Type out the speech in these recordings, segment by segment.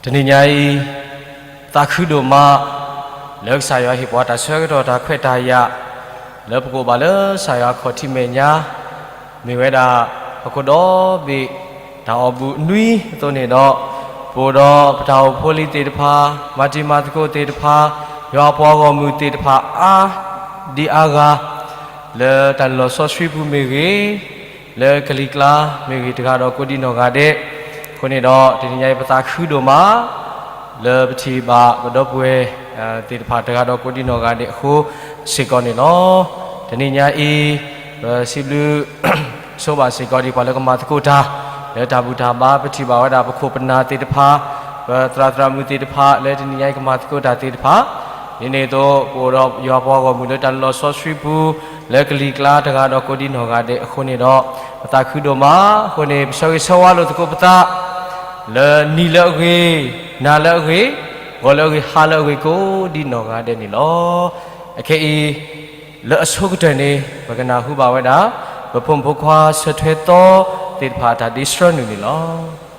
တနံၤညါအံၤ သးခုဒိၣ်မး လၢကစၢ်ယွၤဟ့ၣ်ပှၤတၢ်ဆၢကတီၢ်တၢ်ခွဲးတၢ်ယာ် လၢပကအိၣ်ဘၣ်လၢကစၢ်ယွၤအခီၣ်ထံးမဲာ်ညါ မ့ၢ်ဝဲဒၣ် ဟီၣ်ခိၣ်ဒီဘ့ၣ် တၢ်အီၣ်ဘူၣ်အနွံအသိးန့ၣ်ဒီး ပအိၣ်ဒီးပတၢ်အိၣ်ဖှိၣ်လံၤသ့ၣ်တဖၣ်, မၤတံၤမၤသကိးသ့ၣ်တဖၣ်, ယွၤအပှၤဂီၢ်မုၢ်သ့ၣ်တဖၣ်အါဒံအါဂၤ လၢတၢ်လီၢ်စီဆှံပူၤမ့ၢ်ဂ့ၤ, လၢကလံၤကျါမ့ၢ်ဂ့ၤ တဂၤဒီးကိးဒံနီၢ်ဂၤဒဲး, အဃိန့ၣ်ဒီး တနံၤညါအံၤပသးခုဒိၣ်မး လၢပထံၣ်ဘၣ်ပဒီပုၢ်ဝဲၢ်သ့ၣ်တဖၣ်တဂၤဒီးကိးဒံနီၢ်ဂၤဒဲးအဃိစ့ၢ်ကီးန့ၣ်လီၤ. တနံၤညါအံၤ ပစံးဘျုး ဆိဘၣ်စ့ၢ်ကီးဒံးပှၤလၢကမၤသကိးတၢ် လၢတၢ်ဘူၣ်တၢ်ဘါ ပထံၣ်ဘၣ်ဝဲဒၣ်ပခိၣ်ပနၢ်သ့ၣ်တဖၣ်, ပသရၣ်သရၣ်မုၣ်သ့ၣ်တဖၣ် လၢတနံၤညါအံၤကမၤသကိးတၢ်သ့ၣ်တဖၣ်, ဒ်န့ၣ်အသိး ပအိၣ်ဒီးယွၤပှၤဂီၢ်မုၢ်လၢတၢ်လီၢ်စီဆှံပူၤ လၢကလံၤကျါတဂၤဒီးကိးဒံနီၢ်ဂၤဒဲးအဃိန့ၣ်ဒီး ပသးခုဒိၣ်မးအဃိန့ၣ် ပဆၢဂ့ၤဆၢဝါလိာ်သကိးပသး လၢနံၤလၢအဂ့ၤ, နၤလၢအဂ့ၤ, ဂီၤလၢအဂ့ၤ, ဟါလၢအဂ့ၤ ကိးဒံနီၢ်ဂၤဒဲးန့ၣ်လီၤ. အခဲအံၤ လၢအဆိကတၢၢ်န့ၣ် ပကနၢ်ဟူဘၣ်ဝဲဒၣ် ပဖိမုၣ်ဖိခွါဆၢထွဲသီသ့ၣ်တဖၣ်အတၢ်ဒ့ဆှၢနုာ်န့ၣ်လီၤ.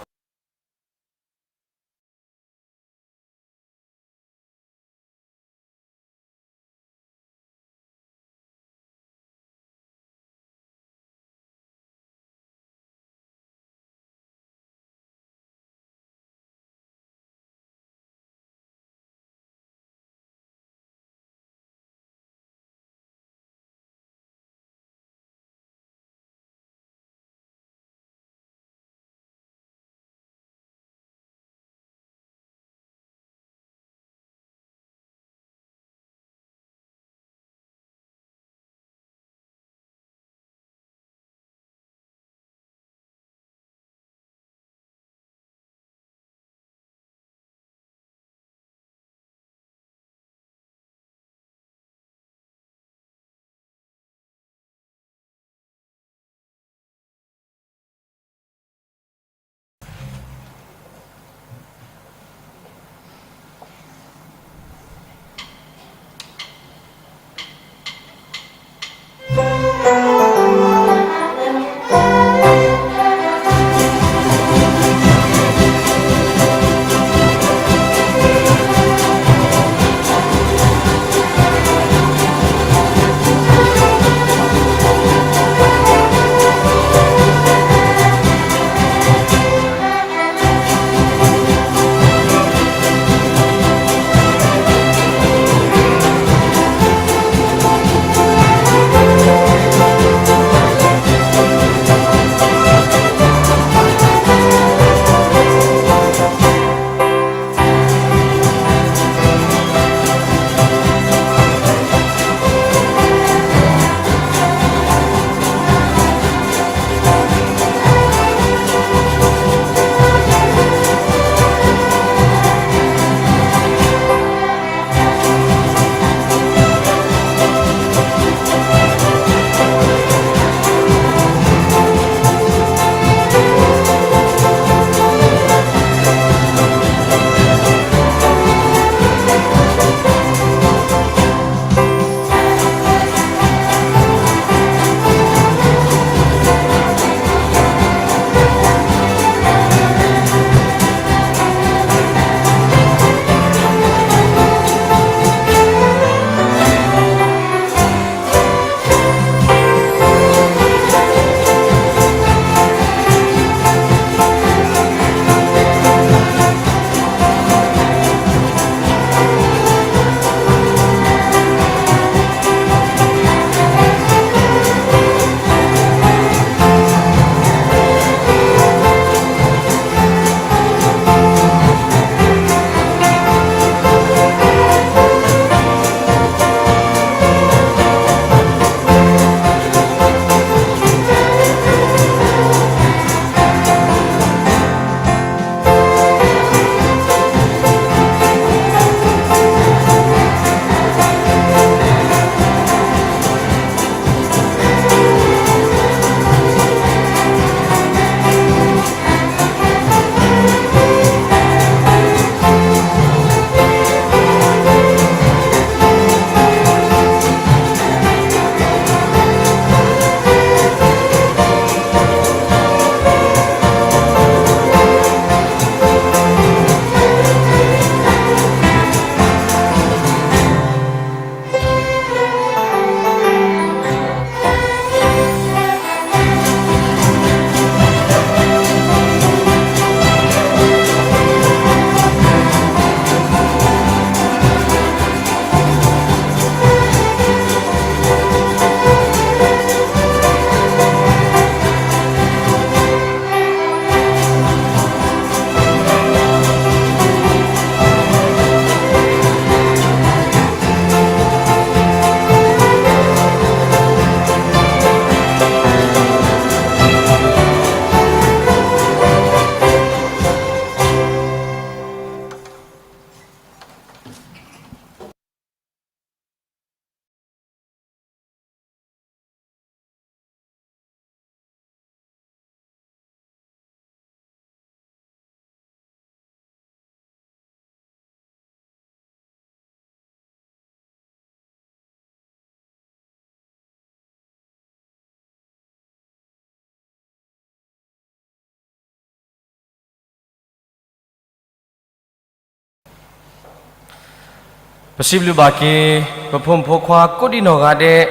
ပစံးဘျုးဘၣ်က့ၤ ပဖိမုၣ်ဖိခွါကိးဒံနီၢ်ဂၤဒဲး,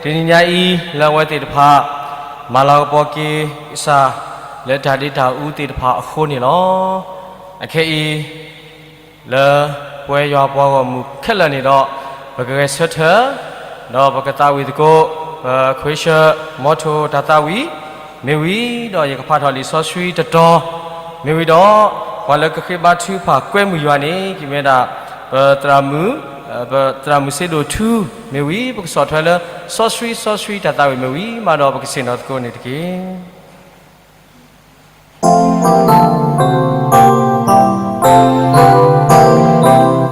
တနံၤညါအံၤ လၢအဝဲသ့ၣ်တဖၣ် မၤလၤကပီၤက့ၤကစၢ် လၢတၢ်ဒ့တၢ်အူသ့ၣ်တဖၣ်အဃိန့ၣ်လီၤ. အခဲအံၤ လၢပဝဲယွၤပှၤဂီၢ်မုၢ်ခဲလၢာ်န့ၣ်ဒီး ပကဂဲၤဆၢထၢၣ် ဒီးပကသးဝံၣ်သကိး ပခွ့ဆၢၣ်မီထိၣ်တၢ်သးဝံၣ် မ့ၢ်ဝံၤဒီး ယကဖးထီၣ်လံာ်စီဆှံတတီၤ မ့ၢ်ဝံၤဒီး ပှၤလၢကဃ့ဘါထုကဖၣ်ကွဲမုာ်ယွၤန့ၣ် ကမ့ၢ်ဝဲဒၣ် ပသရၣ်မုၣ် ပသရၣ်မုၣ်စ့ဒိၣ်ထူ မ့ၢ်ဝံၤ ပကဆီၣ်ထွဲလၢ စီဆှံစီဆှံတၢ်သးဝံၣ်မ့ၢ်ဝံၤမးဒီး ပကဆ့ၣ်နီၤသကိးန့ၣ်တက့ၢ်.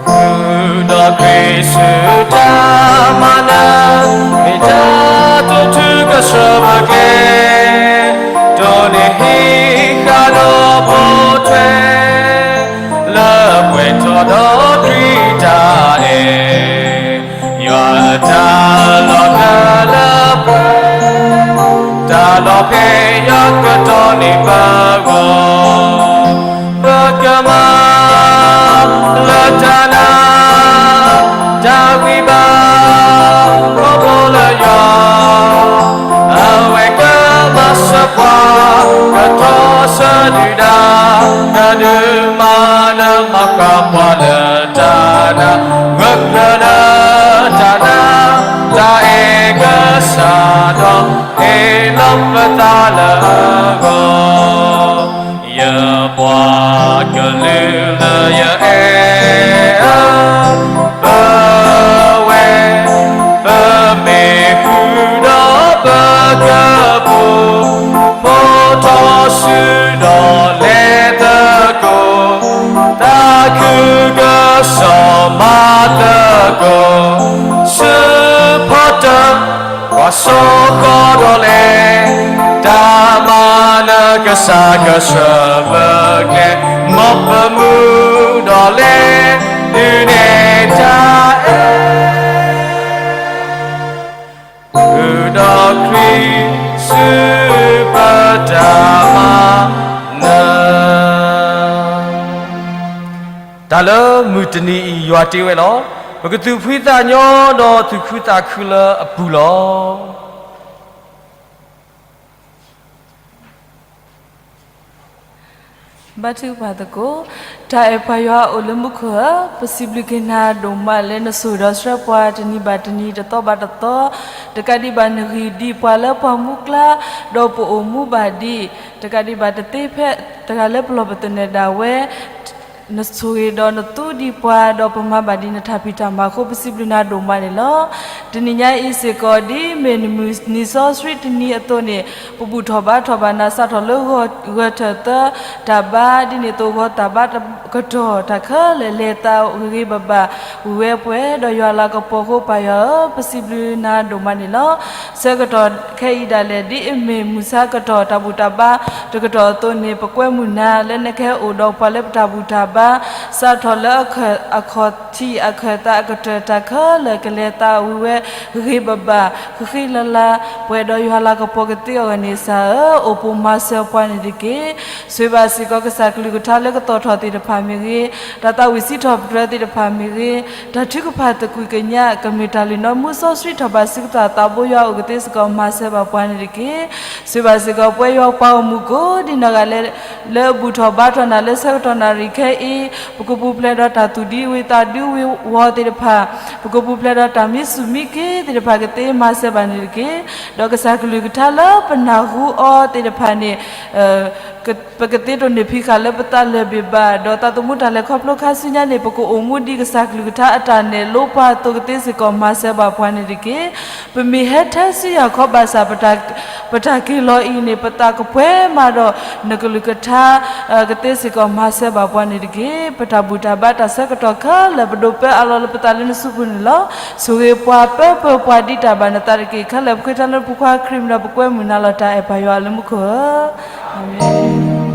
ဃုာ်ဒီးခရံာ်ဆူတၢ်မၤနၢၤ မ့ၢ်တၢ်တိာ်ထူကဆၢမုၢ်ကျဲ တိၢ်န့ၢ်ဟံးဃာ်ဒီးပိာ်ထွဲ လၢပှဲၤထီၣ်ဒီးခရံာ်တၢ်အဲၣ် ယွၤအတၢ်လီၤဖျါလၢပှဲၤ တၢ်လီၤဖျါယွၤကတီၢ်န့ၢ်ပဂီၢ် ပကမၤလၢတၢ်နာ် တၢ်ဂံၢ်ဘါ ခီဖျိလၢယွၤ အဝဲကမၤစၢၤပှၤ ကတီၢ်ဆၢဒုၣ်ဒါ ကဒုးမၤနၢၤမၤဃၣ်ပှၤလၢတၢ်နာ် ဂၢၢ်ကျၢၤလၢတၢ်နာ် တၢ်အဲၣ်ကစၢ်ဒီး ဟ့ၣ်လီၤပသးလၢအဂီၢ် ယပှၤကလုာ်လၢယအဲၣ်အၢ ပဝဲ ပမ့ၢ်ဃုာ်ဒီးပကပူၤ ပိာ်ထီၣ်စုဒီးလဲၤသကိး သးခုကစီၣ်မၤသကိး စၢဖီတၢၣ် ပှၤစိာ်ဃီဒီးလဲၤ တၢ်မၤနၢၤကစၢ်ကဆၢမုၢ်ကျဲ မ်ပမူဒီးလဲၤ ဒုးနဲၣ်တၢ်အဲၣ် ဃုာ်ဒီးခရံာ်ဆူပတၢ်မၤနၢၤ တၢ်လၢမုၢ်တနံၤအံၤယွၤတ့ဝဲလီၤ. ပကသူၣ်ဖှံသးညီဒီးသူၣ်ခုသးခုလၢအပူၤလီၤ. ဘါထုကဖၣ်သကိး, တၢ်အဲၣ်ပၢ်ယွၤအိၣ်လၢမူခိၣ်ဧၢ, ပစံးဘျုးက့ၤနၤဒိၣ်မးလၢနဆိၣ်ဂ့ၤဒီးဆှၢပှၤတနံၤဘၣ်တနံၤ တသီဘၣ်တသီ, တကးဒံးဘၣ်နဂံၢ်ဒံးပှၤလၢပှၢ်မူကျါ, ဒီးပအိၣ်မူဘၣ်ဒံး, တကးဒံးဘၣ်တသ့ဖဲတဂၤလၢပလီၢ်ပသနၢၣ်ဒၣ်ဝဲ နဆိၣ်ဂ့ၤဒီးနသူဒံးပှၤ ဒီးပမၤဘၣ်ဒံးနတၢ်ဖံးတၢ်မၤအဃိ ပစံးဘျုးနၤဒိၣ်မးန့ၣ်လီၤ. တနံၤညါအံၤစ့ၢ်ကီး ဒ်မ့ၢ်နမုၢ်နံၤစီဆှံတနံၤအသိးန့ၣ် ပဘူၣ်ထီၣ်ဘါထီၣ်ဘၣ်နၤ စးထီၣ်လၢဂီၤထၢၣ်သၢတၢ်ဘါ ဒ်န့ၣ်အသိးဂီၤတၢ်ဘါကတီၢ်တၢ်ခဲလၢာ် လဲၤသးဂ့ၤဂ့ၤဘၣ်ဘၣ် ဝံၤဝဲပှဲၤဒီးယွၤလၤကပီၤအဃိ ပၢ်ယွၤဧၢ ပစံးဘျုးနၤဒိၣ်မးန့ၣ်လီၤ. ဆၢကတီၢ်ခဲအံၤဒၣ်လဲာ် ဒ်အမ့ၢ်မုၢ်ဆါကတီၢ်တၢ်ဘူၣ်တၢ်ဘါတကတီၢ်အသိးန့ၣ် ပကွဲမုာ်နၤလၢနကဟဲအိၣ်ဒီးပှၤလၢပတၢ်ဘူၣ်တၢ်ဘါ စးထီၣ်လၢအခီၣ်ထံးအခၢၣ်သးအကတၢၢ်တၢ်ခဲလၢာ် ကလဲၤသးဝံၤဝဲဂ့ၤဂ့ၤဘၣ်ဘၣ် ဃံလၤလၤ ပှဲၤဒီးယွၤလၤကပီၤကသ့အဂီၢ်န့ၣ် ကစၢ်ဧၢ အိၣ်ပိၢ်မၤစၢၤပှၤန့ၣ်တက့ၢ်. ဆိၣ်ဂ့ၤဘၣ်စ့ၢ်ကီးကစၢ်ကလုၢ်ကထါလၢကသီၣ်ထီၣ်သ့ၣ်တဖၣ်မ့ၢ်ဂ့ၤ, တၢ်သးဝံၣ်စံးထီၣ်ပတြၢၤသ့ၣ်တဖၣ်မ့ၢ်ဂ့ၤ, တၢ်ထုကဖၣ်သကွံာ်ကညး ကမ့ၢ်တၢ်လုၢ်နီၢ်မူစီဆှံထီၣ်ဘၣ်ဆူကစၢ်သးဘိယွၤအိၣ်ကသ့စ့ၢ်ကီး မၤစၢၤဘၣ်ပှၤန့ၣ်တက့ၢ်. ဆိၣ်ဂ့ၤဘၣ်စ့ၢ်ကီးပဝဲယွၤပှၤဂီၢ်မုၢ်ကိးဒံနီၢ်ဂၤလဲၣ် လၢအဘူၣ်ထီၣ်ဘါထီၣ်နၤလၢဆၢကတီၢ်နၣ်ရံၣ်ခဲအံၤ, ပကပူၤဖျဲးဒီးတၢ်သူၣ်ဒံဝုၤသးဒံဝုၤဝီၤသ့ၣ်တဖၣ်, ပကပူၤဖျဲးဒီးတၢ်မံဆူၣ်မံက့ၤသ့ၣ်တဖၣ်ကသ့မၤစၢၤဘၣ်န့ၣ်တက့ၢ်. ဒီးကစၢ်ကလုၢ်ကထါလၢပနၢ်ဟူအီၤသ့ၣ်တဖၣ်န့ၣ် ပကသ့တိၢ်န့ၢ်ဖံးဃာ်လၢပသးလၢာ်ဘၣ်ဘၣ်, ဒီးသးသမူတၢ်လဲၤခီဖျိခါဆူညါန့ၣ် ပကအိၣ်မူဒ်ကစၢ်ကလုၢ်ကထါအတၢ်နဲၣ်လိပှၤအသိးကသ့စ့ၢ်ကီး မၤစၢၤဘၣ်ပှၤန့ၣ်တက့ၢ်. ပမ့ၢ်ဟဲထဲဆူယၤခီဘၣ်ဆၣ် ပတၢ်က့ၤလီၤအံၤန့ၣ် ပသးကပှဲၤမးဒီး နကလုၢ်ကထါ ကသ့စ့ၢ်ကီးမၤစၢၤဘၣ်ပှၤန့ၣ်တက့ၢ်. ပတၢ်ဘူၣ်တၢ်ဘါတၢ်ဆၢကတီၢ်ခဲလၢာ် ပဒိးပၢအလီၢ်လၢပသးလၢနစုပူၤန့ၣ်လီၤ. ဆိၣ်ဂ့ၤပှၤပၢပၢပှၤဒ်တၢ်ဘၣ်နသးတက့ၢ်. ခဲလၢာ်ပဃ့တၢ်လၢနဖိခွါခရံာ်မံၤဒီး ပကွဲမုာ်နၤလီၤ တၢ်အဲၣ်ပၢ်ယွၤလၢမူခိၣ်ဧၢ, အၤမ့ၣ်.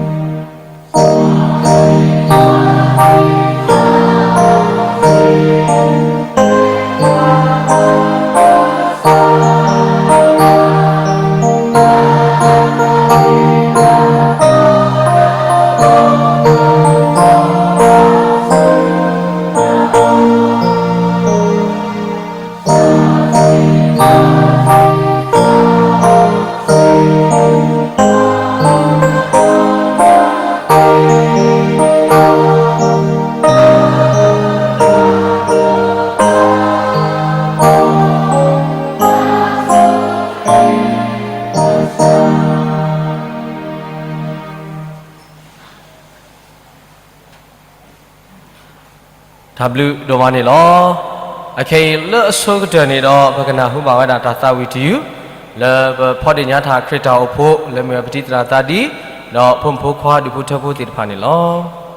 တၢ်ဘျုးဒိၣ်မးန့ၣ်လီၤ. အခဲအံၤလၢအဆိကတၢၢ်န့ၣ်ဒီး ပကနၢ်ဟူဘၣ်ဝဲဒၣ်တၢ်သးဝံၣ်တယုၢ် လၢပဖီဒ့ၣ်ညါထီၣ်ခရံာ်တၢ်အိၣ်ဖှိၣ် လၢမ့ၢ်ဝဲပတံၤသရၣ်သးဒံ ဒီးဖိမုၣ်ဖိခွါဒူၣ်ဖိထၢဖိသ့ၣ်တဖၣ်န့ၣ်လီၤ.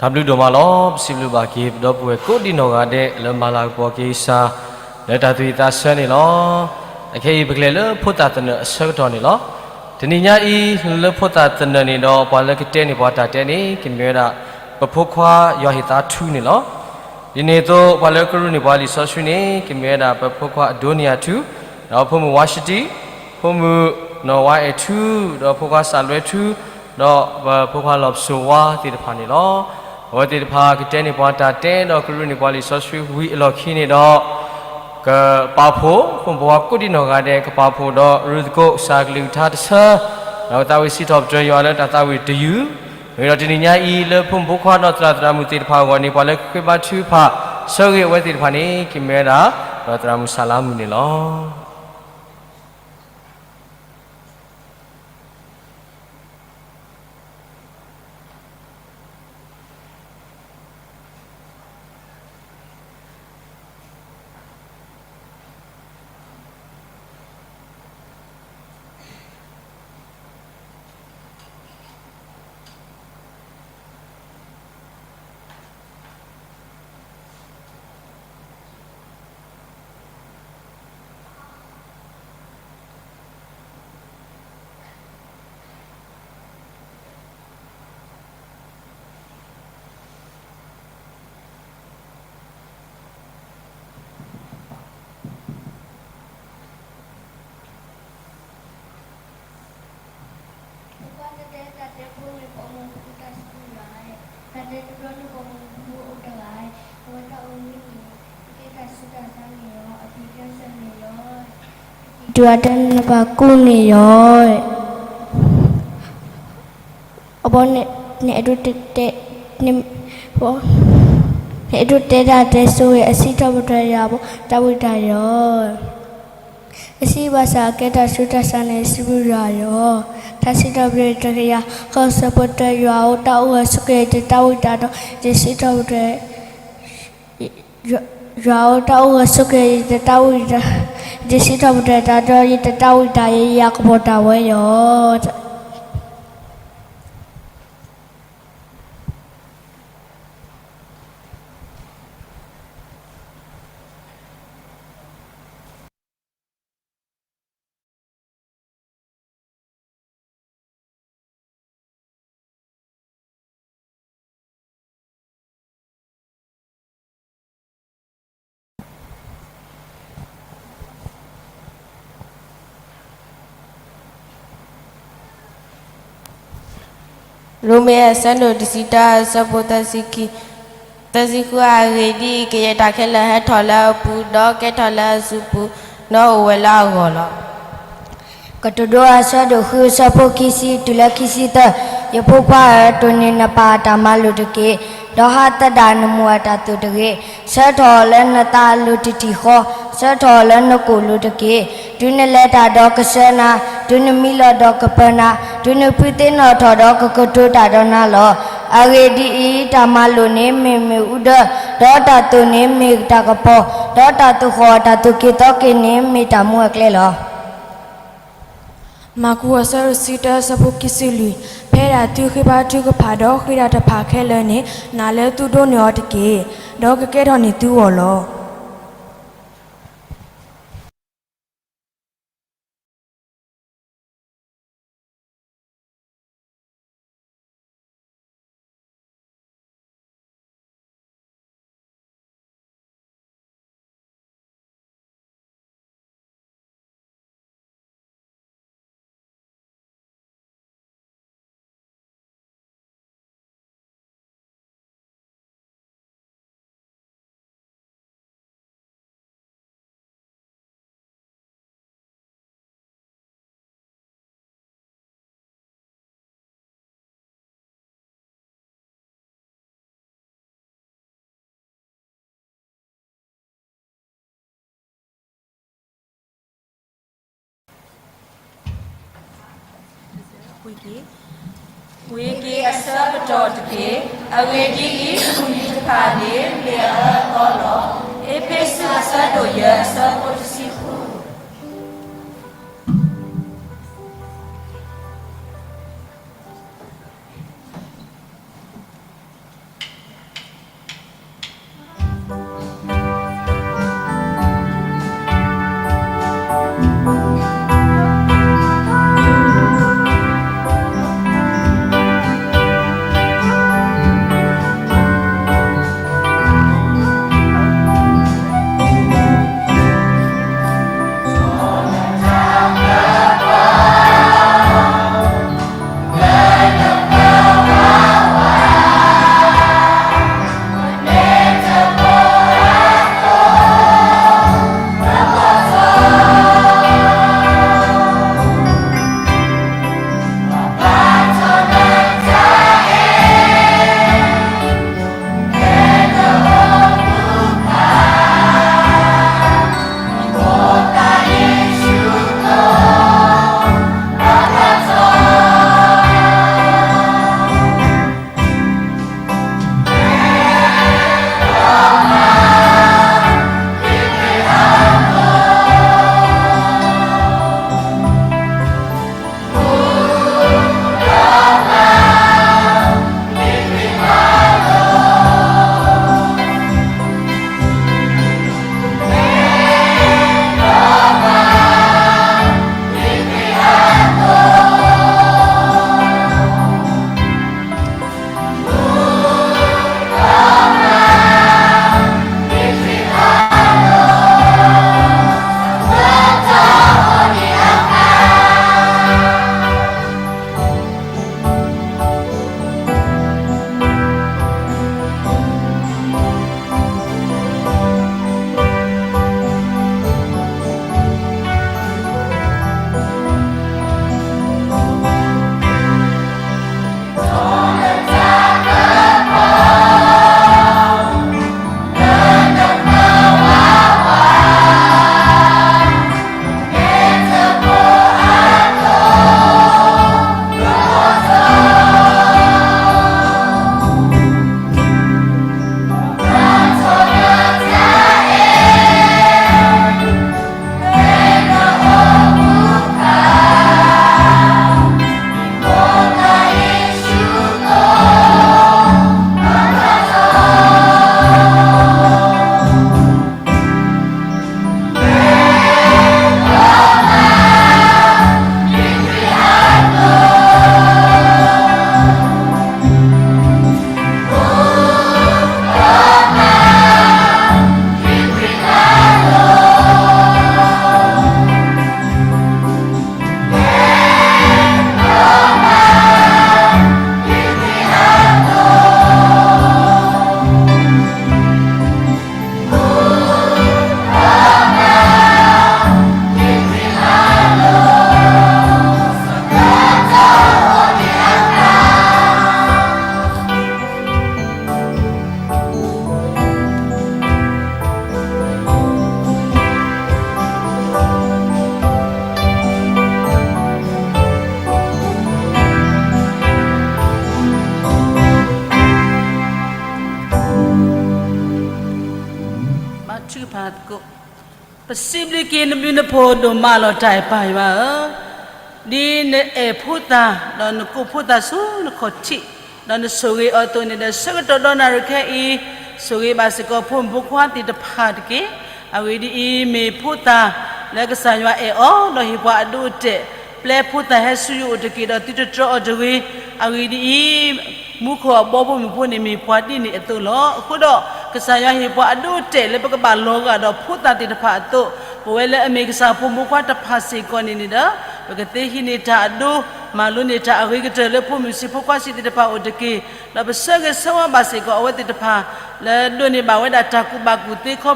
တၢ်ဘျုးဒိၣ်မးလီၤ. ပစံးဘျုးဘၣ်က့ၤ ပဒီပုၢ်ဝဲၢ်ကိးဒံနီၢ်ဂၤဒဲး လၢမၤလၤကပီၤက့ၤကစၢ် လၢတၢ်သူၣ်ဝံၣ်သးဆၢန့ၣ်လီၤ. အခဲအံၤ ပကလဲၤလၢဖိသၣ်သနၢၣ်အဆၢကတီၢ်န့ၣ်လီၤ. တနံၤညါအံၤ လၢဖိသၣ်သနၢၣ်န့ၣ်ဒီး ပှၤလၢကတဲန့ၢ်ပှၤတၢ်တဲန့ၣ် ကမ့ၢ်ဝဲဒၣ် ပဖိခွါယွၤဟ့ၣ်သးထူန့ၣ်လီၤ. ဒ်န့ၣ်အသိး ပှၤလၢကရူၢ်န့ၢ်ပှၤလံာ်စီဆှံန့ၣ် ကမ့ၢ်ဝဲဒၣ် ပဖိခွါအဒိနံယၤထူ, ဒီးဖိမုၣ်ဝါရှတံ, ဖိမုၣ်နီၢ်ဝါအဲၣ်ထူ, ဒီးဖိခွါစးလွဲထူ, ဒီးပဖိခွါလီၤပစိာ်ဝါသ့ၣ်တဖၣ်န့ၣ်လီၤ. အဝဲသ့ၣ်တဖၣ်ကတဲန့ၢ်ပှၤတၢ်တဲ ဒီးကရူၢ်န့ၢ်ပှၤလံာ်စီဆှံဝံၤအလီၢ်ခံန့ၣ်ဒီး ကပာ်ဖှိၣ် ဖိမုၣ်ဖိခွါကိးဒံနီၢ်ဂၤဒဲး ကပာ်ဖှိၣ်ဒီးရူၢ်သကိး ကစၢ်ကလုၢ်ကထါတဆၢ, ဒီးကသးဝံၣ်စံးထီၣ်ပတြၢၤယွၤလၢတၢ်သးဝံၣ်တယုၢ်, မ့ၢ်ဒီးတနံၤညါအံၤ လၢဖိမုၣ်ဖိခွါဒီးသရၣ်သရၣ်မုၣ်သ့ၣ်တဖၣ်အဂီၢ်န့ၣ် ပှၤလၢကဃ့ဘါထုကဖၣ်ဆၢဂ့ၤအဝဲသ့ၣ်တဖၣ်န့ၣ် ကမ့ၢ်ဝဲဒၣ် ဒီးသရၣ်မုၣ်စးလါမုၣ်န့ၣ်လီၤ. တုၤအတဲနဘၣ်ကူၣ်န့ၣ်ယီၤ, အဘီန့ၣ် နအဲၣ်ဒိးတဲ, နအဲၣ်ဒိးတဲတၢ်တဲဆိၣ်ဂ့ၤ အစံးထီၣ်ပတြၢၤယွၤအဘီ တၢ်ဝံတၢ်ယိာ်, အစံးဘၣ်ဆၣ်အကဲတၢ်ဆူးတၢ်ဆါန့ၣ် စံးဘျုးယွၤယီၤ, တၢ်စံးထီၣ်ပတြၢၤတကယၤဃီ ဆၢဖိတၢ ယွၤဧၢ တၢ်အိၣ်ဂၢၢ်ဆိးက့ၤ ယတၢ်ဝံတၢ်ယိာ်, ယစံးထီၣ်ပတြၢၤ ယွၤဧၢ တၢ်အိၣ်ဂၢၢ်ဆိးက့ၤ ယတၢ်ဝံတၢ်, ယစံးထီၣ်ပတြၢၤတၢ်ဒီး ယတၢ်ဝံတၢ်ယိာ် ယကပီၤတၢ်ဝဲယီၤ. ရိမ့ၤအဆၢဒိၣ်တဆံတၢ အဆၢဖိသၢဆံခံ, သၢဆံဃု, အဂ့ၢ်ဒ်အံၤ, ကယဲၢ်တၢ်ခဲလၢာ်ဟဲထီၣ်လၢအပူၤ, ဒီးကဲထီၣ်လၢအစုပူၤ, ဒီးအိၣ်ဝဲလၢအဂီၢ်လီၤ. ကတိၤဒိအဆၢဒိၣ်ဃု အဆၢဖိခံဆံတုၤလၢခံဆံသၢ, ယဖိခွါဧၢ, တိၢ်န့ၢ်နပၢ်အတၢ်မၤလိာ်တက့ၢ်, ဒီးဟးသဒၣ်နမိၢ်အတၢ်သိၣ်တဂ့ၤ, ဆၢထီၣ်အီၤလၢနသးအလိၤတထံၣ်ဃီ, ဆၢထီၣ်အီၤလၢနကိာ်လိၤတက့ၢ်. တုၤနလဲၤတၢ်ဒီးကဆှၢနၤ, တုၤနမံလီၤဒီးကပၢၤနၤ, တုၤနဖုးသ့ၣ်နီၣ်ထီၣ်ဒီးကကတိၤတၢ်ဒီးနၤလီၤ. အဂ့ၢ်ဒ်အံၤ, တၢ်မၤလိာ်န့ၣ်မ့ၢ်မ့ၣ်အူဒၢ, ဒီးတၢ်သိၣ်န့ၣ်မ့ၢ်တၢ်ကပီၤ, ဒီးတၢ်သိၣ်ဃီၣ်အတၢ်သိၣ်က့ၤသီက့ၤန့ၣ်မ့ၢ်တၢ်မူအကျဲလီၤ. မၢ်ကူးအဆၢဒိၣ်တဆံတၢ အဆၢဖိခံဆံလွံၢ်, ဖဲဒၣ်သုဃ့ဘါထုကဖၣ်ဒီးဃ့တၢ်တဖၣ်ခဲလၢာ်န့ၣ်, နာ်လၢသုဒိးန့ၢ်အီၤတက့ၢ်, ဒီးကကဲထီၣ်န့ၢ်သုဂီၢ်လီၤ. ဝံၤက့ၤအဆၢကတီၢ်တက့ၢ်. အဂ့ၢ်ဒ်အံၤ, မုၢ်နံၤတဖၣ်န့ၣ် မ့ၢ်အအၢအသီလီၤ. အ့းဖ့းစူးအဆၢဒိၣ်ယဲၢ်အဆၢဖိတဆံဃု. ပစံးဘျုးက့ၤနဘျုးနဖှိၣ်ဒိၣ်မးလီၤ တၢ်အဲၣ်ပၢ်ယွၤဧၢ, ဒ်နအဲၣ်ဖိသၣ်, ဒီးနကိးဖိသၣ်ဆူနခီၣ်ထံး, ဒီးနဆိၣ်ဂ့ၤအီၤအသိးန့ၣ်ဒီး ဆၢကတီၢ်ဒီးနၣ်ရံၣ်ခဲအံၤ, ဆိၣ်ဂ့ၤဘၣ်စ့ၢ်ကီးဖိမုၣ်ဖိခွါသ့ၣ်တဖၣ်တက့ၢ်. အဂ့ၢ်ဒ်အံၤ, မ့ၢ်ဖိသၣ်လၢကစၢ်ယွၤအဲၣ်အီၤ, ဒီးဟ့ၣ်ပှၤအဒိအတဲာ်, ပျဲဖိသၣ်ဟဲဆူယအိၣ်တက့ၢ်, ဒီးသုတတြီအီၤတဂ့ၤ. အဂ့ၢ်ဒ်အံၤ, မူခိၣ်အဘီဖိမုၣ်ဖိန့ၣ်မ့ၢ်ပှၤဒ်န့ၣ်အသိးလီၤ. အဃိဒီး, ကစၢ်ယွၤဟ့ၣ်ပှၤအဒိအတဲာ်လၢပကဘၣ်လီၤဂာ်ဒီးဖိသၣ်သ့ၣ်တဖၣ်အသိး, ပဝဲလၢအမ့ၢ်ကစၢ်ဖိမုၣ်ဖိခွါတဖၣ်စ့ၢ်ကီးန့ၣ်န့ၣ်ဒီး, ပကသ့ဟံးန့ၢ်တၢ်အဒိ, မၤလိန့ၢ်တၢ်အဂ့ၤကတၢၢ်လၢဖိမုၣ်ဆံးဖိခွါဆံးသ့ၣ်တဖၣ်အိၣ်တက့ၢ်. ဒီးပဆၢဂ့ၤဆၢဝါဘၣ်စ့ၢ်ကီးအဝဲသ့ၣ်တဖၣ် လၢဒိးန့ၢ်ဘၣ်ဝဲဒၣ်တၢ်ကူၣ်ဘၣ်ကူၣ်သ့ခီဖျိ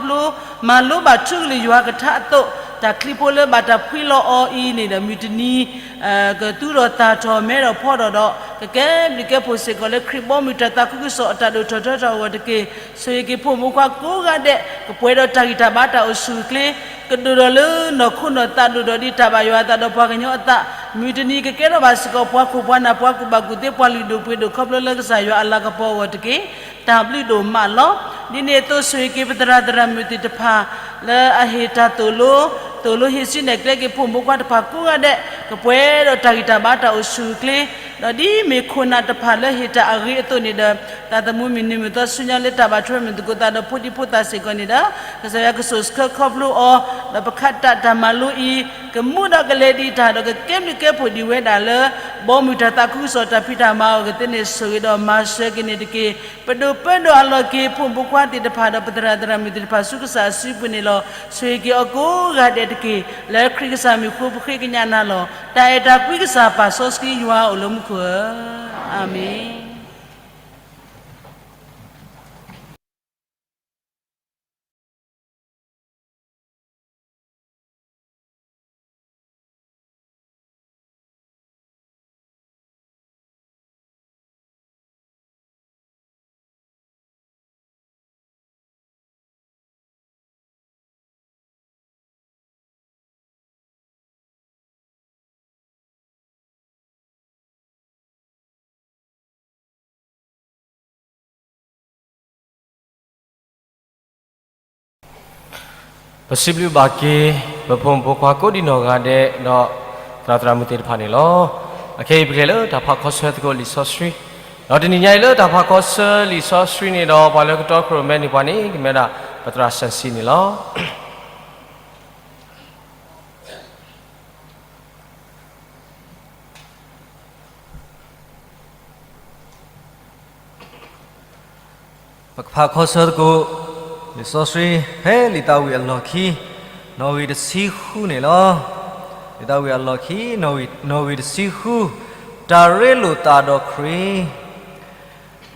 မၤလိဘၣ်ထူကလုၢ်ယွၤကထါအသိး, တၢ်ချံဖိလၢဘၣ်တၢ်ဖှံလီၤအီၤအံၤန့ၣ်ဒီး မုၢ်တနံၤ ကသူၣ်ထီၣ်သၣ်ထီၣ် မဲထီၣ်ဖှီၣ်ထီၣ်ဒီး ကကဲဘျုးကဲဖှိၣ်စ့ၢ်ကီးလၢခရံာ်ဘီမုၢ်တၢ်သးခုကစီၣ်အတၢ်ဒိၣ်ထီၣ်ထီထီၣ်အဂီၢ်တက့ၢ်. ဆိၣ်ဂ့ၤက့ၤဖိမုၣ်ဖိခွါကိးဂၤဒဲး ကပှဲၤဒီးတၢ်ဂံၢ်တၢ်ဘါတၢ်အိၣ်ဆူၣ်အိၣ်ချ့, ကဒိၣ်ထီၣ်လၢနီၢ်ခိနီၢ်သးဒိၣ်ထီၣ်ဒ်တၢ်ဘၣ်ယွၤအသးဒီးပှၤကညီအသး, မုၢ်တနံၤကကဲထီၣ်ဘၣ်စ့ၢ်ကီးပှၤခိၣ်ပှၤနၢ် ပှၤကူၣ်ဘၣ်ကူၣ်သ့ ပှၤလုၢ်ဒိၣ်ပှ့ၤဒိၣ် ခီဖျိလၢကစၢ်ယွၤအလၤကပီၤအဂီၢ်တက့ၢ်. တၢ်ဘျုးဒိၣ်မးလီၤ. ဒ်န့ၣ်အသိး ဆိၣ်ဂ့ၤက့ၤပသရၣ်သရၣ်မုၣ်သ့ၣ်တဖၣ် လၢအဟ့ၣ်တၢ်သိၣ်လိ, သိၣ်လိဟ့ၣ်ဆှၢနဲၣ်ကျဲက့ၤဖိမုၣ်ဖိခွါတဖၣ်ကိးဂၤဒဲး ကပှဲၤဒီးတၢ်ဂံၢ်တၢ်ဘါတၢ်အိၣ်ဆူၣ်အိၣ်ချ့, ဒီးဒ်မ့ၢ်ခိၣ်နၢ်တဖၣ်လၢဟ့ၣ်တၢ်အဂ့ၤအသိးန့ၣ်ဒီး, သးသမူမံၤနံၤမုၢ်သီဆူညါလၢတၢ်ဘၣ်ထွဲမုၢ်သကိးသးဒီးဖိဒံဖိသၣ်စ့ၢ်ကီးန့ၣ်ဒီး, ကစၢ်ယွၤကဆိၣ်ဆှၢခီဖျိအီၤ, ဒီးပခးတၢ်တၢ်မၤလိအံၤ ကမူဒီးကလဲၤဒံးတၢ်ဒီးကကဲဘျုးကဲဖှိၣ်ဒံးဝဲဒၣ်လၢ ဘီမုၢ်တၢ်သးခုကစီၣ်တၢ်ဖံးတၢ်မၤအဂီၢ်ကသ့န့ၣ် ဆိၣ်ဂ့ၤဒီးမၤစၢၤက့ၤန့ၣ်တက့ၢ်. ပဒိၣ်ပၢဒိၣ်အလီၢ်က့ၤ ဖိမုၣ်ဖိခွါသ့ၣ်တဖၣ်ဒီးပသရၣ်သရၣ်မုၣ်သ့ၣ်တဖၣ်ဆူကစၢ်အစုပူၤန့ၣ်လီၤ. ဆိၣ်ဂ့ၤက့ၤအီၤကိးဂၤဒဲးတက့ၢ်. လၢခရံာ်ကစၢ်မံၤအဃိပဃ့ကညးနၤလီၤ. တၢ်အဲၣ်တၢ်ကွံကစၢ်ပၢ်စီဆှံယွၤအိၣ်လၢမူခိၣ်ဧၢ, အၤမ့ၣ်. ပစံးဘျုးဘၣ်က့ၤ ပဖိမုၣ်ဖိခွါကိးဒံနီၢ်ဂၤဒဲးဒီး သရၣ်သရၣ်မုၣ်သ့ၣ်တဖၣ်န့ၣ်လီၤ. အခဲအံၤပကလဲၤလၢတၢ်ဖးခီဆၢသကိးလံာ်စီဆှံ, ဒီးတနံၤညါအံၤလၢတၢ်ဖးခီဆၢလံာ်စီဆှံန့ၣ်ဒီး ပှၤလၢကတီခိၣ်ရိၣ်မဲန့ၢ်ပှၤန့ၣ် ကမ့ၢ်ဝဲဒၣ် ပသရၣ်စၢၣ်စံန့ၣ်လီၤ. ပကဖးခီဆၢသကိး လံာ်စီဆှံ ဖဲလံာ်သးဝံၣ်အလီၢ်ခံ နီၣ်ဂံၢ်တဆံဃုန့ၣ်လီၤ. လံာ်သးဝံၣ်အလီၢ်ခံ နီၣ်ဂံၢ်တဆံဃု, တၢ်ရ့လိာ်သးဒီးခရံာ်.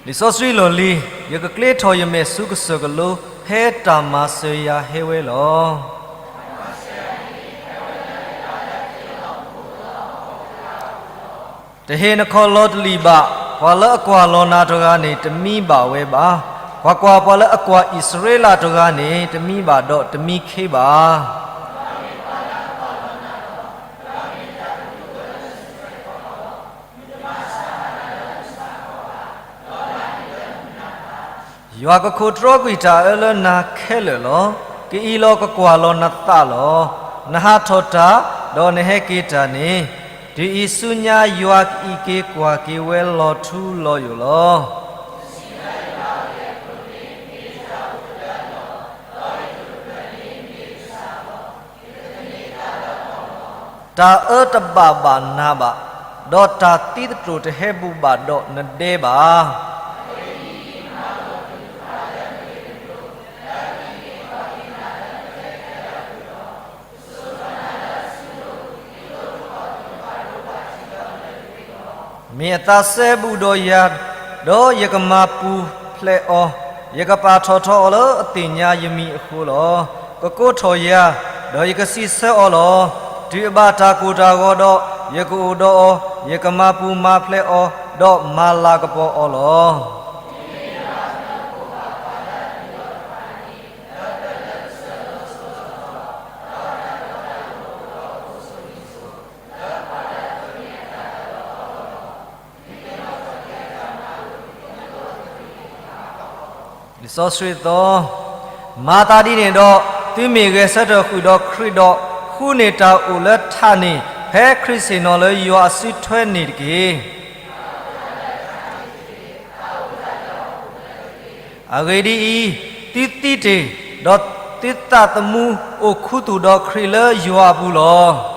လံာ်စီဆှံလီၢ်လံၤ, ယကကျ့ထီၣ်ယမဲာ်ဆူကစၢၢ်ကလိ, ဖဲတၢ်မၤစၢၤယၤဟဲဝဲလီၤ. တဟ့ၣ်နခီၣ်လီၤတလံာ်ဘၣ်. ပှၤလၢအကွၢ်လီၤနၤတဂၤန့ၣ် တမံဘၣ်ဝဲဘၣ်. ကွၢ်ကွၢ်, ပှၤလၢအကွၢ်အံၣ်စရ့လးတဂၤန့ၣ် တမံဘၣ်ဒီးတမံခ့ဘၣ်. ယွၤကခိးတြီကွံာ်တၢ်အၢလၢနၤခဲလၢာ်လီၤ. ကအံးလီၤကကွၢ်လီၤနသးလီၤ. နဟးထီၣ်တၢ်, ဒီးနဟဲက့ၤတၢ်န့ၣ်, တုၤအံၤဆူညါယွၤကအံးက့ၤကွၢ်က့ၤဝဲလီၤထူလီၤယိာ်လီၤ. တၢ်အၢတဘၣ်ဘၣ်နၤဘၣ်, ဒီးတၢ်သံသတြိာ်တဟဲဘူးဘၣ်ဒီးနဒဲဘၣ်. မ့ၢ်အသးစဲဘူးဒီးယၤ, ဒီးယကမၤပူၤဖျဲးအီၤ, ယကပာ်ထီၣ်ထီအီၤလၢအသ့ၣ်ညါယမံၤအဃိလီၤ. ကကိးထီၣ်ယၤ, ဒီးယကစံးဆၢအီၤလီၤ. တုၤအဘၣ်တၢ်ကိၢ်တၢ်ဂီၤဒီး, ယကအိၣ်ဒီးအီၤ, ယကမၤပူၤမၤဖျဲးအီၤ, ဒီးမၤလၤကပီၤအီၤလီၤ. လံာ်စီဆှံအသီ, မၤသးဒ်န့ၣ်ဒီး သုမ့ၢ်ဂဲၤဆၢထၢၣ်ဃုာ်ဒီးခရံာ်ဒီး ဃုန့ၢ်တၢ်အိၣ်လၢထးန့ၣ် ဖဲခရံာ်ဆ့ၣ်နီၤလၢယွၤအစုထွဲန့ၣ်တက့ၢ်. အဂ့ၢ်ဒ်အံၤ, သုသံတ့ၢ်, ဒီးသုသးသမူအိၣ်ခူသူၣ်ဒီးခရံာ်လၢယွၤအပူၤလီၤ.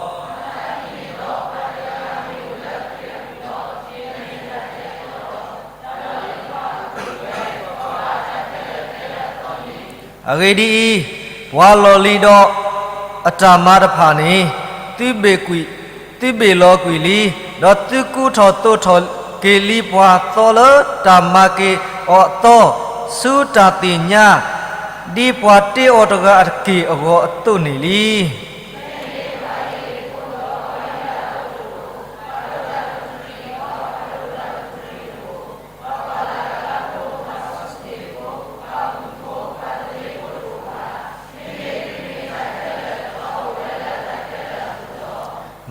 အဂ့ၢ်ဒ်အံၤ, ပှၤလီၢ်လံၤဒီးအတၢ်မၤတဖၣ်န့ၣ်, သုဘ့ၣ်ကွံာ်, သုဘ့ၣ်လီၤကွံာ်လံ, ဒီးသုကူထီၣ်သိးထီၣ်က့ၤလံပှၤသီလၢတၢ်မၤက့ၤအီၤအသီ, ဆူတၢ်သ့ၣ်ညါ, ဒ်ပှၤတ့အီၤတဂၤတက့ၢ်အဂီၢ်အသိးန့ၣ်လံ.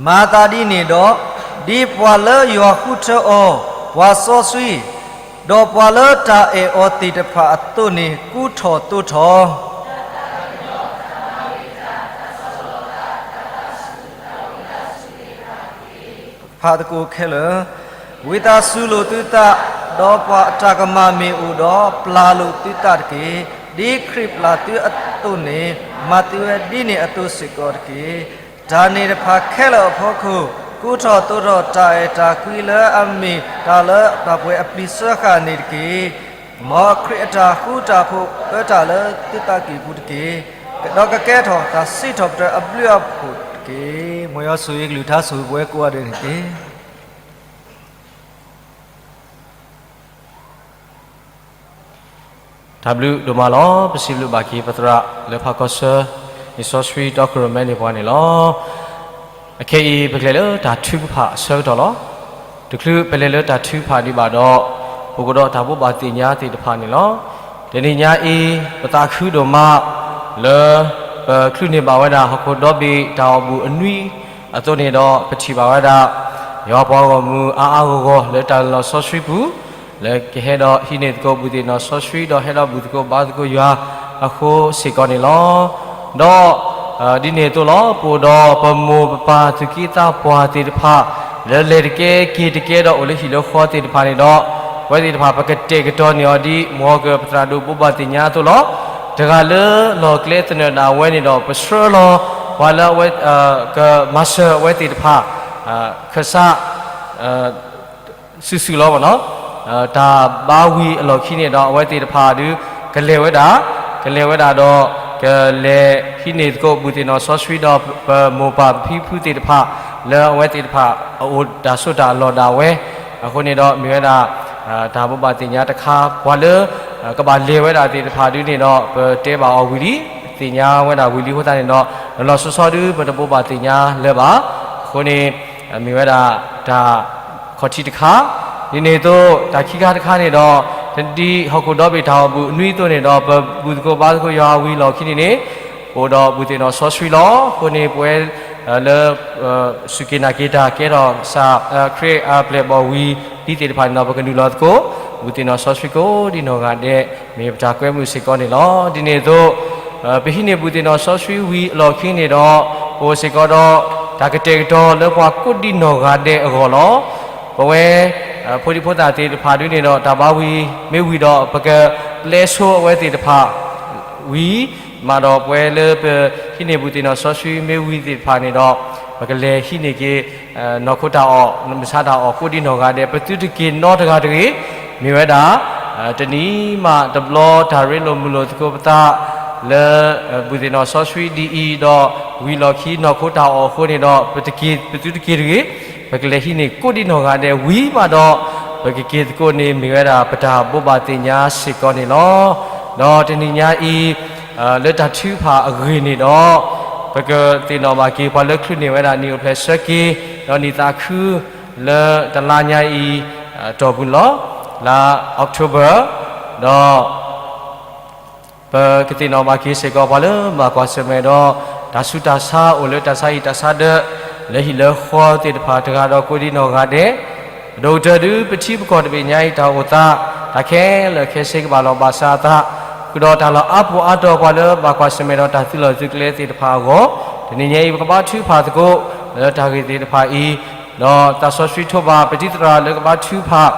မၤသးဒ်န့ၣ်ဒီး, ဒ်ပှၤလၢယွၤဃုထၢအီၤ, ပှၤစီဆှံ, ဒီးပှၤလၢတၢ်အဲၣ်အီၤသ့ၣ်တဖၣ်အသိးန့ၣ် ကူထီၣ်သိးထီၣ် ဖးသကိးခဲလၢာ်, ဝံသးစူၤလိာ်သုသး, ဒီးပှၤအတၢ်ကမၣ်မ့ၢ်အိၣ်ဒီး ပျၢ်လိာ်သုသးတက့ၢ်. ဒ်ခရံာ်ပျၢ်သုအသိးန့ၣ်, မၤသုဝဲဒ်န့ၣ်အသိးစ့ၢ်ကီးတက့ၢ်. တၢ်န့ၣ်တဖၣ်ခဲလၢာ်အဖီခိၣ်, ကူထီၣ်သိးထီၣ်တၢ်အဲၣ်တၢ်ကွံလၢအမ့ၢ်တၢ်လၢတၢ်ပှဲၤအပျံၤစၢဃာ်န့ၣ်တက့ၢ်. မ်ခရံာ်အတၢ်ဃူတၢ်ဖိးအၢတၢ်လၢသုသးကံၢ်ပူၤတက့ၢ်. ဒီးကကဲထီၣ်တၢ်စံးထီၣ်ပတြၢၤအဘျုးအဖှိၣ်တက့ၢ်. မ်ယွၤဆိၣ်ဂ့ၤကလုၢ်ကထါဆိၣ်ဂ့ၤပဝဲကိးဂၤဒဲးန့ၣ်တက့ၢ်. တၢ်ဘျုးဒိၣ်မးလီၤ. ပစံးဘျုးဘၣ်က့ၤပသရၣ်လၢဖးကီၢ်ဆၢ လံာ်စီဆှံတီခိၣ်ရိၣ်မဲန့ၢ်ပှၤန့ၣ်လီၤ. အခဲအံၤ ပကလဲၤလၢတၢ်ထုကဖၣ်အဆၢကတီၢ်လီၤ. တချုးပလဲၤလၢတၢ်ထုကဖၣ်ဒံးဘၣ်ဒီး, ပကအိၣ်ဒီးတၢ်ဘိးဘၣ်သ့ၣ်ညါသ့ၣ်တဖၣ်န့ၣ်လီၤ. တနံၤညါအံၤ ပသးခုဒိၣ်မး လၢပချုးန့ၢ်ဘၣ်ဝဲဒၣ် ဟီၣ်ခိၣ်ဒီဘ့ၣ်တၢ်အီၣ်ဘူၣ်အနွံအသိးန့ၣ်ဒီး ပထံၣ်ဘၣ်ဝဲဒၣ် ယွၤပှၤဂီၢ်မုၢ်အါအါဂီၢ်ဂီၢ်လၢတၢ်လီၢ်စီဆှံပူၤ လၢကဟဲဒီးဟံးန့ၢ်သကိးဘူၣ်သ့ၣ်နီၣ်စီဆှံ ဒီးဟဲဒီးဘူၣ်သကိးဘါသကိးယွၤအဃိစ့ၢ်ကီးန့ၣ်လီၤ. ဒီး ဒ်န့ၣ်အသိးလီၤ. ပအိၣ်ဒီးပမိၢ်ပပၢ်သူၣ်က့သးပှၢ်သ့ၣ်တဖၣ် လၢလဲၤတကဲက့ၤတကဲဒီးအိၣ်လၢဟံၣ်လၢဃီသ့ၣ်တဖၣ်န့ၣ်ဒီး, အဝဲသ့ၣ်တဖၣ်ပကတဲာ်ကတီၤန့ၢ်အီၤဒ် မ်ကပသရၣ်ဒိၣ်ဘိးဘၣ်သ့ၣ်ညါအသိးလီၤ. တဂၤလၢလီၢ်ကျဲသနၢၣ်ဒၣ်ဝဲန့ၣ်ဒီး ပဆှၢလီၤပှၤလၢအဝဲ ကမၤစၢၤအဝဲသ့ၣ်တဖၣ် ခၢၣ်စး စုာ်စုာ်လီၤ. တၢ်ဘါဝံၤအလီၢ်ခံန့ၣ်ဒီး အဝဲသ့ၣ်တဖၣ်ဒုး ကလဲၤဝဲဒၣ်, ကလဲၤဝဲဒၣ်ဒီး ကလဲၤဟံးန့ၢ်သကိးဘူၣ်သ့ၣ်နီၣ်စီဆှံဒီး ပမိၢ်ပၢ်ပဖံပဖုသ့ၣ်တဖၣ် လၢအဝဲသ့ၣ်တဖၣ်အအိၣ်တၢ်ဆိးတၢ်အလီၢ်ဒၣ်ဝဲ, အဃိန့ၣ်ဒီးမ့ၢ်ဝဲဒၣ် တၢ်ဘိးဘၣ်သ့ၣ်ညါတခါ ပှၤလၢ ကဘၣ်လဲၤဝဲဒၣ်သ့ၣ်တဖၣ်ဒုးန့ၣ်ဒီး ပတဲဘၣ်အီၤဝံၤလံ, သ့ၣ်ညါဝဲဒၣ်ဝံၤလံအဃိသတးန့ၣ်ဒီး လီၤလီၤဆီဆီဒုး ပတဘိးဘၣ်သ့ၣ်ညါလၢၤဘၣ်. အဃိန့ၣ် မ့ၢ်ဝဲဒၣ်တၢ်ခီၣ်ထံးတခါ, ဒ်န့ၣ်အသိး တၢ်ခံခါတခါန့ၣ်ဒီး ဒ်ဟီၣ်ခိၣ်ဒီဘ့ၣ်တၢ်အီၣ်ဘူၣ်အနွံအသိးန့ၣ်ဒီး ပဘူၣ်သကိးဘါသကိးယွၤဝံၤလီၢ်ခံန့ၣ်န့ၣ် ပအိၣ်ဒီးဘူၣ်သ့ၣ်နီၣ်စီဆှံလီၤ. အဃိန့ၣ် ပဝဲ လၢ စူၢ်က့ၤနာ်က့ၤတၢ်ကဲထီၣ်ကစၢ် ခရံာ်အပျဲၢ်အဘီၣ်ဝံၤလံသ့ၣ်တဖၣ်န့ၣ်ဒီး ပကနုာ်လီၤသကိး ဘူၣ်သ့ၣ်နီၣ်စီဆှံကိးဒံနီၢ်ဂၤဒဲး မ့ၢ်ပတၢ်ကွဲမုာ်စ့ၢ်ကီးန့ၣ်လီၤ. ဒ်န့ၣ်အသိး ပဟံးန့ၢ်ဘူၣ်သ့ၣ်နီၣ်စီဆှံဝံၤအလီၢ်ခံန့ၣ်ဒီး ပအိၣ်စ့ၢ်ကီးဒီး တၢ်ကတဲာ်ကတီၤလၢပှၤကိးဒံနီၢ်ဂၤဒဲးအဂီၢ်လီၤ. ပဝဲ ဖိဒံဖိသၣ်သ့ၣ်တဖၣ်ဒုးန့ၣ်ဒီး တၢ်ဘါဝံၤမ့ၢ်ဝံၤဒီး ပကပျဲဆိအဝဲသ့ၣ်တဖၣ် ဝံၤ မးဒီးပဝဲလၢပဟံးန့ၢ်ဘူၣ်သ့ၣ်နီၣ်စီဆှံမ့ၢ်ဝံၤသ့ၣ်တဖၣ်န့ၣ်ဒီး ပကလဲၤဟံးန့ၢ်က့ၤ နီၢ်ခိတၢ်အီၣ် မုၢ်ဆါတၢ်အီၣ်ကိးဒံနီၢ်ဂၤဒဲး ပသုတက့ၤနီတဂၤတဂ့ၤ, မ့ၢ်ဝဲဒၣ် တနံၤမးတဘျီတၢ်ရ့လိာ်မုာ်လိာ်သကိးပသး လၢ ဘူၣ်သ့ၣ်နီၣ်စီဆှံဒ်အံၤဒီး ဝံၤလီၢ်ခံနီၢ်ခိတၢ်အီၣ်အဃိန့ၣ်ဒီး ပတက့ၤ ပသုတက့ၤတဂ့ၤ, ပကလဲၤဟံးန့ၢ်ကိးဒံနီၢ်ဂၤဒဲးဝံၤမးဒီး ပကက့ၤသကိးန့ၣ်မ့ၢ်ဝဲဒၣ်ပတၢ်ဘိးဘၣ်သ့ၣ်ညါစ့ၢ်ကီးန့ၣ်လီၤ. ဒီးတနံၤညါအံၤ လၢတၢ်ထုကဖၣ်အဂ့ၢ်န့ၣ်ဒီး ပကသ့ၣ်နီၣ်ဘၣ်က့ၤပှၤလၢချုးန့ၢ်ဝဲဒၣ်နံၣ်အိၣ်ဖျဲၣ်ဆၢက့ၤ ဒီးနံၣ်သးခု လၢတလါညါအံၤ တီၢ်ပူၤန့ၣ်လီၤ. လါ October ဒီး ပကသ့ၣ်နီၣ်ဘၣ်က့ၤစ့ၢ်ကီးပှၤလၢဘၣ်ကွၢ်ဆၢၣ်မဲာ်ဒီး တၢ်ဆူးတၢ်ဆါအိၣ်လၢတၢ်ဆါဟံၣ်တၢ်ဆါဒၢး လၢဟံၣ်လၢဃီသ့ၣ်တဖၣ်တဂၤဒီးကိးဒံနီၢ်ဂၤဒဲး ပဒိၣ်ကတၢၢ်ဒုးပထံပကီၢ်တဘ့ၣ်ညါအံၤတၢ်အိၣ်သး တၢ်ခဲလၢာ်ခဲဆ့ကဘၣ်လီၤဘၣ်စးအသး ဃုာ်ဒီးတၢ်လီၢ်အါပူၤအါတီၤ ပှၤလၢဘၣ်ကွၢ်ဆၢၣ်မဲာ်ဒီးတၢ်သုးလီၢ်သုးကျဲသ့ၣ်တဖၣ်အဂီၢ်, တနံၤညါအံၤ ပကဘါထုကဖၣ်သကိး လၢတၢ်ဂ့ၢ်သ့ၣ်တဖၣ်အံၤ, ဒီးသးစီဆှံထိးဘၣ်ပတံၤသရၣ်လၢကဘါထုကဖၣ်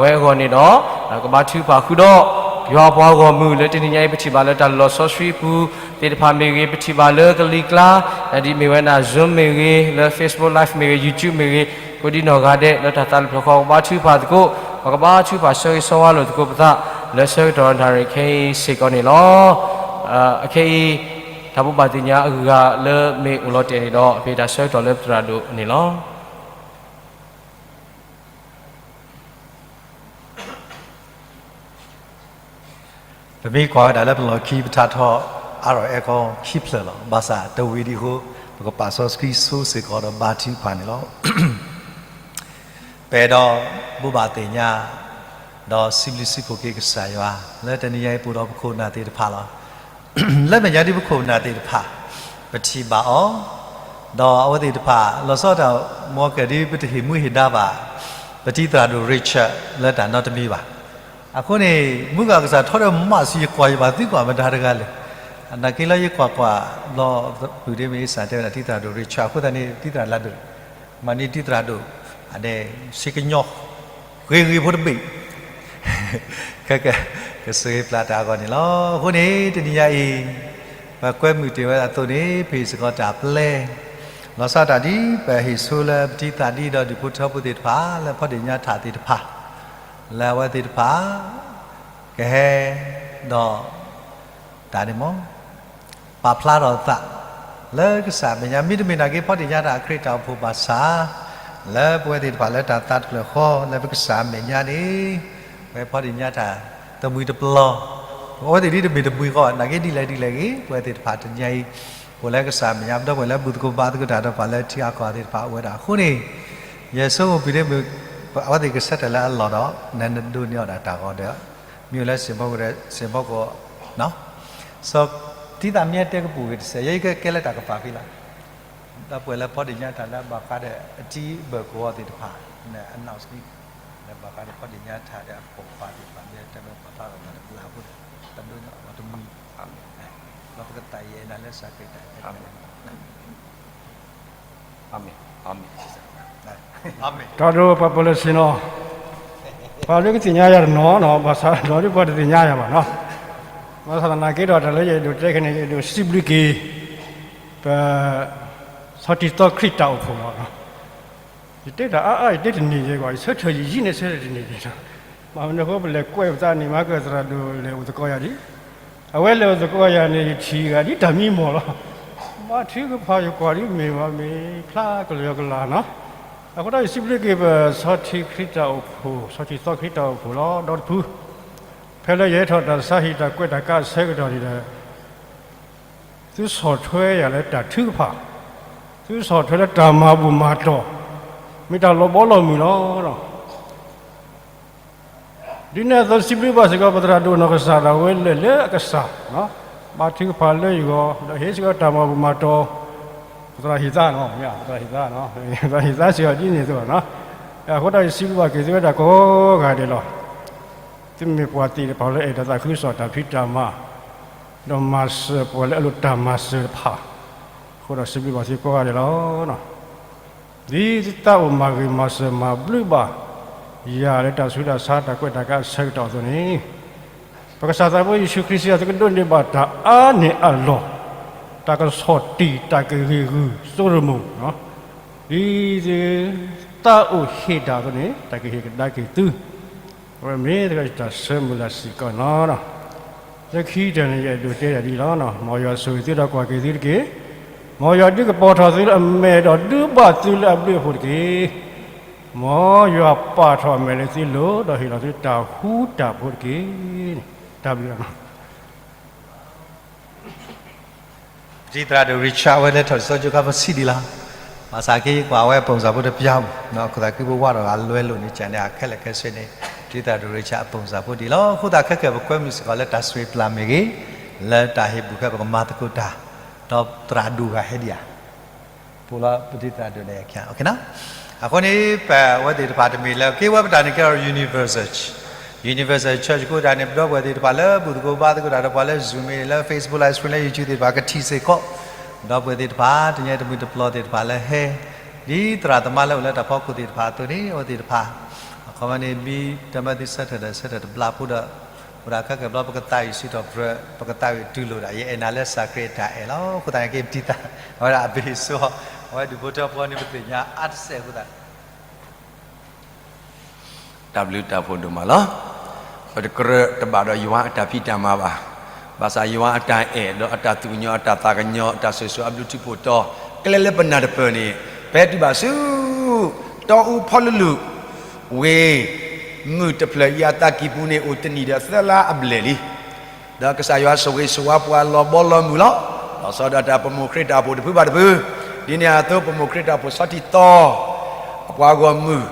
ဝဲအဂီၢ်န့ၣ်ဒီး, ကဘါထုကဖၣ်ဃုာ်ဒီး ယွၤအပှၤဂီၢ်မုၢ်လၢတနံၤညါအံၤ ပထံၣ်ဘၣ်လၢတၢ်လီၢ်စီဆှံအပူၤသ့ၣ်တဖၣ်မ့ၢ်ဂ့ၤ, ပထံၣ်ဘၣ်လၢကလံၤကျါ ဒ်မ့ၢ်ဝဲဒၣ် Zoom မ့ၢ်ဂ့ၤ, လၢ Facebook Live မ့ၢ်ဂ့ၤ, YouTube မ့ၢ်ဂ့ၤ, ကိးဒံနီၢ်ဂၤဒဲး လၢတၢ်သးတဖျၢၣ်ဃီ ကဘါထုကဖၣ်သကိး, ပကဘါထုကဖၣ်ဆၢဂ့ၤဆၢဝါလိာ်သကိးပသး လၢဆၢကတီၢ်နၣ်ရံၣ်ခဲအံၤစ့ၢ်ကီးန့ၣ်လီၤ. အခဲအံၤ တၢ်ဘိးဘၣ်သ့ၣ်ညါအဂၤလၢမ့ၢ်အိၣ်လီၤတဲာ်န့ၣ်ဒီး ပဟ့ၣ်တၢ်ဆၢကတီၢ်လၢပသရၣ်ဒိၣ်န့ၣ်လီၤ. ပမ့ၢ်ကွၢ်ဝဲဒၣ်လၢပလီၢ်ခံ ပထါထီၣ်အါထီၣ်အဲကီခံဖျၢၣ်လီၤ. ဘၣ်ဆၣ်တဝံၤဒံးအဃိ ပကပာ်စီဆှံဆိစ့ၢ်ကီးဒီးဘါထုကဖၣ်န့ၣ်လီၤ. ပအဲၣ်ဒိးဘိးဘၣ်သ့ၣ်ညါ ဒီးစံးဘျုးစံးဖှိၣ်က့ၤကစၢ်ယွၤ လၢတနံၤညါအံၤပအိၣ်ဒီးပခိၣ်ပနၢ်သ့ၣ်တဖၣ်လီၤ. လၢမဲာ်ညါဒ်ပခိၣ်ပနၢ်သ့ၣ်တဖၣ် ပထံၣ်ဘၣ်အီၤ, ဒီးအဝဲသ့ၣ်တဖၣ် လီၤဆီဒၣ်တၢ် မ်ကဒ်ပတဟ့ၣ်မူဟ့ၣ်ဒါဘၣ် ပတံၤသရၣ်ဒိၣ် Richard လၢတၢ်နီတမံၤဘၣ်. အဃိန့ၣ် မုၢ်ဂၤကစၢ်ထီဒီးမးစံး ယကွၢ်ယဘၣ်သုကွၢ်မတၤတဂၤလဲၣ်. နာ်က့လၢယကွၢ်ကွၢ် ဘျီပူၤဒ်မ့ၢ်စၢ်တဲဝဲဒၣ်တံၤသရၣ်ဒိၣ် Richard အဃိသတးန့ၣ် တံၤသရၣ်လၢဒိၣ် မၤန့ၢ်တံၤသရၣ်ဒိၣ် အန့ၣ် စ့ကညီ ဂ့ၤဂ့ၤဖိတဘ့ၣ် ကဲကဲ ကစၢ်ယွၤပျၢ်တၢ်အဂီၢ်န့ၣ်လီၤ. အဃိန့ၣ် တနံၤညါအံၤ ပကွဲမုာ်တ့ၢ်ဝဲဒၣ်အသိးန့ၣ် ပဟ့ၣ်စ့ၢ်ကီးတၢ်ပျဲ လီၤဆီဒၣ်တၢ်ဒ်ပဟ့ၣ်ဆိလၢပတံၤသရၣ်ဒ်ဒီးဒူၣ်ဖိထၢဖိသ့ၣ်တဖၣ် လၢဖီၣ်တ့ၢ်ညါထၣ်သ့ၣ်တဖၣ် လၢအဝဲသ့ၣ်တဖၣ် ကဟဲ ဒီး တၢ်န့ၣ်မ့ၢ် ပာ်ဖျါထီၣ်အသး လၢကစၢ်အမဲာ်ညါ မ့တမ့ၢ်နာ်က့ ဖီၣ်တ့ၢ်ညါတၢ်ခရံာ်တၢ်အိၣ်ဖှိၣ်ဘၣ်ဆၣ် လၢပဝဲသ့ၣ်တဖၣ်လၢတၢ်သးတဖျၢၣ်ဃီ လၢပကစၢ်အမဲာ်ညါန့ၣ် ပဝဲဖီၣ်တ့ၢ်ညါတၢ်တမှံၤတပျီၤ ပဝဲသ့ၣ်ဒ်တမ့ၢ်တမှံၤဃီ နာ်က့ဒ်လဲၣ်ဒ်လဲၣ်ဂ့ၤ ပဝဲသ့ၣ်တဖၣ်တနံၤညါအံၤ ပအိၣ်လၢကစၢ်အမဲာ်ညါ ပဒီပုၢ်ဝဲၢ်လၢဘူၣ်သကိးဘါသကိးတၢ်ဒီးပှၤလၢထံဂၤကီၢ်ဂၤသ့ၣ်တဖၣ်အိၣ်ဝဲဒၣ်အဃိန့ၣ် ယဆိကမိၣ်ပူၤန့ၣ် အဝဲသ့ၣ်ကဆၢထၢၣ်လၢအလီၢ်ဒီး နနဒိးန့ၢ်အီၣ်ဒၣ်တၢ်ဂီၤဒီး မ့ၢ်အိၣ်လၢစ့ၢ်ကီး စ့ၢ်ကီး စီၤတံၤသရၣ်မ့ၢ်တဲကပူၤဂ့ၤတစဲး ယဲယကကဲလၢတၢ်ကပၤဖဲလီၤ. ဒီပုၢ်ဝဲၢ်လၢဖီၣ်တ့ၢ်ညါတၢ်လၢဘၣ်ဃးဒီးအတံၤဘၢၣ်ကဝီၤသ့ၣ်တဖၣ် န announce လံ လၢဘၣ်ဃးဒီးဖီၣ်တ့ၢ်ညါတၢ်ဒီးအပိာ်ခွါသ့ၣ်တဖၣ် မ့ၢ်တဲမ့ၢ်ပာ်ဖျါထီၣ်သးလၢပလၢ်အဃိဒီး တဒိးန့ၢ်အီၣ်တမံၤ ဒီးပကသးယဲၢ်နၤလၢစၢ်ခရံာ်တၢ်အဲၣ်တၢ် တၢ်ဒိပှၤပၢၤလၢဆ့ၣ်နီၤ ပှၤဒုးကသ့ၣ်ညါယၤတနီၤနီၤ ဘၣ်ဆၣ်ဒီးဒုးပှၤတသ့ၣ်ညါယၤဘၣ်နီၤ ဘၣ်ဆၣ်သနာ်က့ဒီးတၢ်လၢယအဲၣ်ဒိးတဲခဲန့ၣ် ယအဲၣ်ဒိးစံးဘျုးက့ၤ ပ ဆီထံသီခရံာ်တၢ်အိၣ်ဖှိၣ်လီၤ. ယတဲတၢ်အါအါ ယတဲတန့ၢ်ယဲၢ်ကွၢ် ယဆၢထၢၣ်ယံာ်ယံာ်န့ၣ်ဆၢထၢၣ်တန့ၢ်န့ၣ်လီၤ. ဘၣ်မနုၤအဃိ ပလဲၤကွဲးပသးန့ၣ် မၤကသရၣ်ဒိၣ်လဲၤအိၣ်သကိးယၤဒ် အဝဲလဲၤအိၣ်သကိးယၤန့ၣ် ယထံၣ်ဂၤဒ်တၢ်မံမီၢ်လီၤ. ဘါထုကဖၣ်ယကွၢ်ဒ်မ့ၢ်ဝဲမ့ၢ်ဖျါကလၢာ်ကလၢာ်နီၤ. အဃိဒီးယစံးဘျုးက့ၤပ ဆီထံခရံာ်တၢ်အိၣ်ဖှိၣ် ဆီထံသီခရံာ်တၢ်အိၣ်ဖှိၣ်လီၤ. ဒီတဖု ဖဲလၢယဟဲထီၣ်တၢ်ဆါဟံၣ်တၢ်ကွဲးတၢ်ကးအဆၢကတီၢ်န့ၣ်ဒီး သုဆီၣ်ထွဲယၤလၢတၢ်ထုကဖၣ်, သုဆီၣ်ထွဲလၢတၢ်မၤဘူၣ်မၤတီၢ်, မ့ၢ်တၢ်လီၤဘီလီၤမုၢ်လီၤ. ဒ်န့ၣ်အသိးစံးဘျုးဘၣ်စ့ၢ်ကီး ပသရၣ်ဒိၣ်နီၢ်ကစၢ်ဒၣ်ဝဲလၢာ်လၢအကစၢ်, ဘါထုကဖၣ်လၢယဂီၢ် ဒီးဟ့ၣ်စ့ၢ်ကီးတၢ်မၤဘူၣ်မၤတီၢ်, ပသရၣ်ဟ့ၣ်သါနီၤ, ပသရၣ်ဟ့ၣ်သါ, ပသရၣ်ဟ့ၣ်သါစ့ၢ်ကီးဒ်န့ၣ်အသိးနီၤ. အဃိဒီးယစံးဘျုးဘၣ်က့ၤသုဝဲဒၣ်ကိးဂၤဒဲးလီၤ. သုမ့ၢ်ပှၤသ့ၣ်တဖၣ်လၢအဲၣ်ဒိးသးခုကစီၣ်တၢ်ဖံးတၢ်မၤ, ဒီးမၤစၢၤပှၤလၢအလိၣ်တၢ်မၤစၢၤတဖၣ်, အဃိဒီးစံးဘျုးဘၣ်သုကိးဂၤဒဲးလီၤ. ဒ်သုသးအိၣ်မၤဂ့ၤမၤစၢၤမၤဘျုးဘၣ်ယၤလၢတၢ်ဆူးတၢ်ဆါတၢ်ကွဲးတၢ်ကးအဆၢကတီၢ်အသိးန့ၣ်, ပကစၢ်သးဘိယ့ၣ်ၡူးခရံာ်စံး သုကဒိးန့ၢ်ဘၣ်တၢ်အါန့ၢ်အလီၢ်, တၢ်ကဆီၣ်တံၢ်တၢ်ကဂ့ၤဂုာ်စိရမိၣ်, ဒ်သုသးအိၣ်ဟ့ၣ်တၢ်အသိးန့ၣ် တၢ်ကဟ့ၣ်ကဒါက့ၤသု အဝဲမ့ၢ်တၢ်ဆၢမုၢ်လၢ်စ့ၢ်ကီးန့ၣ်လီၤ. လၢခံတၢၢ်န့ၣ် ယအဲၣ်ဒိးတဲဒၣ်ဒ်အံၤလီၤ. မ်ယွၤဆိၣ်ဂ့ၤသုဒီးကွၢ်က့ၤသုတက့ၢ်. မ်ယွၤဒုးကပီၤထီၣ်သုလၢအမဲာ်ဒီးဒုးဘၣ်သုလၢအဘျုးအဖှိၣ်တက့ၢ်. မ်ယွၤပာ်ထီၣ်အမဲာ်လၢသုလိၤ ဒီးဟ့ၣ်လီၤသုတၢ်ဃူတၢ်ဖိးတက့ၢ်. တၢ်ဘျုးလီၤ. ပတံၤသရၣ်ဒိၣ် Richard ဝဲလဲၤထီၣ်စီၤကၠိခါ ပစံးဒ်လီၤ. ဘၣ်ဆၣ်က့ယကွၢ်ဝဲအပိၢ်စၢ်ဖိတပျၢ်မး, ခိၣ်သးခုပဝးထီၣ်ဂၤလွဲလိာ်န့ၣ် ကန့ၣ် အခဲလၢာ်ခဲဆ့န့ၣ် ပတံၤသရၣ်ဒိၣ် Richard အပိၢ်စၢ်ဖိဒ်လီၤ. အဃိသတးခဲကဲပကွဲမုာ်စ့ၢ်ကီးလၢတၢ်ဆိၣ်ဂ့ၤပျၢ်မ့ၢ်ဂ့ၤ, လၢတၢ်ဟ့ၣ်ဘူၣ်ခဲ ပကမၤသကိးတၢ်, ဒီးသရၣ်ဒိၣ်ဂၤဟဲဒံးဧါ ပိာ်လီၤပတံၤသရၣ်ဒိၣ်န့ၣ် အဃိန့ၣ် ပဝဲသ့ၣ်တဖၣ်တမ့ၢ်လၢက့ဝဲပတၢ်န့ၣ်ကဲထီၣ် universal church, Universal Church ကအိၣ်ဒၣ်န့ၣ် ပဒီပုၢ်ဝဲၢ်သ့ၣ်တဖၣ်လၢဘူၣ်သကိးဘါသကိးတၢ်ဒီးပှၤလၢ Zoom မ့ၢ်လၢ Facebook Live Stream လၢ YouTube သ့ၣ်တဖၣ် ကထံၣ်စ့ၢ်ကီး ဒီပုၢ်ဝဲၢ်သ့ၣ်တဖၣ် တညါတမှံၤတပျီၤသ့ၣ်တဖၣ်လၢဟဲ ဒ်သရၣ်သမါလၢအိၣ်လၢတၢ်ဖီခိၣ်သ့ၣ်တဖၣ်အသိးန့ၣ် အဝဲသ့ၣ်တဖၣ် အခီပညီန့ၣ် မ့ၢ်တၢ်မၤသုဆၢထၢၣ်ဒီးဆၢထၢၣ်တဘျီဖိဒီး အိၣ်ဒၣ်ခဲကဲဘျီ ပကသးဝံၣ်စံးထီၣ်ပတြၢၤ ပကသးဝံၣ်တူၢ်လိာ်ဒၣ် ယအဲၣ်နၤလၢကစၢ်ခရံာ်အတၢ်အဲၣ်လီၤ. အဃိသတးန့ၣ် က့ၤပတံၤသကိး အဝဲဒၣ်အဘ့ၣ်ဆိ အဝဲဒၣ်ဒူၣ်ဖိထၢဖိန့ၣ် ပသ့ၣ်ညါအါတစဲးအဃိသတး တၢ်ဘျုးတၢ်ဖှိၣ်ဒိၣ်မးလီၤ. ပတကြၢးတဘၣ်ဒီးယွၤအတၢ်ဖံးတၢ်မၤဘၣ်. ဘၣ်ဆၣ်ယွၤအတၢ်အဲၣ်ဒီးအတၢ်သူၣ်ကညီၤ အတၢ်သးကညီၤ အတၢ်စိၤစိၤအဘျုးထူးဖှိၣ်တီ ကျဲလၢပနၢ်တပၢၢ်န့ၣ် ပဟဲတုၤဘၣ်ဆူ တီအူဖီလူလူၢ် ဝ့ၢ်မုၢ်တဖျၢၣ်အံၤအသးကံၢ်ပူၤန့ၣ် အိၣ်တနံၣ်ဒီးသၢလါအဘျဲၣ်လံ. ဒီးကစၢ်ယွၤဆိၣ်ဂ့ၤဆိၣ်ဝါပှၤလီၤဘီလီၤမုၢ်လီၤ. လီၤဆီဒၣ်တၢ်ပမိၢ်ခရံာ်တၢ်အိၣ်ဖှိၣ်တဖုဘၣ်တဖု, ဒ်န့ၣ်အသိးပမိၢ်ခရံာ်တၢ်အိၣ်ဖှိၣ်ဆီထံၣ်သီ အပှၤဂီၢ်မုၢ်,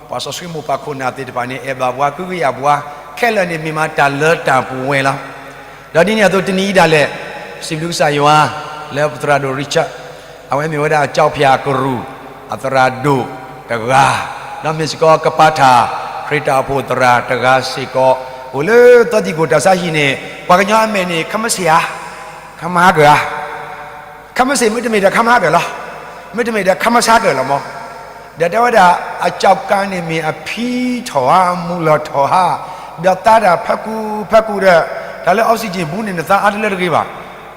ပှၤစီဆှံမိၢ်ပၢ်ခိၣ်နၢ်သ့ၣ်တဖၣ်န့ၣ် အဲၣ်ဘၣ်ပှၤကဟုကယာ်ပှၤ, ခဲလၢာ်န့ၣ်မ့ၢ်မးတၢ်လၢတၢ်ပှဲၤလီၤ. ဒီးဒ်န့ၣ်အသိးတနံၤအံၤဒၣ်လဲာ်, စံးဘျုးကစၢ်ယွၤ လၢပသရၣ်ဒိၣ် Richard, အဝဲမ့ၢ်ဝဲဒၣ်ကၠီဖၠၣ်ကရူၢ် အသရၣ်ဒိၣ်တဂၤ, ဒီးမ့ၢ်စ့ၢ်ကီးကပၤထၣ် ခရံာ်တၢ်အိၣ်ဖှိၣ်သရၣ်တဂၤစ့ၢ်ကီး, အိၣ်လၢသီသံၣ်ခိၣ်တၢ်ဆါဟံၣ်န့ၣ် ပှၤကညီအမဲာ်န့ၣ် ခမစ့ၢ်ဧါ, ခမဟါကၢၤဧါ ခမစ့ၢ်မ့တမ့ၢ်ဒီးခမဟါကၢၤလီၤ, မ့တမ့ၢ်ဒီးခမဆါကၢၤလီၤမး, ဒီးတဲဝဲဒၣ် အကၠီကါန့ၣ်မ့ၢ်အဖံထီၣ်ဧါ မူလီၤထီၣ်ဧါ, ဒီးသါတၢ်ဖးကူဖးကူဒီး တၢ်လၢ oxygen ဘူးန့ၣ် နသါအါတလၢတဂ့ၤဘၣ်,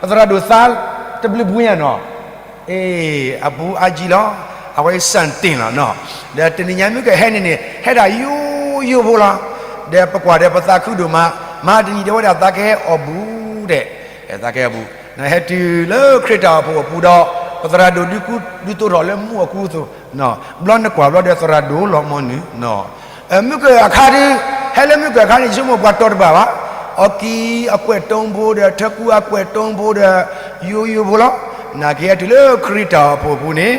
ပသရၣ်ဒိၣ်သါတဘျုးဘူးညါနီၤ, အ့ အဘူးအါကံလီၤ, အဝဲစၢ်တ့ၢ်လီၤနီၤ, ဒီးတနံၤညါမ့ၢ်ကဟဲန့ၣ်န့ၣ် ဟဲဒၣ်ယိယိဖိလီၤ, ဒီးပကွၢ်ဒီးပသးခုဒိၣ်မး, မဟါတနံၤတဲဝဲဒၣ်သးကဟဲအီၣ်ဘူးဒဲး, သးကဟဲအီၣ်ဘူး, နဟဲတုၤလၢခရံာ်တၢ်အိၣ်ဖှိၣ်အပူၤဒီး ပသရၣ်ဒိၣ်ဒုးကူဒုးသိးထီၣ်လၢမူအကူအသိး, ဘျီနကွၢ်ဘျီဒီးသရၣ်ဒိၣ်လီၤမီၢ်နုာ်, မုၢ်ကၢၢ်အခါဒုး, ဟဲလၢမုၢ်ကၢၢ်အခါန့ၣ် ယဆိကမိၣ်ပှၤတီၤတဘၣ်ဘၣ်, အီကံအကွဲၢ်တုံဖိဒီး ထၢကူအကွဲၢ်တုံဖိဒီး ယိယိဖိလီၤ, နကဟဲတုၤလၢခရံာ်တၢ်အိၣ်ဖှိၣ်အပူၤန့ၣ်,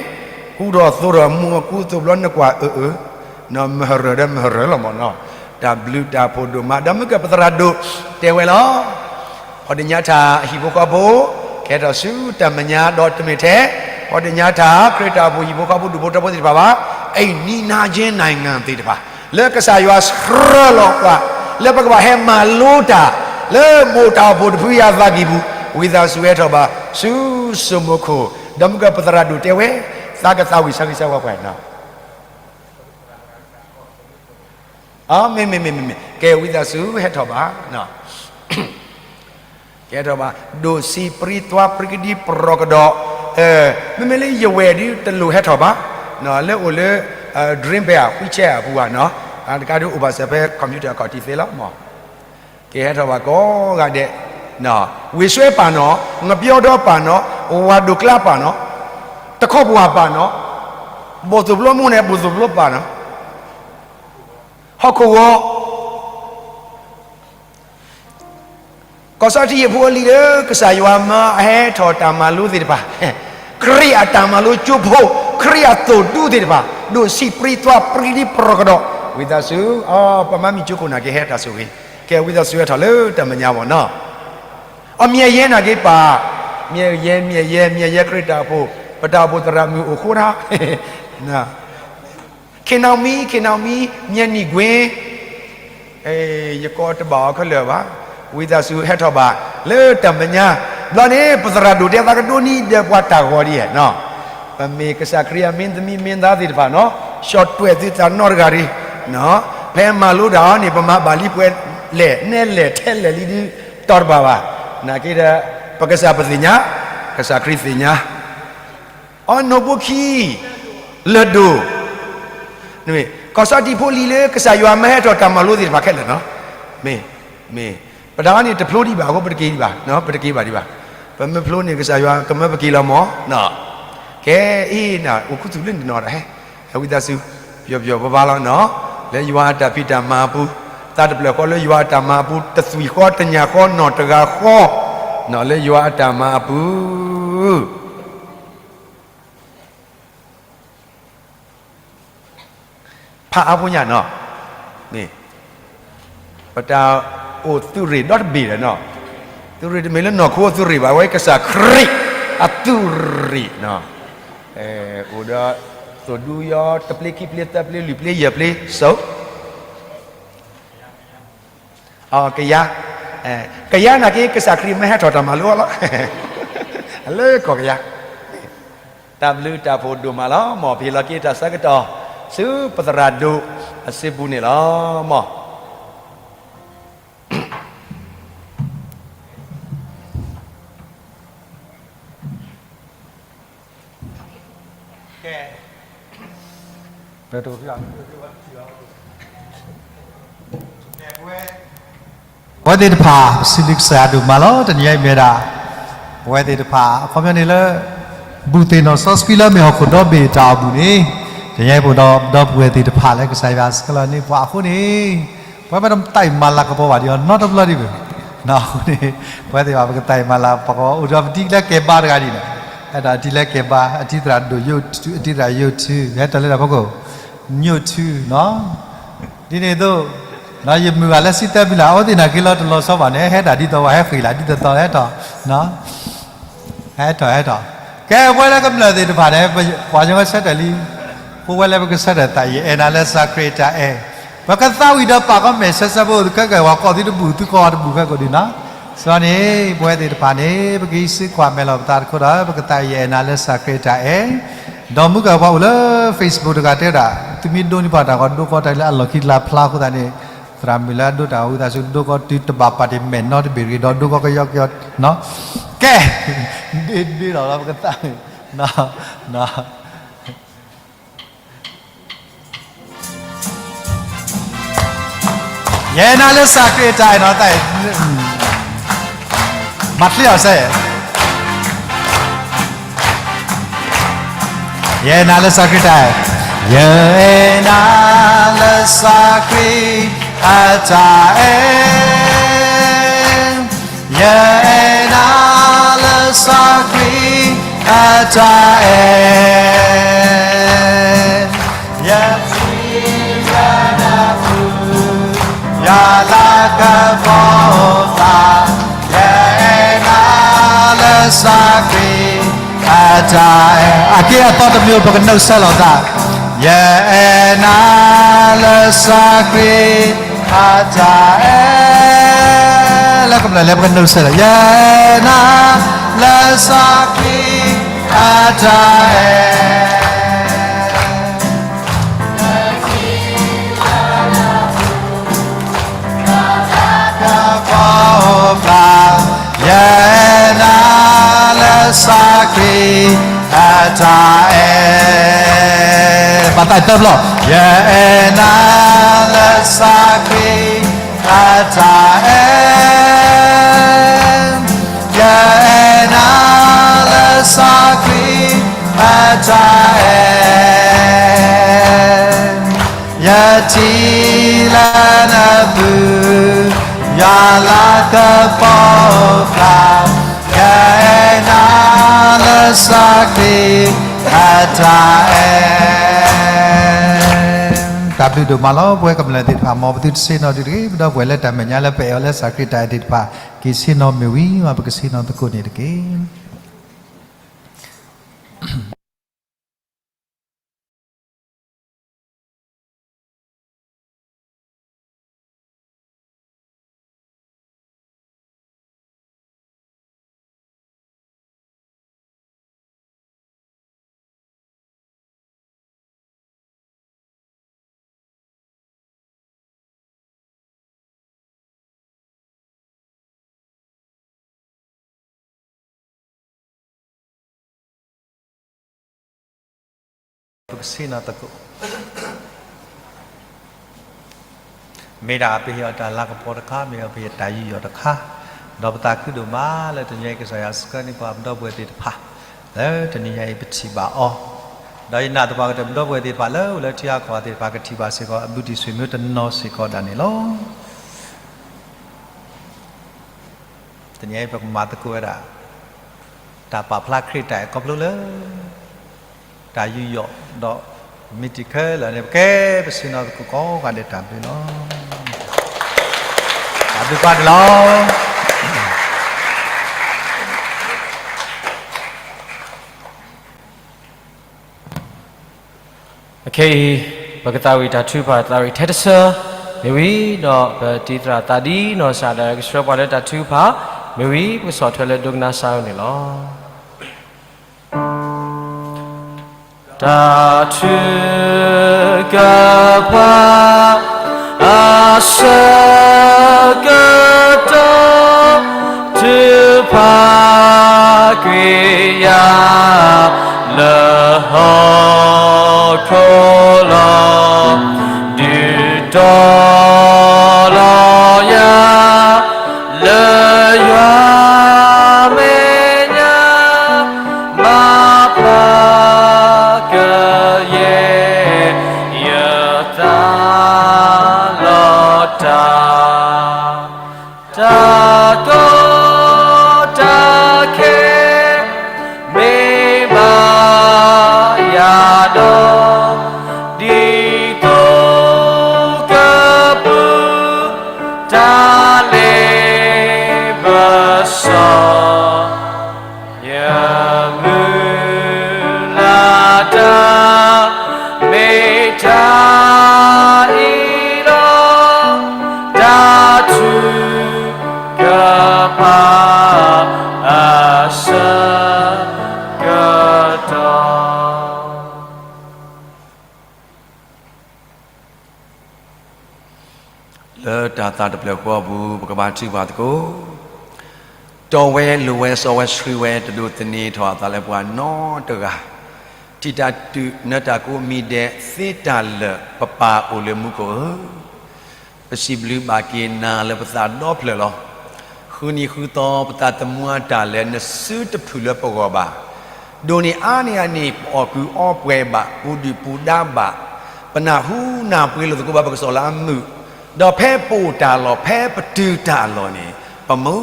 ကူထီၣ်သိးထီၣ်မူအကူအသိးဘျီနကွၢ်အၢအၢ မဟရၢၢ်ဒီးမဟရၢၢ်လီၤမီၢ်နီၤ, တၢ်ဘျုးတၢ်ဖှိၣ်ဒိၣ်မး ဒီးမုၢ်ကၢၢ်ပသရၣ်ဒိၣ်တဲဝဲလီၤ, ဟီၣ်ဒ့ၣ်ညါထၣ်ဟံၣ်ဖိဃီဖိ, ကဟဲထီၣ်ဆူတၢ်မဲာ်ညါဒီးတမ့ၢ်ထဲ, ဟီၣ်ဒ့ၣ်ညါထၣ်ခရံာ်တၢ်အိၣ်ဖှိၣ်ဟံၣ်ဖိဃီဖိဒူၣ်ဖိထၢဖိသ့ၣ်တဖၣ်ဘၣ်, အိမ်နီးနားချင်းနိုင်ငံသ့ၣ်တဖၣ်, လၢကစၢ်ယွၤဆှၢလီၤပှၤ, လၢပကဘၣ်ဟဲမၤလိတၢ်, လၢမိၢ်တၢ်အိၣ်ဖှိၣ်တဖုအံၤအသးကံၢ်ပူၤ, ဝံသးစူၤဟဲထီၣ်ဘၣ်, ဆူစိမိၤခိၣ်, ဒီးမုၢ်ကၢၢ်ပသရၣ်ဒိၣ်တဲဝဲ, သးကသးဝံၣ်ဆၢဂ့ၤဆၢဝါပှၤနီၤ မ့မ့မ့မ့မ့မ့ၢ် ကဲဝံသးစူၤဟဲထီၣ်ဘၣ်, ကဲထီၣ်ဘၣ်, ဒိၣ်ဆံးပြံသွါပြံကဒံပြီကဒီး, မ့မ့ၢ်လၢယဝဲၢ်ဒ်တလိၣ်ဟဲထီၣ်ဘၣ်, လၢအိၣ်လၢ dream bed အ wheelchair အပူၤဘၣ်နီၤ, တကးဒုးအိၣ်ဘၣ်စၢၤဖဲ computer အခီၣ်ထံးသ့လီၤမး, ကဲဟဲထီၣ်ဘၣ်ကိးဂၤဒဲး, ဝ့ၢ်စွဲပာ်နီၤ, ငပျီဒီပာ်နီၤ, ဝၤဒိၣ်ကျါပာ်နီၤ, တခီပဝၢ်ပာ်နီၤ, ဘိၣ်သိၣ်ဘျီမိၢ်န့ၣ် ဘိၣ်သိၣ်ဘျီပာ်နီၤ, ဟီၣ်ခိၣ်ဂီၤ ကီၢ်စီထံယဖိအလံၤလၢ ကစၢ်ယွၤမၢအဟဲထီၣ်တၢ်မၤလိသ့ၣ်တဖၣ်, ခရံာ်အတၢ်မၤလိကၠိဖိ, ခရံာ်အသိၣ်ဒူသ့ၣ်တဖၣ်, ဒိၣ်ဆံးပြံသွါပြံကဒံပြီကဒီး, ဝံသးစူၤ, ပမၤမံၤကၠိခိၣ်နာ်က့ဟဲတၢ်ဆိၣ်ဂ့ၤ, ကဲဝံသးစူၤဟဲထီၣ်လၢတၢ်မဲာ်ညါမ့ၢ်နီၤ, အမ့ၢ်ယဲနာ်က့ပာ်, မ့ၢ်ယဲ မ့ၢ်ယဲ မ့ၢ်ယဲခရံာ်တၢ်အိၣ်ဖှိၣ်, ပတၢ်အိၣ်ဖှိၣ်သရၣ်မုၣ်အိၣ်ဃိဒၣ် ခ့နီၣ်မံ, ခ့နီၣ်မံ, မ့ၢ်နံၣ်ကွ့, ယကိးတဘၣ်အီၤခဲလၢာ်ဘၣ်, ဝံသးစူၤဟဲထီၣ်ဘၣ်, လၢတၢ်မဲာ်ညါ, ဘျီန့ၣ် ပသရၣ်ဒိၣ်တဲသးကဒိနံၤဒီးပှၤတၢ်ဂီၤဒ်အံၤနီၤ, ပမ့ၢ်ကစၢ်ခရံာ်အမင်းသမီးမင်းသားသ့ၣ်တဖၣ်နီၤ, ဆှီတွဲၣ်သုတၢ်နီတဂၤရံၤ, ဖဲမၤလိတၢ်အီၤန့ၣ် ပမၤဘၣ်လံပှဲၤလဲၣ်, နဲလဲၣ်ထဲလဲၣ်လံဒုး, တီတဘၣ်ဘၣ်, နာ်က့ဒီး, ပကစၢ်ပသ့ၣ်ညါ, ကစၢ်ခရံာ်သ့ၣ်ညါ အီနိၣ်ဘိခံ, လၢၢ်ဒိၣ်, ကီၢ်စီထံဖိလံၤလၢကစၢ်ယွၤမၢဟဲထီၣ်တၢ်မၤလိသ့ၣ်တဖၣ်ခဲလၢာ်နီၤ, မ့ၢ်, မ့ၢ်, ပတၢ်အီၤန့ၣ်တဖျိဒံးဘၣ်အဃိ ပတက့ၤဒံးဘၣ်, ပတက့ၤဘၣ်ဒံးဘၣ်, ပမ့ၢ်ဖျိန့ၣ် ကစၢ်ယွၤကမၢပက့ၤလီၤမး, ကဲအ့ၣ်နၤ အိၣ်ခူသူၣ်လၢနနီၤတၢ်ဟဲ, ဝံသးစူၤ, ပျီပျီဘၣ်ဘၣ်လီၤနီၤ, လၢယွၤအတၢ်ဖံးတၢ်မၤအပူၤ, သးတဖျၢၣ်ဃီလၢယွၤအတၢ်မၤအပူၤ, တသွံၣ်ဃီတညၣ်ဃီနီၢ်တဂၤဃီ, နီၤလၢယွၤအတၢ်မၤအပူၤ ဖးအါဖိညါနီၤ, မ့ၢ်, ပတၢ်အိၣ်သုးရ့ၣ်ဒီတဘ့ၣ်ဒီးနီၤ, သုးရ့ၣ်တမ့ၢ်လၢနီၢ်ခိအသုးရ့ၣ်ဘၣ်, အဝဲကစၢ်ခရံာ်အသုးရ့ၣ်နီၤ, အိၣ်ဒီးသိၣ်ဒူယီတပျ့ခံပျ့သၢပျ့လွံၢ်ပျ့ယဲၢ်ပျ့စိ ကယၤ, ကယၤနာ်က့ ကစၢ်ခရံာ်မ့ၢ်ဟဲထီၣ်တၢ်မၤလိအီၤလီၤ, လၢကီၢ်ကယၤ, တၢ်ဘျုးတၢ်ဖှိၣ်ဒိၣ်မးလီၤ. မ်ပဟ့ၣ်လီၤက့ၤ တၢ်ဆၢကတီၢ် ဆူပသရၣ်ဒိၣ်အစုပူၤန့ၣ်လီၤ. မ် ပဝဲသ့ၣ်တဖၣ် ပစံးဘျုးကစၢ်ယွၤဒိၣ်မးလီၤ. တနံၤအံၤမ့ၢ်ဒၣ် ပဝဲသ့ၣ်တဖၣ် အခီပညီန့ၣ်လၢ ဘူၣ်သ့ၣ်နီၣ်စီဆှံလၢမ့ၢ်ဟီၣ်ခိၣ်ဒီဘ့ၣ်တၢ်အိၣ်မူန့ၣ်, တနံၤအံၤပအိၣ်ဒီး ဒီပုၢ်ဝဲၢ်သ့ၣ်တဖၣ်လၢကစၢ်ယွၤဆှၢလီၤန့ၢ်ပှၤအဃိန့ၣ်, ပဝဲပတသးအံၤမၤလၤကပီၤဘၣ်ဒံးအီၤနီတဘျီဒံးဘၣ်. အဃိန့ၣ် ပဝဲသ့ၣ်တဖၣ် ပကသးအံၤမၤလၤကပီၤ အိၣ်ဒီးပတံၤလၢကဲဘါတဂၤဒံးန့ၣ်, အဲၣ်ဒိးတံၤလၢကဲဘါ အတံၤသရၣ်ဒိၣ်ယိၣ်ထူ အတံၤသရၣ်ယိၣ်ထူ ဟဲတၢ်လၢတၢ်ဖီခိၣ် ညိၣ်ထူနီၤ, ဒ်န့ၣ်အသိး ယမုၢ်ဂၤလၢစံၣ်တဲၤဘံလး အဝဲသ့ၣ်နာ်က့လီၤတလီၤဆီဘၣ်န့ၣ် ဟဲဒၣ်ဒ်သိးဝဲဟဲဃ့ၢ်လၢ ဒ်သိးသိးဟဲထီၣ်, ဟဲထီၣ်ဟဲထီၣ်, ကဲပဝဲလၢကမျၢၢ်သ့ၣ်တဖၣ်န့ၣ် ပှၤကညီဆၢထၢၣ်လံ, ပဝဲလၢပကဆၢထၢၣ်သး ယအဲၣ်နၤလၢစၢ်ခရံာ်တၢ်အဲၣ်, ပကသးဝံၣ်ဒီးပာ်ကီၤမဲာ်ဆၢဆၢဖိ ခဲကဲၤဝဲကီၢ်သုတဘူၣ် သုကီၢ်တဘူၣ်ခဲကိာ်ဒံးနီၤ, စံးန့ၣ် ပဝဲသ့ၣ်တဖၣ်န့ၣ် ပကဟံးစုကွၢ်မဲာ်လီၤပသးတခီဒီး ပကသးယအဲၣ်နၤလၢစၢ်ခရံာ်တၢ်အဲၣ်, ဒီးမုၢ်ကၢၢ်ပှၤအိၣ်လၢ Facebook တဂၤတဲဒၣ် သုမ့ၢ်ဒိးန့ၢ်ပှၤတၢ်ဂီၤ ဒိကီတၢ်လၢအလီၢ်ခံတလါဖျါအဃိသတးန့ၣ်, သရၣ်မုၣ်လၢအဒိးတၢ်ဝံသးစူၤ ဒိကီတုၤတဘၣ်ပာ်တ့ၢ်မဲာ်နီတဘ့ၣ်တဂ့ၤဒီး ဒိကီကယီကယီ, ကဲ, ဒ့ဒ့လီၤလီၤပကသး, ယအဲၣ်နၤလၢစၢ်ခရံာ်တၢ်အဲၣ်နီၤ, မၤချ့အီၤစဲ, ယအဲၣ်နၤလၢစၢ်ခရံာ်တၢ်အဲၣ်, ယအဲၣ်နၤလၢစၢ်ခရံာ်အတၢ်အဲၣ်, ယအဲၣ်နၤလၢစၢ်ခရံာ်အတၢ်အဲၣ်, ယထံၣ်လၢနပူၤ ယလၤကပီၤအိၣ်ဖျါ, ယအဲၣ်နၤလၢစၢ်ခရံာ်အတၢ်အဲၣ်, အက့အသီတမံၤ ပကနုာ်ဆါလီၤသး, ယအဲၣ်နၤလၢစၢ်ခရံာ်အတၢ်အဲၣ်, လၢကမျၢၢ်လၢပကနုာ်ဆါလီၤ, ယအဲၣ်နၤလၢစၢ်ခရံာ်အတၢ်အဲၣ် ကပီၤအိၣ်ဖျါ, ယအဲၣ်နၤလၢစၢ်ခရံာ်အတၢ်အဲၣ်, ဘၣ်သးသၢဘျီ, ယအဲၣ်နၤလၢစၢ်ခရံာ်အတၢ်အဲၣ်, ယအဲၣ်နၤလၢစၢ်ခရံာ်အတၢ်အဲၣ်, ယထံၣ်လၢနပူၤ ယလၤကပီၤအိၣ်ဖျါ, ယအဲၣ်နၤလၢစၢ်ခရံာ်အတၢ်အဲၣ်, တၢ်ဘျုးဒိၣ်မးလီၤ. ပဝဲကမျၢၢ်သ့ၣ်တဖၣ် မ်ပသုတဆ့ၣ်နီၤဒုးတဂ့ၤ, ပဒီပုၢ်ဝဲၢ်လၢတၢ်မဲာ်ညါလၢပအဲၣ်အီၤလၢစၢ်ခရံာ်တၢ်အဲၣ်သ့ၣ်တဖၣ် က့ၤဆ့ၣ်နီၤမ့ၢ်ဝံၤမး ပကဆ့ၣ်နီၤသကိးန့ၣ်တက့ၢ်.မ့ၢ်ဒၣ်ပဟ့ၣ်အီၤတၢ်လၤကပီၤတခါ, မ့ၢ်ဒၣ်ပဟ့ၣ်တၢ်ယူးယီၣ်တခါ, ဒီးပသးခုဒိၣ်မးလၢတနံၤအံၤ ကစၢ်ယွၤဆှၢန့ၢ်ပှၤပဒီပုၢ်ဝဲၢ်သ့ၣ်တဖၣ်, လၢတနံၤအံၤပထံၣ်ဘၣ်အီၤ, ဒီးယနာ်သပှၢ်ကတၢၢ် ပဒီပုၢ်ဝဲၢ်သ့ၣ်တဖၣ်လၢအိၣ်လၢထံဂၤကီၢ်ဂၤသ့ၣ်တဖၣ် ကထံၣ်ဘၣ်စ့ၢ်ကီး အဘျုးတံၢ်ဆိၣ်မံၤတနီၤစ့ၢ်ကီးဒၣ်န့ၣ်လီၤ. တနံၤအံၤပကမၤသကိးဝဲဒၣ် တၢ်ပာ်ဖျါခရံာ်တၢ်အဲၣ်ခီဖျိလၢ တၢ်ယူးယီၣ်ဒီး မ့ၢ်တံၢ်ခဲလၢာ်န့ၣ် ပကဲပဆ့ၣ်နီၤသကိးကိးဂၤဒဲးတၢ်ဘျုးလီၤ. တၢ်ဘျုးဖးဒိၣ်လီၤ. အခဲအံၤ ပကသးဝံၣ်တၢ်ထုကဖၣ်သးရ့ၣ်ထဲတဆၢ မ့ၢ်ဝံၤဒီးပတံၤသရၣ်သးဒ်နီၢ်ကစၢ်ဒၣ်ဝဲကဆှၢပှၤလၢတၢ်ထုကဖၣ်, မ့ၢ်ဝံၤပကဆီၣ်ထွဲလၢဒိကနၣ်စၢ်အံၤန့ၣ်လီၤ. တၢ်ထုကဖၣ်အဆၢကတီၢ် ထုကဖၣ်ကွံာ်ယၤလၢဟီၣ်ခိၣ်လီၤ. ဒုးတီၤလီၤယၤလၢယွၤမဲာ်ညါ, မၤဖျါကယဲၢ်ယသးလီၤတၢ် တၢ်ကီတၢ်ခဲ မ့ၢ်ဘၣ်ယၤဒီး ဒ်သိးကပူၤ တၢ်လ့ပစီ ယမုၢ်လၢ်တၢ် မ့ၢ်တၢ်အံၤလီၤ. တၢ်ထုကဖၣ်အဆၢကတီၢ် လၢတၢ်သးတဖျၢၣ်ဃီအပူၤ ပကဘါထုကဖၣ်သကိး. တီဝဲလိၤဝဲစီဝဲဆှံဝဲ တဒိးသန့ၤထီၣ်အသးလၢပှၤနီတဂၤ, ထံၣ်တၢ်တုၤနၢတၢ်ကိးမံၤဒဲး သ့တၢ်လၢာ် ပပၢ်အိၣ်လၢမူခိၣ်ဧၢ, ပစံးဘျုးဘၣ်က့ၤနၤလၢပသးဒီဖျၢၣ်လီၤ. ဃုနံၤဃုသီ ပသးသမူအတၢ်လဲၤ နစုတဖုၣ်လၢပဂီၢ်ဘၣ်. ဒိးန့ၢ်အါန့ၢ်အန့ၣ် ပအီၣ်ကုၢ်အီပှဲၤဘၣ်, ပူၤဒုၣ်ပူၤဒါဘၣ်, ပနၢ်ဟူနၢ်ပှ့ၤလိာ်သကိးဘၣ်ပကစီၣ်လၢအမုာ်, ဒီးဖဲပအိၣ်တၢ်လီၢ် ဖဲပတုၤတၢ်လီၢ်န့ၣ် ပမူ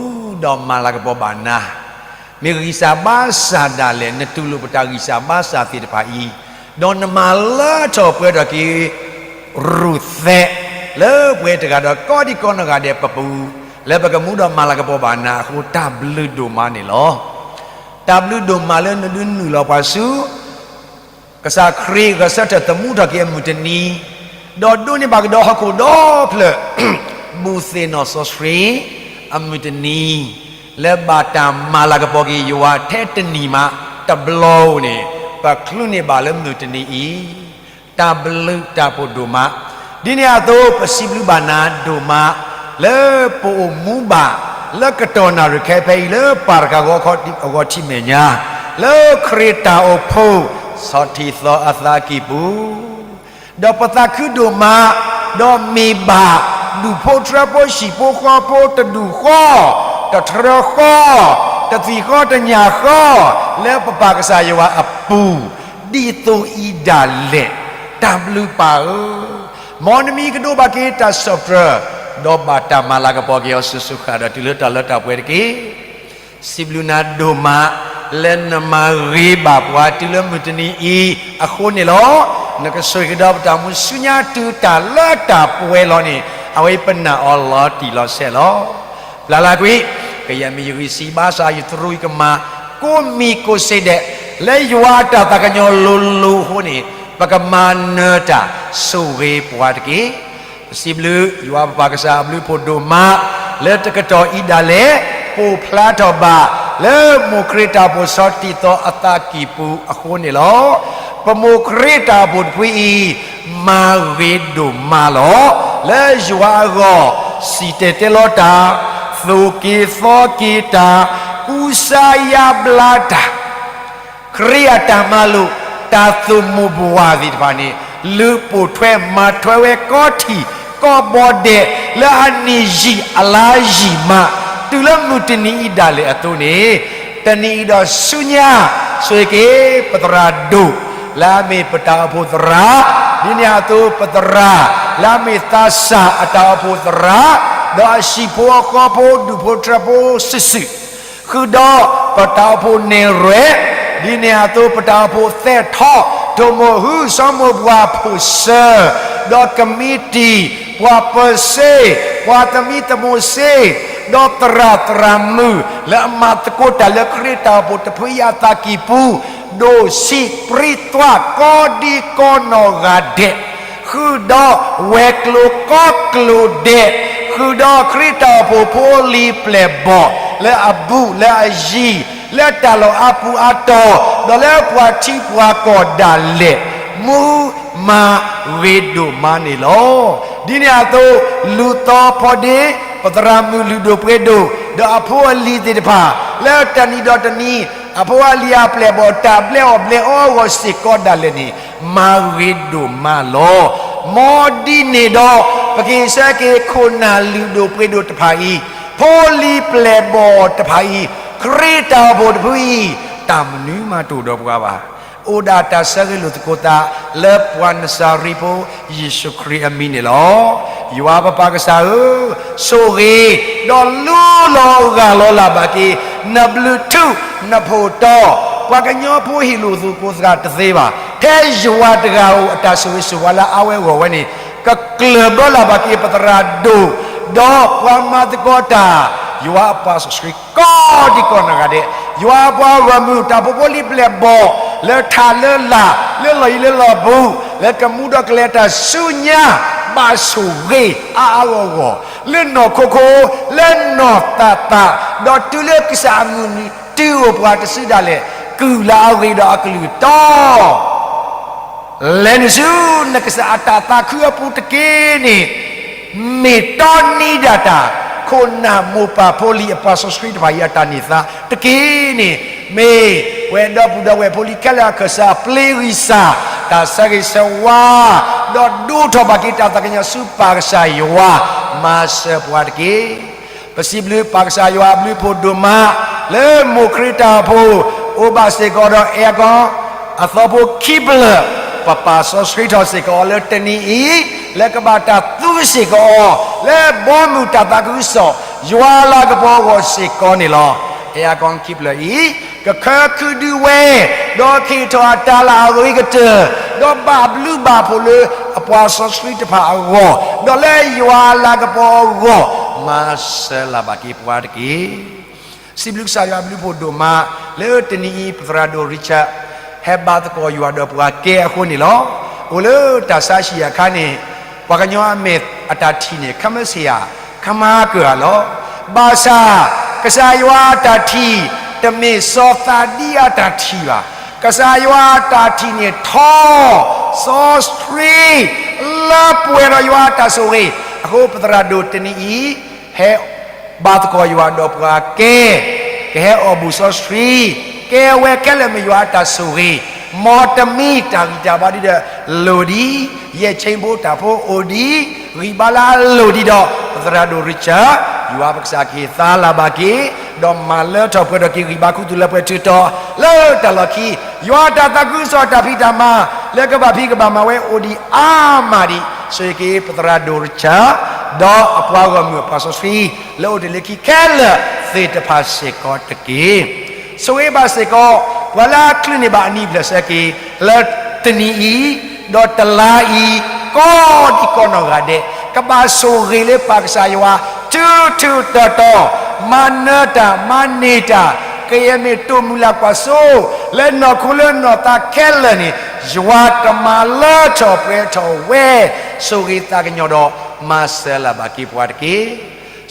ဒီးမၤလၤကပီၤဘၣ်နၤ, မ့ၢ်ဂံၢ်စၢ်ဘါစၢ်ဒၣ်လဲာ် နတူၢ်လိာ်ပတၢ်ဂံၢ်စၢ်ဘါစၢ်သ့ၣ်တဖၣ်အံၤ, ဒီးနမၤလၢထီၣ်ပှဲၤထီၣ်က့ၤ ရူၢ်သဲး လၢပှဲၤတဂၤဒီးကိးဒံကိးနီၢ်ဂၤဒဲးပပူၤ, လၢပကမူဒီးမၤလၤကပီၤဘၣ်နၤအဃိ တၢ်ဘျုးဒိၣ်မးန့ၣ်လီၤ. တၢ်ဘျုးဒိၣ်မးလၢနဒုးနုာ်လီၤပှၤဆူ ကစၢ်ခရံာ်ဂဲၤဆၢထၢၣ်သမူထီၣ်က့ၤအမုၢ်တနံၤ, ဒီးဒိးန့ၢ်ဘၣ်ကဒီးဟီၣ်ခိၣ်ဒီဖျၢၣ် ဘူၣ်သ့ၣ်နီၣ်စီဆှံ အမုၢ်တနံၤ, လၢဘၣ်တၢ်မၤလၤကပီၤက့ၤယွၤထဲတနံၤမး တဘျီဧိၤန့ၣ် ပချုးန့ၢ်ဘၣ်လၢမုၢ်တနံၤအံၤ တၢ်ဘျုးတၢ်ဖှိၣ်ဒိၣ်မး, ဒ်န့ၣ်အသိး ပစံးဘျုးဘၣ်နၤဒိၣ်မး လၢပအိၣ်မူဘၣ် လၢကတီၢ်နၣ်ရံၣ်ခဲဖဲအံၤ လၢပၢ်တဂၤဂီၢ်ခီအဂီၢ်ထံးမဲာ်ညါ, လၢခရံာ်တၢ်အိၣ်ဖှိၣ် ဆီၣ်ထံးသီအသးကံၢ်ပူၤ ဒီးပသးခုဒိၣ်မး, ဒီးမ့ၢ်ဘၣ် ဒူၣ်ဖိထြၢဖိဟံၣ်ဖိဃီဖိတဒူၣ်ဃီ, တထြၢဃီ, တသံၣ်ဃီတညၣ်ဃီ, လၢပပၢ်ကစၢ်ယွၤအပူၤ, ဒ်သိးအံၤဒၣ်လဲာ်, တၢ်ဘျုးပၢ်ဧၢ, မ်နမံၤကဒိးဘၣ်က့ၤတၢ်စၢၢ်ပြၢၤ, ဒီးဘၣ်တၢ်မၤလၤကပီၤက့ၤအီၤစိၤစိၤဃၣ်ဃၣ်ဒီးတုၤလၢတၢ်လၢတၢ်ပှဲၤတက့ၢ်. စံးဘျုးနၤဒိၣ်မး လၢနမၤဂ့ၤဘၣ်ပှၤတုၤလၢမုၢ်တနံၤအံၤအဃိန့ၣ်လီၤ. နကဆိၣ်ဂ့ၤကဒီးပတၢ်မူဆူညါတုၤတၢ်လၢတၢ်ပှဲၤလီၤန့ၣ် အဝဲပနာ်အီၤလီၤတံၢ်လီၤဆဲးလီၤ. ပျၢ်လၢကွံာ်, ကယဲၢ်မ့ၢ်ယဂံၢ်စၢ်ဘါစၢ်ယသရူးယကမၤ ကိးမံၤကိးစ့ဒဲး, လၢယွၤအတၢ်သးကညီၤလိၤလိၤအဃိန့ၣ် ပကမၤနၢၤတၢ်ဆိၣ်ဂ့ၤပှၤတက့ၢ်. ပစံးဘျုးယွၤပပၢ်ကစၢ်အဘျုးဖှိၣ်ဒိၣ်မး, လၢတကတီၢ်အံၤဒၣ်လဲာ် ပိာ်ဖျါထီၣ်ဘၣ် လၢမိၢ်ခရံာ်တၢ်အိၣ်ဖှိၣ်ဆီၣ်တံၢ်သီအသးကံၢ်ပူၤအဃိန့ၣ်လီၤ. ပမိၢ်ခရံာ်တၢ်အိၣ်ဖှိၣ်တဖုအံၤ မၤဂ့ၤဒိၣ်မးလီၤ. လၢယွၤအဂီၢ် စံၣ်တဲၤတဲလီၤတၢ်, သိၣ်က့ၤသီက့ၤတၢ်, ကူစါယါဘျါတၢ် ခရံာ်အတၢ်မၤလိာ် တၢ်သိၣ်မိၢ်ပှၢ်သ့ၣ်တဖၣ်န့ၣ် လုၢ်ပိာ်ထွဲမၤထွဲဝဲကိးထံၣ်ကိးဘီဒဲး လၢအနံၣ်ယံာ်အလါယံာ်မး တုၤလၢမုၢ်တနံၤအံၤဒၣ်လဲာ်အသိးန့ၣ်, တနံၤအံၤဒီးဆူညါ ဆိၣ်ဂ့ၤက့ၤပသရၣ်ဒိၣ် လၢအမ့ၢ်ပတၢ်အိၣ်ဖှိၣ်သရၣ်, ဒ်န့ၣ်အသိးပသရၣ် လၢအမ့ၢ်သးစၢ်အတၢ်အိၣ်ဖှိၣ်သရၣ်, ဒီးအဟံၣ်ဖိဃီဖိ ဒူၣ်ဖိထြၢဖိစုာ်စုာ် ဃုာ်ဒီးပတၢ်အိၣ်ဖှိၣ်နဲၣ်ရွဲၣ်, ဒ်န့ၣ်အသိး ပတၢ်အိၣ်ဖှိၣ်သဲးထီၣ် ထိၣ်မိၢ်ဟု စီၤမိၢ်ပှၢ်ဖိၣ်စၢၤ, ဒီးကမံးတံာ်, ပှၤပၢၤစ့, ပှၤသမံသမိးစ့, ဒီးသရၣ်သရၣ်မုၣ် လၢအမၤသကိးတၢ်လၢခရံာ်တၢ်အိၣ်ဖှိၣ်တဖုအံၤအသးကံၢ်ပူၤ, ဒိၣ်ဆံးပြံသွါကိးဒံကိးနီၢ်ဂၤဒဲး, ဃုာ်ဒီးဝဲၤကျိၤကိးကျိၤဒဲး, ဃုာ်ဒီးခရံာ်တၢ်အိၣ်ဖှိၣ်ဖိလံၤပျဲၢ်ဘီၣ် လၢအဘူးလၢအယံၤ, လၢတၢ်လီၢ်အါပူၤအါတီၤ, ဒီးလၢပှၤထံပှၤကီၢ်ဒၣ်လဲာ်, မူမၤဂ့ၤဒိၣ်မးန့ၣ်လီၤ. ဒ်န့ၣ်အသိး, လူၤသီဖီဒ့, ပသရၣ်မုၣ်လုၢ်ဒိၣ်ပှ့ၤဒိၣ်, ဒီးအဖိအလံၤသ့ၣ်တဖၣ်, လၢတနံၤဒီးတနံၤ, အဖိအလံၤအပျဲၢ်အဘီၣ်တၢ်ဘျဲအီၣ်ဘျဲအီအဂီၢ်စ့ၢ်ကီးဒၣ်လဲာ်န့ၣ်, မၤဂ့ၤဒိၣ်မးလီၤ. မ်ဒ်န့ၣ်ဒီး, ပကဟ့ၣ်ဆၢက့ၤခိၣ်နၢ်လုၢ်ဒိၣ်ပှ့ၤဒိၣ်တဖၣ်အံၤ, ဖိလံၤပျဲၢ်ဘီၣ်တဖၣ်အံၤ, ခရံာ်တၢ်အိၣ်ဖှိၣ်တဖုအံၤ, တၢ်မနုၤမးတအိၣ်ဒီးပှၤဘၣ်. အိၣ်ဒၣ်တၢ်ဆၢဂ့ၤလိာ်သကိးသး လၢပှၤနစၤရ့းဖိ ယ့ၣ်ၡူးခရံာ်အမံၤန့ၣ်လီၤ. ယွၤပပၢ်ကစၢ်ဧၢ, ဆိၣ်ဂ့ၤ, ဒီးလူလီၤဂၢ်လီၤလၢ်ဘၣ်က့ၤ နဘျုးထူၣ်နဖိးတီ, ပှၤကညီဖိဟ့ၣ်လိာ်သကိးသးတသ့ဘၣ်. ထဲယွၤတဂၤဧိၤအတၢ်ဆိၣ်ဂ့ၤဆိၣ်ဝါလၢအဝဲအဂီၢ်ဝဲန့ၣ်, ကကျၢၢ်ဘၢလၢ်ဘၣ်က့ၤပသရၣ်ဒိၣ်, ဒီးပှၤမၤသကိးတၢ်, ယွၤအပၢ်စီဆှံ ကိးဒံကိးနီၢ်ဂၤဒဲး, ယွၤအပှၤဂီၢ်မုၢ် တၢ်ဖိဖိလံၤပျဲၢ်ဘီၣ်, လၢထးလၢလာ်, လၢလီၢ်ယံၤလၢလီၢ်ဘူး, လၢကမူဒီးကလဲၤတၢ်ဆူညါ, ဘၣ်ဆိၣ်ဂ့ၤအါအါဂီၢ်ဂီၢ်, လၢနီၢ်ခိခိ, လၢနီၢ်သးသး, ဒီးတုၤလၢကစၢ်အမုၢ်နံၤတုၤအိၣ်ပှၤတစုဒၣ်လဲာ်, ကုၢ်လၢအဂ့ၤဒီးအကလုၢ်တီ လဲၤနုာ်ဆူနကစၢ်အတၢ်သးခုအပူၤတက့ၢ်န့ၣ်, မ့ၢ်တီနံၤဒၣ်တၢ်, ခိၣ်နၢ်မိၢ်ပၢ်ဖိလံၤအပှၤစီဆှံတဖၣ်အံၤအတၢ်န့ၢ်သါတက့ၢ်န့ၣ်, မ့ၢ်ပဝဲဒီပုၢ်ဒီဝဲၢ်ဖိလံၤခဲလၢာ်အခၢၣ်စးပျ့ၤဂံၢ်စၢ်, တၢ်ဆၢဂ့ၤဆၢဝါ, ဒီးဒိးထီၣ်ဘၣ်က့ၤတၢ်သးကညီၤဆူပၢ်ကစၢ်ယွၤ, မၤစၢၤပှၤတက့ၢ်. ပစံးဘျုးပၢ်ကစၢ်ယွၤအဘျုးဖှိၣ်ဒိၣ်မး, လၢမိၢ်ခရံာ်တၢ်အိၣ်ဖှိၣ်, အိၣ်ဘၣ်စ့ၢ်ကီးဒီး အဲၣ်အကီ အသီဖိခံဖျၢၣ်, ပပာ်စီဆှံထီၣ်စ့ၢ်ကီးအီၤလၢတနံၤအံၤ, လၢကဘၣ်တၢ်သူစ့ၢ်ကီးအီၤ, လၢဘီမုၢ်တၢ်သးခုကစီၣ်, ယွၤလၤကပီၤအဂီၢ်စ့ၢ်ကီးန့ၣ်လီၤ. အဲၣ်အကီခံဖျၢၣ်အံၤ, ကခၢခုဒုးဝဲ, ဒီးကဟ့ၣ်ထီၣ်အတၢ်လၢအဂ့ၤကတၢၢ်, ဒီးဘၣ်ဘျုးဘၣ်ဖှိၣ်လၢအပှၤစီဆှံတဖၣ်အဂီၢ်, ဒီးလၢယွၤလၤကပီၤအဂီၢ်, မၤစၢၤလၢ်ဘၣ်က့ၤပှၤတက့ၢ်. စံးဘျုးကစၢ်ယွၤအဘျုးဖှိၣ်ဒိၣ်မး, လၢတနံၤအံၤ ပသရၣ်ဒိၣ်ရံၣ်ဆၢၣ်, ဟဲဘါသကိးယွၤဒီးပှၤကဲအဃိန့ၣ်လီၤ. အိၣ်လၢတၢ်ဆါဟံၣ်အခါန့ၣ်, ပှၤကညီအမဲာ်အတၢ်ထံၣ်န့ၣ် ခါမ့ၢ်ဆ့ၣ်ဧါ, ခါမၤကၢၢ်ဧါလီၤ. ဘၣ်ဆၣ်, ကစၢ်ယွၤအတၢ်ထံၣ်, တမ့ၢ်စီၤသးဒံအတၢ်ထံၣ်ဘၣ်. ကစၢ်ယွၤအတၢ်ထံၣ်န့ၣ်ထီ, စီဆှံ, လၢပှဲၤဒီးယွၤအတၢ်ဆိၣ်ဂ့ၤ, အဃိပသရၣ်ဒိၣ်တနံၤအံၤ, ဟဲ ဘါသကိးယွၤဒီးပှၤကဲ, ကဟဲအီၣ်ဘူၣ်စီဆှံ, ကဲဝဲခဲလၢာ်မ့ၢ်ယွၤအတၢ်ဆိၣ်ဂ့ၤ, မ်တမံၤတၢ်ဂံၢ်တၢ်ဘါဒ်ဒီးလိၣ်ဒံး, ယဲၢ်ဆ့ဖိတၢ်ဖိအိၣ်ဒံး, ဂံၢ်ဘါလၢအလိၣ်ဒံးဒီး ပသရၣ်ဒိၣ်ရံၣ်ဆၢၣ်, ယွၤပကစၢ်ကဟ့ၣ်သါလၢ်ဘၣ်က့ၤ, ဒီးမၤလၢထီၣ်ပှဲၤထီၣ်က့ၤဂံၢ်ဘါခူသူၣ်လၢပှဲၤထူတီၤ, လၢတၢ်လီၢ်ခံ, ယွၤတၢ်သးခုကစီၣ်တၢ်ဖံးတၢ်မၤ, လၢကဘၣ်ဖံးကဘၣ်မၤဝဲအိၣ်ဒံးအါမးဒံး, ဆိၣ်ဂ့ၤက့ၤပသရၣ်ဒိၣ်ရံၣ်ဆၢၣ်, ဒီးအပှၤဂီၢ်မုၢ်အပှၤစီဆှံ, လၢအိၣ်တ့ၢ်လၢခံခဲလၢာ်သ့ၣ်တဖၣ်စ့ၢ်ကီးတက့ၢ်. ဆိၣ်ဂ့ၤဘၣ်စ့ၢ်ကီး, ပှၤလၢအချုးန့ၢ်ဘၣ်အနံၣ်ဖျၢၣ်ဆၢက့ၤ, လၢတနံၤအံၤ, ဒီးတလါအံၤ, ကိးဒံးကိးနီၢ်ဂၤဒဲး, ကဘၣ်ဆိၣ်ဂ့ၤလၢပၢ်ကစၢ်ယွၤ, ထူးထူးတီၤတီၤ, မၤနၢၤတၢ်, မၤန့ၢ်တၢ်, ကယဲၢ်မ့ၢ်တိၢ်မုၢ်လၢ်ကွၢ်စိ, လၢနီၢ်ခိလၢနီၢ်သးခဲလၢာ်န့ၣ်, ယွၤကမၤလၢထီၣ်ပှဲၤထီၣ်ဝဲ, ဆိၣ်ဂ့ၤသးကညီၤဒီး, မၤစၢၤလၢ်ဘၣ်က့ၤပှၤတက့ၢ်.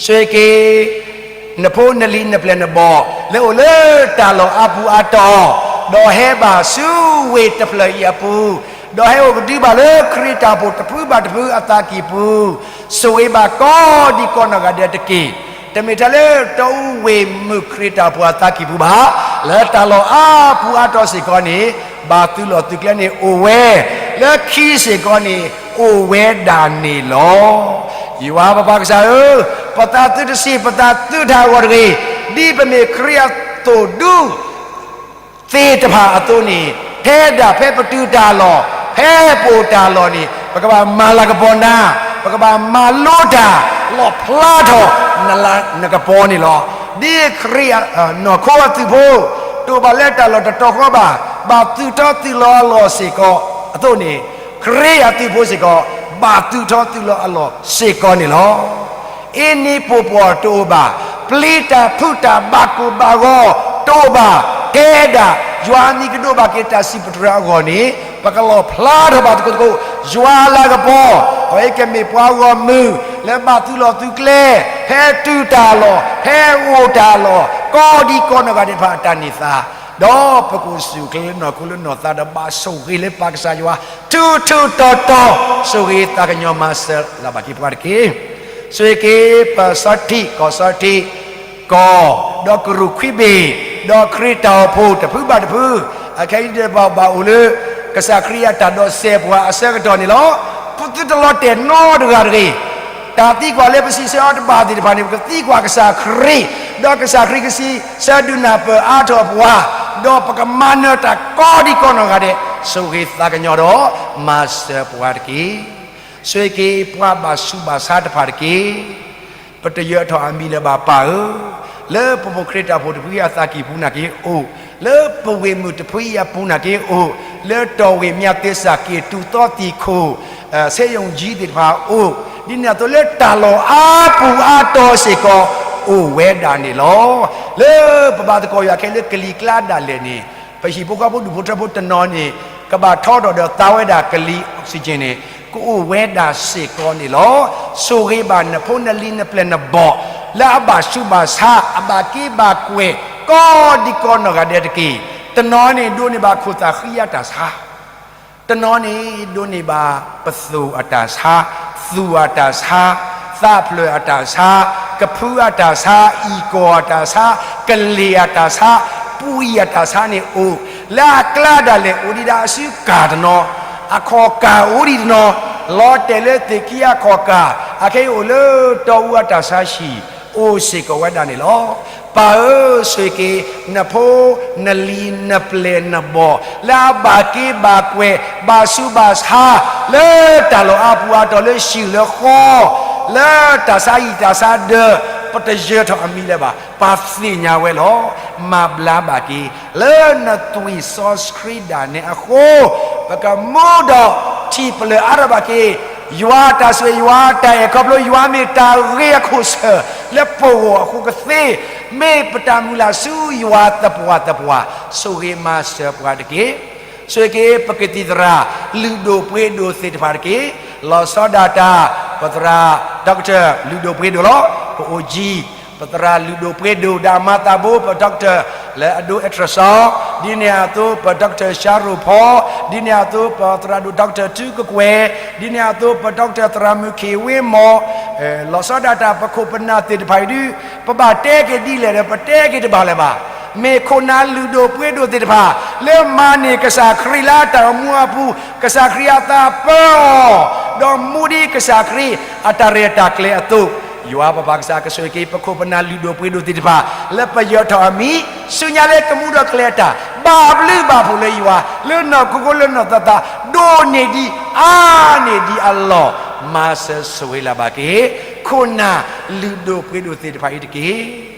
ဆိၣ်ဂ့ၤက့ၤ နဖိနလံၤနပျဲၢ်နဘီၣ် လၢအိၣ်လၢတၢ်လီၢ်အါပူၤအါတီၤ, ဒီးဟဲဘၣ်ဆူဝ့ၢ်တဖျၢၣ်အံၤအပူၤ, ဒီးဟဲအိၣ်ကဒုဘၣ်လၢခရံာ်တၢ်အိၣ်ဖှိၣ်တဖုဘၣ်တဖုအသးကံၢ်ပူၤ, ဆိၣ်ဂ့ၤဘၣ်ကိးဒံးကိးနီၢ်ဂၤဒဲးတက့ၢ်. တမ့ၢ်ထဲလၢတၢ်အိၣ်ဝ့ၢ်မုၢ်ခရံာ်တၢ်အိၣ်ဖှိၣ်အသးကံၢ်ပူၤဘၣ်, လၢတၢ်လီၢ်အါပူၤအါတီၤစ့ၢ်ကီးန့ၣ်, ဘၣ်သုးလီၢ်သုးကျဲန့ၣ်အိၣ်ဝဲ, လၢခံစ့ၢ်ကီးန့ၣ်အိၣ်ဝဲဒၣ်န့ၣ်လီၤ. ယွၤပပၢ်ကစၢ်ဧၢ, ပသးသုတဆံး ပသးသုတဟးဂီၤတဂ့ၤ, ဒ်ပမ့ၢ်ခရံာ်အသိၣ်ဒူ သ့ၣ်တဖၣ်အသိးန့ၣ်, ဖဲဒၣ်ဖဲပတုၤတၢ်လီၢ်, ဖဲပအိၣ်တၢ်လီၢ်န့ၣ်, ပကဘၣ်မၤလၤကပီၤနၤ, ပကဘၣ်မၤလိတၢ်, လီၣ်ဖျါထီၣ်နကပီၤန့ၣ်လီၤ. ဒ်ခရံာ်အနီၢ်ခိအသုးဖိ, တအိၣ်ဘၣ်လၢတၢ်လီၢ်တတီၤဃီဘၣ်, ဘၣ်သုးထီသုးလီၤအလီၢ်စ့ၢ်ကီးအသိးန့ၣ်, ခရံာ်အသုးဖိစ့ၢ်ကီး, ဘၣ်သုးထီသုးလီၤအလီၢ်စ့ၢ်ကီးန့ၣ်လီၤ. အ့န့ပိာ်ပှီၢ်တအိၣ်ဘၣ်, ပျံၤတၢ်ဖုးတၢ်ဘၣ်ကိၢ်ဘၣ်ဂီၤတအိၣ်ဘၣ်, တဲဒၣ်, ယွၤအမံၤကဒိးဘၣ်က့ၤတၢ်စံးပတြၢၤအဂီၢ်န့ၣ်, ပကလီၣ်ဖျါထီၣ်ဘၣ်သကိးသကိး ယွၤအလၤကပီၤ, အဝဲကမ့ၢ်ပှၤဂီၢ်မုၢ် လၢဘၣ်သုးလီၢ်သုးကျဲ, ဟဲတုၤတၢ်လီၢ်, ဟဲအိၣ်တၢ်လီၢ်, ကိးဒံကိးနီၢ်ဂၤဒဲးတဖၣ်အတၢ်န့ၢ်သါ, ဒီးပကအိၣ်ဆူၣ်အိၣ်ချ့လၢနီၢ်ခိလၢနီၢ်သးဒီးဘၣ်ဆိၣ်ဂ့ၤလၢပၢ်ကစၢ်ယွၤ ထူထူတီတီ, ဆိၣ်ဂ့ၤသးကညီၤမၤစၢၤလၢ်ဘၣ်က့ၤပှၤတက့ၢ်. ဆိၣ်ဂ့ၤက့ၤပစီထံး ကီၢ်စီထံး ကီၢ်, ဒီးကရူၢ်ခွံဘ့ၣ်, ဒီးခရံာ်တၢ်အိၣ်ဖှိၣ်တဖုဘၣ်တဖု, အခဲအံၤဒၣ်ဘၣ်ဘၣ်အိၣ်လၢ ကစၢ်ခရံာ်အတၢ်ဒိးစဲးပှၤအဆၢကတီၢ်န့ၣ်လီၤ. ပသုတလီၤတဲာ်နီတဂၤတဂ့ၤ. တၢ်သံကွၢ်လၢပစံးဆၢအီၤတဘၣ်သ့ၣ်တဖၣ်န့ၣ် ပကသံကွၢ်ကစၢ်ခရံာ်, ဒီးကစၢ်ခရံာ်ကစံးဆၢဒုးနၢ်ပၢၢ်အါထီၣ်ပှၤ, ဒီးပကမၤနၢၤတၢ်ကိးဒံကိးနီၢ်ဂၤဒဲး, ဆိၣ်ဂ့ၤသးကညီၤဒီး မၤစၢၤပှၤတက့ၢ်. ဆိၣ်ဂ့ၤက့ၤပှၤဘၣ်ဆူးဘၣ်ဆါတဖၣ်တက့ၢ်. ပတယၢၤထီၣ်အမံၤလၢၤဘၣ်ပၢ်ဧၢ, လၢပဖိၣ်ခရံာ်တၢ်အိၣ်ဖှိၣ်တဖုအသးကံၢ်ပူၤနာ်က့အိၣ်, လၢပဝ့ၢ်မုၢ်တဖုအံၤအပူၤနာ်က့အိၣ်, လၢတီၢ်ဝ့ၢ်မၠးသ့စၢ်က့ၣ် တူၢ်သီသံၣ်ခိၣ်, စ့ယိၣ်ကၠံသ့ၣ်တဖၣ်အိၣ်, ဒ်န့ၣ်အသိးလၢတၢ်လီၢ်အါပူၤအါတီၤစ့ၢ်ကီး အိၣ်ဝဲဒၣ်န့ၣ်လီၤ. လၢပဘၣ်သကိးယွၤခဲလၢကလံၤကျါဒၣ်လဲာ်န့ၣ်, ပဟံၣ်ဖိဃီဖိဒူၣ်ဖိထၢဖိတနီၤန့ၣ် ကဘၣ်ထီထီၣ်ဒီးသါဝဲဒၣ်ကလံၤ oxygen န့ၣ် ကအိၣ်ဝဲဒၣ်စ့ၢ်ကီးန့ၣ်လီၤ. ဆိၣ်ဂ့ၤဘၣ်နဖိနလံၤနပျဲၢ်နဘီၣ် လၢအဘၣ်ဆူးဘၣ်ဆါ အဘၣ်က့ဘၣ်ကွဲၢ် ကိးဒံကိးနီၢ်ဂၤဒဲးတက့ၢ်. တနီၤန့ၣ်ဒိးန့ၢ်ဘၣ်ခိၣ်သၣ်ဃံအတၢ်ဆါ, တနီၤန့ၣ်ဒိးန့ၢ်ဘၣ်ပသိၣ်အတၢ်ဆါ, သူၣ်အတၢ်ဆါ, သးဖျၢၣ်အတၢ်ဆါ, ကဖုအတၢ်ဆါ, အံၣ်ကီၢ်အတၢ်ဆါ, ကလ့ၢ်အတၢ်ဆါ, ပှံၢ်အတၢ်ဆါန့ၣ်အိၣ်, လၢအကျါဒၣ်လဲာ်အိၣ်ဒံးဒၣ်အစုကၢ်တနီၤ, အခီၣ်ကၢ်အိၣ်ဒံးတနီၤ, လီၤတဲာ်လၢသ့ၣ်ခံအခီၣ်ကၢ်, အခဲအံၤအိၣ်လၢတီအူအတၢ်ဆါဟံၣ်, အိၣ်စ့ၢ်ကီးဝဲဒၣ်န့ၣ်လီၤ. ပၢ်ဧၢ, ဆိၣ်ဂ့ၤက့ၤ နဖိ, နလံၤ, နပျဲၢ်, နဘီၣ် လၢအဘၣ်က့ဘၣ်ကွဲၢ် ဘၣ်ဆူးဘၣ်ဆါ လၢတၢ်လီၢ်အါပူၤအါတီၤ လၢဟံၣ်လၢဃီ, လၢတၢ်ဆါဟံၣ်တၢ်ဆါဒၢး, ပတယၢၤထီၣ်အမံၤလၢၤဘၣ်. ပသ့ၣ်ညါဝဲလီၤ. မၤဘျါဘၣ်က့ၤ လၢနသွံၣ်စီဆှံဒၣ်နဲအဃိ, ပကမူဒီးထံၣ်ပလၢၢ်အါထီၣ်ဘၣ်က့ၤ ယွၤအတၢ်ဆိၣ်ဂ့ၤ ယွၤအတၢ်အဲၣ်ခီဖျိ ယွၤမ့ၢ်တၢ်ဂ့ၤအခိၣ်ဆၢၣ် လၢပဂီၢ်အဃိကသ့, မ့ၢ်ပတၢ်မုၢ်လၢ်ဆူယွၤသပှၢ်သပှၢ်, ဆိၣ်ဂ့ၤမၤစၢၤပှၤတက့ၢ်. ဆိၣ်ဂ့ၤက့ၤပကသံၣ်သရၣ် လုၢ်ဒိၣ်ပှ့ၤဒိၣ်သ့ၣ်တဖၣ်တက့ၢ်. လီၤဆီဒၣ်တၢ် ပသရၣ် Doctor လုၢ်ဒိၣ်ပှ့ၤဒိၣ်လီၤ. ပအိၣ်ကံ ပသရၣ်လုၢ်ဒိၣ်ပှ့ၤဒိၣ် ဒီးအမၤသးဘိ ပ Doctor လၢအဒိ Ultrasound, ဒ်န့ၣ်အသိး ပ Doctor ရှါရိၣ်ဖီ, ဒ်န့ၣ်အသိး ပသရၣ်ဒိၣ် Doctor ထုကကွဲၢ်, ဒ်န့ၣ်အသိး ပ Doctor သရၣ်မုၣ်ခ့ၣ်ဝ့မီၢ်, လီၤဆီဒၣ်တၢ် ပခိၣ်ပနၢ်သ့ၣ်တဖၣ်အံၤဒုး ပဘၣ်တဲက့ၤဒ်လဲၣ်ဒီး ပတဲက့ၤတဘၣ်လၢၤဘၣ်. မ့ၢ်ခိၣ်နၢ်လုၢ်ဒိၣ်ပှ့ၤဒိၣ်သ့ၣ်တဖၣ် လၢမၤန့ၢ်ကစၢ်ခရံာ်လၢတၢ်အိၣ်မူအပူၤ, ကစၢ်ခရံာ်အသးပၢအီၤ, ဒီးမူဒ်ကစၢ်ခရံာ်အတၢ်ရဲၣ်တၢ်ကျဲၤအသိး, ယွၤပပၢ်ကစၢ်ကဆိၣ်ဂ့ၤက့ၤ ပခိၣ်ပနၢ်လုၢ်ဒိၣ်ပှ့ၤဒိၣ်သ့ၣ်တဖၣ် လၢပယၢၤထီၣ်အမံၤ, ဆူညါလၢကမူဒီးကလဲၤတၢ်, ဘၣ်ဘျုးဘၣ်ဖှိၣ်လၢယွၤ, လၢနီၢ်ခိခိၣ်လၢနီၢ်သးသး, ဒိၣ်န့ၢ်ဒံးအါန့ၢ်ဒံးအလီၢ်, မၤစၢၤဆိၣ်ဂ့ၤလၢ်ဘၣ်က့ၤ ခိၣ်နၢ်လုၢ်ဒိၣ်ပှ့ၤဒိၣ်သ့ၣ်တဖၣ်အံၤတက့ၢ်.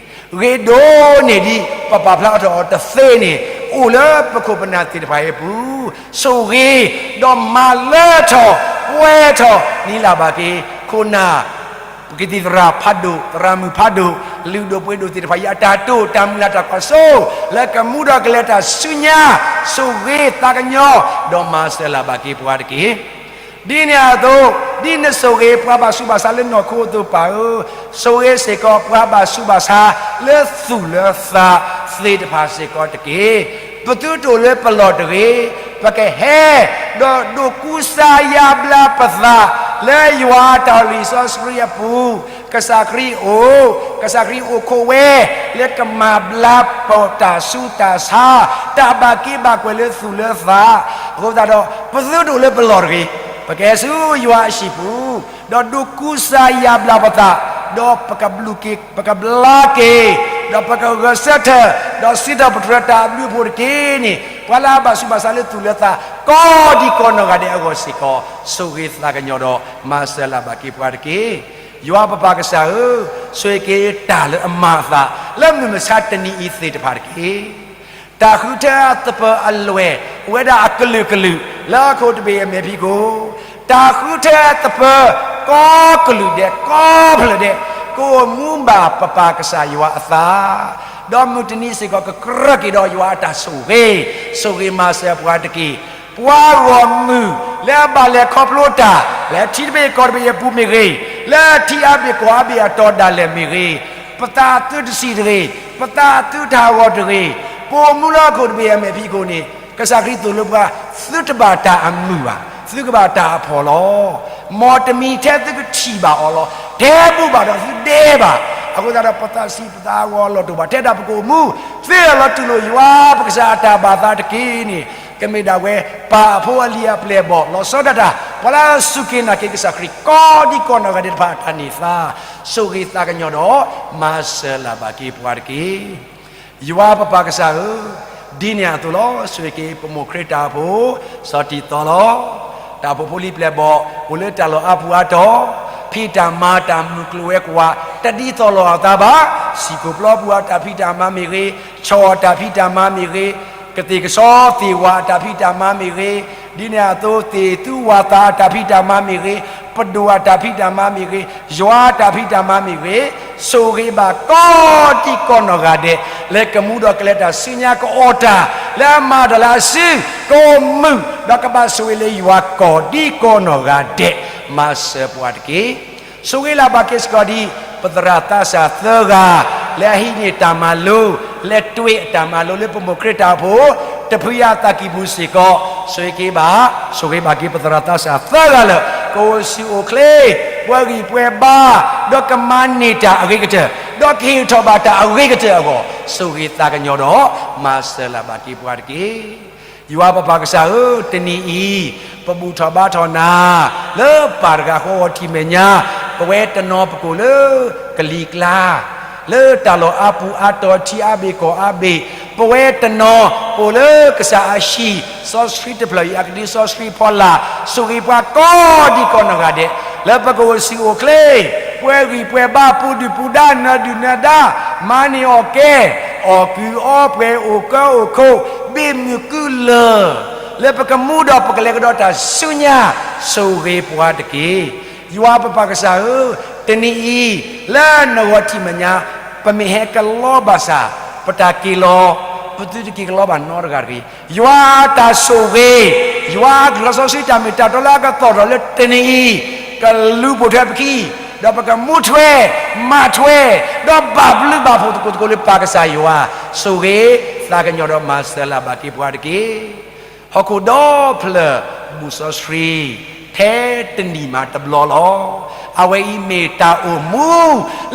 ဂ့ၤဒိၣ်န့ၢ်ဒံး ပပာ်ဖျါထီၣ်အီၤတသ့န့ၣ် အိၣ်လၢပခိၣ်ပနၢ်သ့ၣ်တဖၣ်အံၤအပူၤ, ဆိၣ်ဂ့ၤ, ဒီးမၤလၢထီၣ်, ပှဲၤထီၣ်, နံၤလၢ်ဘၣ်က့ၤ, ခိၣ်နၢ်, ပကသံၣ်သရၣ်ဖးဒိၣ်, သရၣ်မုၣ်ဖးဒိၣ်, လုၢ်ဒိၣ်ပှ့ၤဒိၣ်သ့ၣ်တဖၣ်အံၤ အတၢ်တိာ်, တၢ်မုၢ်လၢ်တၢ်ကွၢ်စိ, လၢကမူဒီးကလဲၤတၢ်ဆူညါ, ဆိၣ်ဂ့ၤသးကညီၤ, ဒီးမၤစၢၤလၢ်ဘၣ်က့ၤပှၤတက့ၢ်. ဒ်န့ၣ်အသိး, ဒ်နဆိၣ်ဂ့ၤပှၤဘၣ်ဆူးဘၣ်ဆါလၢနီၢ်ခိအသိးပၢ်ဧၢ, ဆိၣ်ဂ့ၤစ့ၢ်ကီးပှၤဘၣ်ဆူးဘၣ်ဆါလၢသူၣ်လၢသးသ့ၣ်တဖၣ်စ့ၢ်ကီးတက့ၢ်. ပသုတအိၣ်လၢပလီၢ်တဂ့ၤ, ပကဟဲ, ဒီးဒိးကူစါယါဘျါပသး, လၢယွၤအတၢ်လီၢ်စီဆှံအပူၤ, ကစၢ်ခရံာ်အိၣ်, ကစၢ်ခရံာ်အိၣ်ခိးဝဲ, လၢကမၤဘျါပတၢ်ဆူးတၢ်ဆါ, တၢ်ဘၣ်က့ဘၣ်ကွဲၢ်လၢသူၣ်လၢသး, အဃိသတးဒီး ပသုတအိၣ်လၢပလီၢ်တဂ့ၤ, ပကဟဲဆူယွၤအဟံၣ်ပူၤ, ဒီးဒိးကူစါယါဘျါပသး, ဒီးပကဘျုးက့ၤ, ပကဘျါက့ၤ, ဒီးပကဂဲၤဆၢထၢၣ်, ဒီးစံးထီၣ်ပတြၢၤတၢ်အဘျုးအဖှိၣ်တက့ၢ်န့ၣ်, ပှၤလၢအဘၣ်ဆူးဘၣ်ဆါလၢသူၣ်လၢသး, ကိးဒံကိးနီၢ်ဂၤဒဲးအဂီၢ်စ့ၢ်ကီး, ဆိၣ်ဂ့ၤသးကညီၤဒီး မၤစၢၤလၢ်ဘၣ်က့ၤပှၤတက့ၢ်. ယွၤပပၢ်ကစၢ်ဧၢ, ဆိၣ်ဂ့ၤက့ၤတၢ်လၢအမၤအသး, လၢမုၢ်မဆါတနံၤအံၤသ့ၣ်တဖၣ်တက့ၢ်. တၢ်ဃုထၢသပၢၤအလွဲၢ် အိၣ်ဝဲဒၣ်အကလုာ်ကလုာ် လၢဟီၣ်ခိၣ်တဘ့ၣ်အမဲာ်ဖံးခိၣ်, တၢ်ဃုထၢသပၢၤ ကိးကလုာ်ဒဲး ကိးဖျၢၣ်ဒဲး ကအိၣ်မူဘၣ်ပပၢ်ကစၢ်ယွၤအသး, ဒီးမုၢ်တနံၤစ့ၢ်ကီး ကကြၢးက့ၤဒီးယွၤအတၢ်ဆိၣ်ဂ့ၤ, ဆိၣ်ဂ့ၤမၤစၢၤပှၤတက့ၢ်. ပှၤဂီၢ်မုၢ်လၢအဘၣ်လဲၤခီဖျိတၢ် လၢထံတဘ့ၣ်ကီၢ်တဘ့ၣ်အပူၤမ့ၢ်ဂ့ၤ, လၢထံအါဘ့ၣ်ကီၢ်အါဘ့ၣ်အတီၤဒၣ်လဲာ်မ့ၢ်ဂ့ၤ, ပသးသုတဆံးတဂ့ၤ, ပသးသုတဟးဂီၤတဂ့ၤ, ပအိၣ်မူလၢဟီၣ်ခိၣ်တဘ့ၣ်အမဲာ်ဖံးခိၣ်န့ၣ် ကစၢ်ခရံာ်သိၣ်လိပှၤ, သုတဘၣ်တၢ်အမုာ်ဘၣ်, သုကဘၣ်တၢ်အဖှီၣ်လီၤ. မ်တမံၤထဲသုကထံၣ်ဘၣ်အီၤလီၤ. ထဲဘူၣ်ဘၣ်ဒီးသုဒဲဘၣ်. အဃိသတးဒီး ပသးဆံးပသးဟးဂီၤအလီၢ်တအိၣ်ဘၣ်. ထဲဒၣ်ပကအိၣ်မူ သ့အလီၤတူၢ်လိာ်ယွၤပကစၢ်အတၢ်ဘၣ်သးတက့ၢ်န့ၣ် ကမ့ၢ်ဒၣ်ဝဲ ပၢ်အဖိအလံၤအပျဲၢ်အဘီၣ် လီၤဆီဒၣ်တၢ် ပှၤလၢအစူၢ်က့ၤနာ်က့ၤကစၢ်ခရံာ် ကိးဒံကီးနီၢ်ဂၤဒဲးတဖၣ်အတၢ်န့ၢ်သါ, ဆိၣ်ဂ့ၤသးကညီၤဒီး မၤစၢၤလၢ်ဘၣ်က့ၤပှၤတက့ၢ်. ယွၤပပၢ်ကစၢ်ဧၢ, ဒ်န့ၣ်အသိးလီၤ. ဆိၣ်ဂ့ၤက့ၤပမိၢ်ခရံာ်တၢ်အိၣ်ဖှိၣ် စီၤတံၤသီလီၤ. တၢ်အိၣ်ဖှိၣ်ဖိလံၤပျဲၢ်ဘီၣ် အိၣ်လၢတၢ်လီၢ်အါပူၤအါတီၤ, ဖံးတၢ်မၤတၢ်မုၢ်ကျိၤဝဲၤကွာ် တဒ်သိးလိာ်အသးဘၣ်. ဟံၣ်ခိၣ်ပျီပူၤအတၢ်ဖံးတၢ်မၤမ့ၢ်ဂ့ၤ, ဆီၣ်အတၢ်ဖံးတၢ်မၤမ့ၢ်ဂ့ၤ, ကသ့ၣ်ကဆီသ့ၣ်ဝၣ်အတၢ်ဖံးတၢ်မၤမ့ၢ်ဂ့ၤ, ဒ်န့ၣ်အသိးသ့ၣ်သူဝၣ်သၣ်အတၢ်ဖံးတၢ်မၤမ့ၢ်ဂ့ၤ, ပဒိၣ်အတၢ်ဖံးတၢ်မၤမ့ၢ်ဂ့ၤ, ယွၤအတၢ်ဖံးတၢ်မၤမ့ၢ်ဂ့ၤ, ဆိၣ်ဂ့ၤဘၣ်ကိးဒံကီးနီၢ်ဂၤဒဲး လၢကမူဒီးကလဲၤတၢ်ဆူညါ ကအီၣ်တၢ် လၢအမၤတၢ်လၢအစု ကအိၣ်မုာ် ဒီးကဘၣ်ဆိၣ်ဂ့ၤလၢယွၤကိးဒံကီးနီၢ်ဂၤဒဲး မၤစၢၤပှၤတက့ၢ်. ဆိၣ်ဂ့ၤလၢ်ဘၣ်က့ၤစ့ၢ်ကီးဒ် ပသရၣ်သးစၢ်သၢဂၤ လၢအဟံးန့ၢ်တၢ်မၤလိ လဲၤတွဲအတၢ်မၤလိလၢပမိၢ်ခရံာ်တၢ်အိၣ်ဖှိၣ် တဖုယၤသးကံၢ်ပူၤစ့ၢ်ကီး ဆိၣ်ဂ့ၤက့ၤဘၣ်, ဆိၣ်ဂ့ၤဘၣ်က့ၤပသရၣ်သးစၢ်သၢဂၤလၢာ် ကအိၣ်ဆူၣ်အိၣ်ချ့ ပှဲၤဂံၢ်ပှဲၤဘါ ဒီးကမၤန့ၢ်တၢ်အဂ့ၤကတၢၢ် ဒီးကဟ့ၣ်ထီၣ်ဘၣ်တၢ်အဂ့ၤကတၢၢ်အဂီၢ် ဆိၣ်ဂ့ၤသးကညီၤဒီး မၤစၢၤလၢ်ဘၣ်က့ၤပှၤတက့ၢ်. ယွၤပပၢ်ကစၢ်ဧၢ, တနံၤအံၤ ပဘူၣ်ထီၣ်ဘါထီၣ်နၤ လၢပၢ်တဂၤဃီဂီၤထံးမဲာ်ညါ, ပဝဲတနီၤပကအိၣ်လၢကလံၤကျါ လၢတၢ်လီၢ်အါပူၤအါတီၤ ထံအါဘ့ၣ်ကီၢ်အါဘ့ၣ်, ပဝဲတနီၤပအိၣ်လၢကစၢ်အဟံၣ် စီဆှံတဖျၢၣ်အံၤ အကဒုစီဆှံဖီလာ် ဆိၣ်ဂ့ၤပှၤကိးဒံကီးနီၢ်ဂၤဒဲး လၢပကအိၣ်ဆူၣ်အိၣ်ချ့ ပှဲၤဂံၢ်ပှဲၤဘါ ပူၤဒုၣ်ပူၤဒါ နၢၤဒုၣ်နၢၤဒါ မၤန့ၢ်အီၣ်ကဲ အီၣ်ကုၢ်အီပှဲၤ အိၣ်ကၢအိၣ်ခိး ဘ့ၣ်မုၢ်ကုလၢၢ် လၢပကမူဒီးပကလဲၤကဒီးတၢ်ဆူညါ ဆိၣ်ဂ့ၤပှၤတက့ၢ်. ယွၤပပၢ်ကစၢ်ဧၢ, တနံၤအံၤ လၢနဂီၤထံးမဲာ်ညါ ပမ့ၢ်ဟဲကလီဘၣ်ဆၣ် ပတၢ်က့ၤလီၤ ပသုတက့ၤကလီဘၣ်နီတဂၤတဂ့ၤ. ယွၤအတၢ်ဆိၣ်ဂ့ၤ, ယွၤအကလုၢ်စီဆှံတၢ်မ့ၢ်တၢ်တီလၢအကသီၣ်ထီၣ်လၢတနံၤအံၤ ကလူၤပိာ်ထွဲပခံ ဒီးပကမူထွဲ မၤထွဲ ဒီးဘၣ်ဘျုးဘၣ်ဖှိၣ်သကိးသကိးလၢပၢ်ကစၢ်ယွၤ ဆိၣ်ဂ့ၤသးကညီၤဒီးမၤစၢၤလၢ်ဘၣ်က့ၤပှၤတက့ၢ်. ဟီၣ်ခိၣ်ဒီဖျၢၣ် ဘူၣ်စီဆှံ ထဲတနံၣ်မးတဘျီလီၤ. အဝဲအံၤမ့ၢ်တၢ်အိၣ်မူ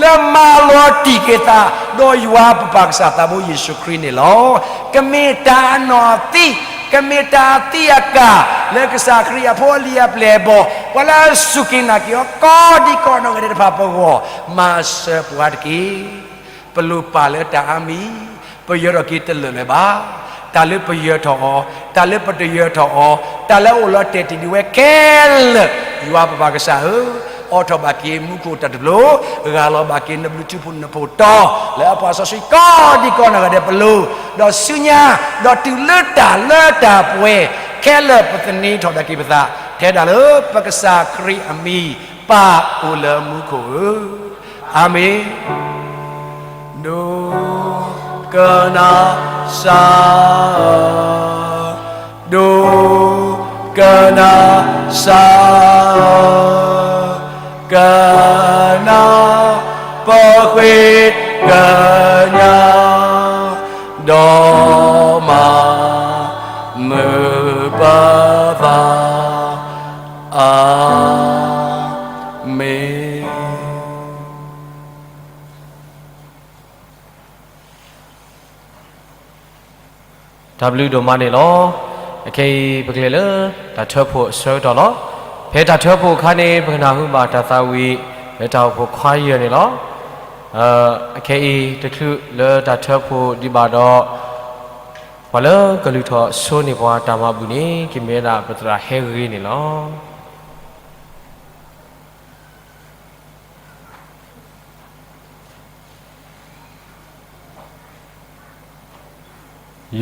လၢမၤလီၤတံၢ်က့ၤသး ဒီးယွၤပပၢ်ကစၢ်သးဘိယ့ၣ်ၡူးခရံာ်န့ၣ်လီၤ. ကမ့ၢ်တၢ်အနီၢ်အသံ, ကမ့ၢ်တၢ်အသံးအကာ် လၢကစၢ်ခရံာ်အဖိအလံၤအပျဲၢ်အဘီၣ် ပှၤလၢအစူၢ်က့ၤနာ်က့ၤအီၤ ကိးဒံကီးနီၢ်ဂၤဒဲးတဖၣ်ပဂီၢ် မၤစၢၤပှၤတက့ၢ်. ပလိၣ်ပာ်လၢတၢ်အါမံၤ, ပယၢၤထီၣ်က့ၤတလၢာ်လၢၤဘၣ်. တၢ်လၢပယၢၤထီၣ်အီၤ, တၢ်လၢပတယၢၤထီၣ်အီၤ, တၢ်လၢအအိၣ်လီၤတဲာ်တ့ၢ်ဒံးဝဲခဲလၢာ်, ယွၤပပၢ်ကစၢ်ဧၢ, အိးထီၣ်ဘၣ်က့ၤမူခိၣ်တၢ်တဖျိ, ဂၢ်လီၤဘၣ်က့ၤနဘျုးထူဖိနဖိတီ, လၢအပှၤစီဆှံကိးဒံကီးနီၢ်ဂၤဒဲးပလိၤ, ဒီးဆူညါ, ဒီးတုၤလၢတၢ်လၢတၢ်ပှဲၤ, ခဲလၢာ်ပသန့ၤထီၣ်ဒၣ်က့ၤပသး, ထဲဒၣ်လၢပကစၢ်ခရံာ်အမံၤ, ပၢ်အိၣ်လၢမူခိၣ်ဧၢ. အၤမ့ၣ်. ဒိကနၣ်စၢ်ဧၢ, ဒိကနၣ်စၢ်ဧၢ, ကနၣ်ပဃ့ကညး, ဒီးမၤမုာ်ပသး, အၤမ့ၣ်. တၢ်ဘျုးဒိၣ်မးန့ၣ်လီၤ. အခဲအံၤ ပကလဲၤလၢတၢ်ထၢဖှိၣ်အဆၢကတီၢ်လီၤ. ဖဲတၢ်ထၢဖှိၣ်အခါန့ၣ် ပကနၢ်ဟူဘၣ်တၢ်သးဝံၣ် လၢတၢ်အိၣ်ဖှိၣ်ခွါယဲၢ်န့ၣ်လီၤ. အခဲအံၤ တချုးလၢတၢ်ထၢဖှိၣ်ဒံးဘၣ်ဒီး ပှၤလၢကလုၢ်ထီၣ်ဆိန့ၢ်ပှၤတၢ်မၤဘူၣ်န့ၣ် ကမ့ၢ်ဝဲဒၣ်ပသရၣ်ဟဲဂ့ၤန့ၣ်လီၤ.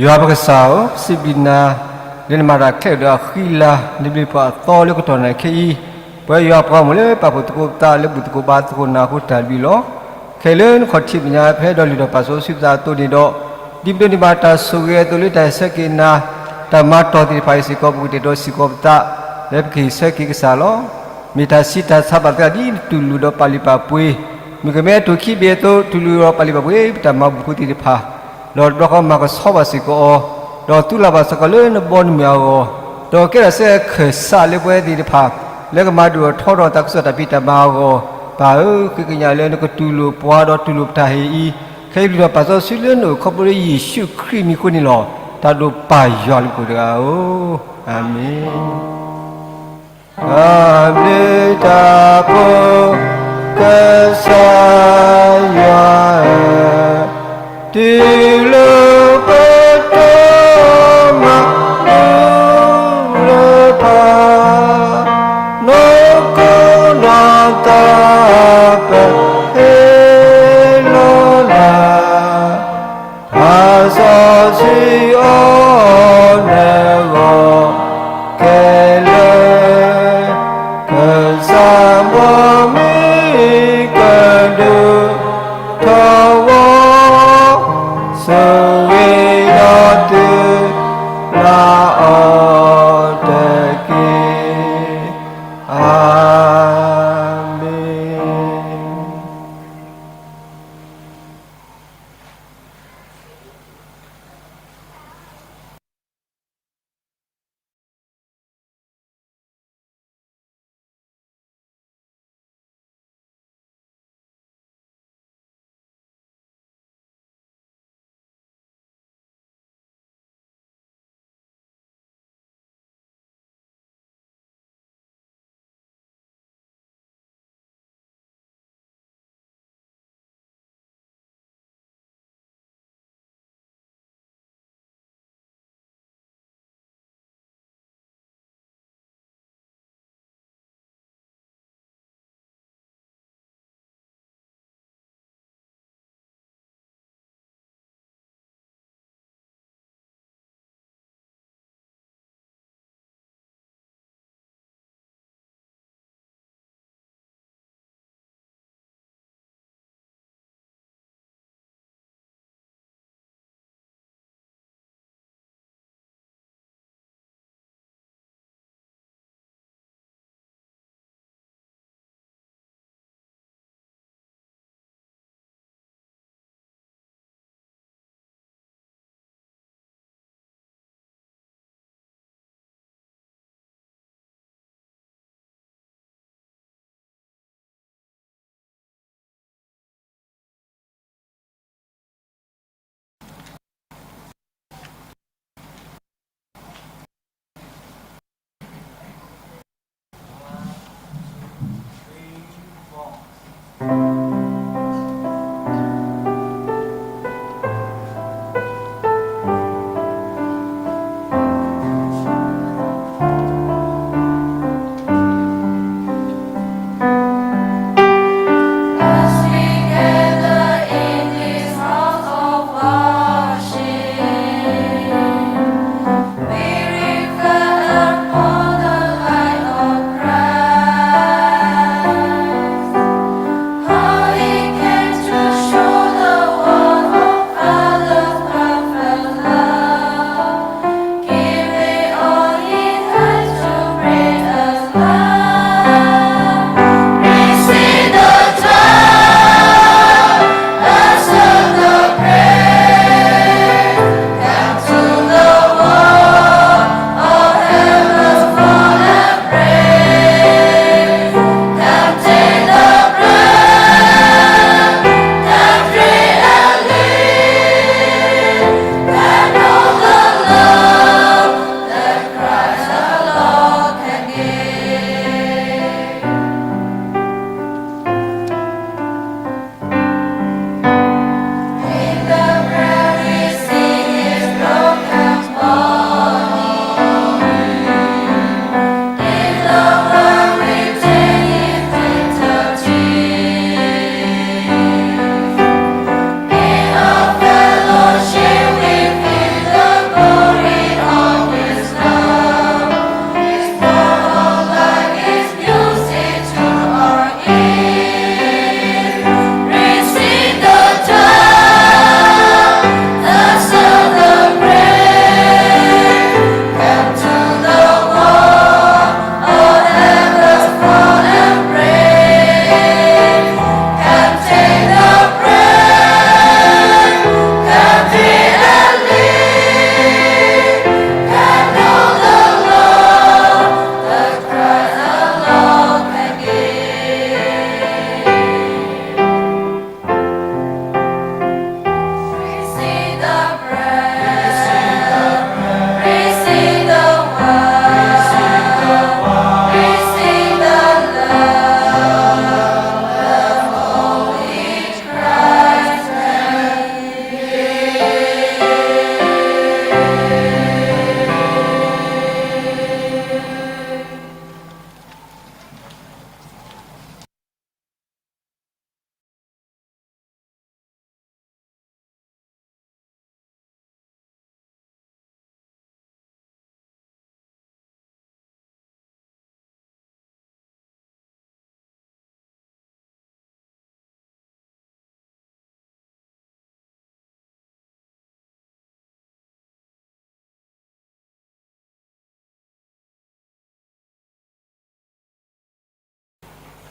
ယွၤပကစၢ်ဧၢ, ပစံးဘျုးနၤ လၢနမၤတၢ်ခဲလၢာ်ဒီးအဃံအလၤ န့ၢ်ဘျုးပှၤအသီလၢကတီၢ်နံၤခဲအံၤ, ပဝဲယွၤပှၤဂီၢ်မုၢ်လၢပာ်ဖှိၣ်သကိးပသးလၢဘူၣ်သကိးဘါသကိးနၤအဃိတၢ်ဘျုးလီၤ. ခဲလၢာ်နခီၣ်ထံးမဲာ်ညါဖဲဒီးလုၢ်ထီၣ်ပာ်စီဆှံပသးအသိးန့ၣ်ဒီး, ဒ်ပဒိးန့ၢ်ဘၣ်တၢ်ဆိၣ်ဂ့ၤအသိးလၢတၢ်ဆၢက့ၤနၤ တၢ်မၤတီၢ်သ့ၣ်တဖၣ်အံၤစ့ၢ်ကီး ပကတဲဒီးစ့ၢ်ကီးပသး လၢပကဟ့ၣ်ဆၢက့ၤကစၢ်လီၤ. မ့ၢ်တၢ်ဆံးတၢ်ဆါဘၣ်သးဒ်နတူၢ်လိာ်ဒီးပာ်လုၢ်ပာ်ပှ့ၤ, မုၣ်ကမဲတိၢ်ခံဘ့ၣ်အသိး တူၢ်လိာ်ဒီးပာ်လုၢ်ပာ်ပှ့ၤ ပတၢ်မၤဘူၣ်ဖိသ့ၣ်တဖၣ်, ဒီးတဘျီဃီမၤကဆှီဘၣ်စ့ၢ်ကီးအီၤ, ဒီးသူလၢ်ဘၣ်စ့ၢ်ကီးလၢနဘီနမုၢ်အဂီၢ်, ဒီးကဲထီၣ်စ့ၢ်ကီးခၢၣ်စးလၢပှၤသ့ၣ်တဖၣ် လၢကမၤဒိၣ်ထီၣ်ထီထီၣ်တၢ်ကစီၣ်တၢ်ဖံးတၢ်မၤအဂီၢ်, ပၢ်ဧၢ, ဃ့ကညးလၢနကတူၢ်လိာ်ပှၤဒီးတူၢ်လိာ်ပတၢ်ဟ့ၣ်အံၤ, ခဲအံၤပျုၢ်ထီၣ်ပာ်စီဆှံလၢနအိၣ်ခီဖျိလၢယ့ၣ်ၡူးခရံာ်မံၤအဃိန့ၣ်လီၤ. တၢ်ဒိၣ်ပၢ်ယွၤလၢပကိးတဂၤဧၢ, အၤမ့ၣ်. တၢ်ဘျုးတၢ်ဖှိၣ် ကစၢ်ယွၤဧၢ, တုၤလၢပတၢ်မၤဘူၣ်လၢပှၤ, နီၢ်ခိနီၢ်သးပဟ့ၣ်လီၤနၤ တၢ်စီဆှံအီၤနဂီၢ်ခဲလၢာ်, ကစၢ်မ့ၢ်မ့ၢ်ကဒိၣ်ထီၣ်ဝဲ, ဆိၣ်ဂ့ၤဒီးတုၤလၢအီၤတက့ၢ်. အၤမ့ၣ်.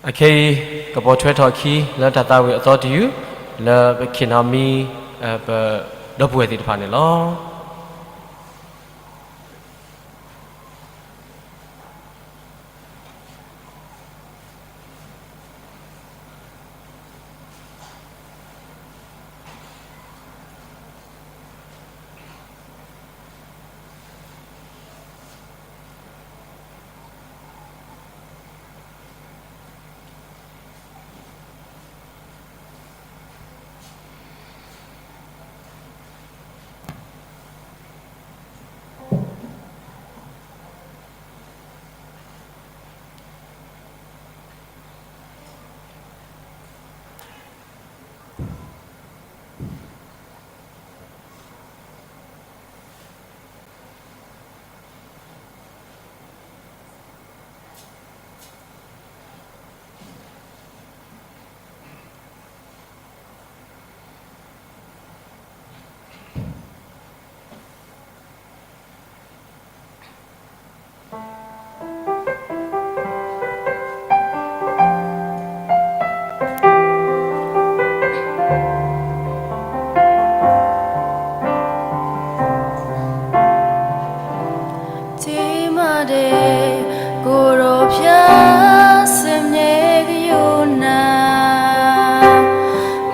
အခဲအံၤ ကပိာ်ထွဲထီၣ်အခံလၢတၢ်သးဝံၣ်အသီတယုၢ် လၢပကဟ့ၣ်နီၤမံ ပဒီပုၢ်ဝဲၢ်သ့ၣ်တဖၣ်န့ၣ်လီၤ. တံၤမၤဒဲး ကိရိၣ်ဖၠၣ် စံးမ့ၢ်ကယိနၤ,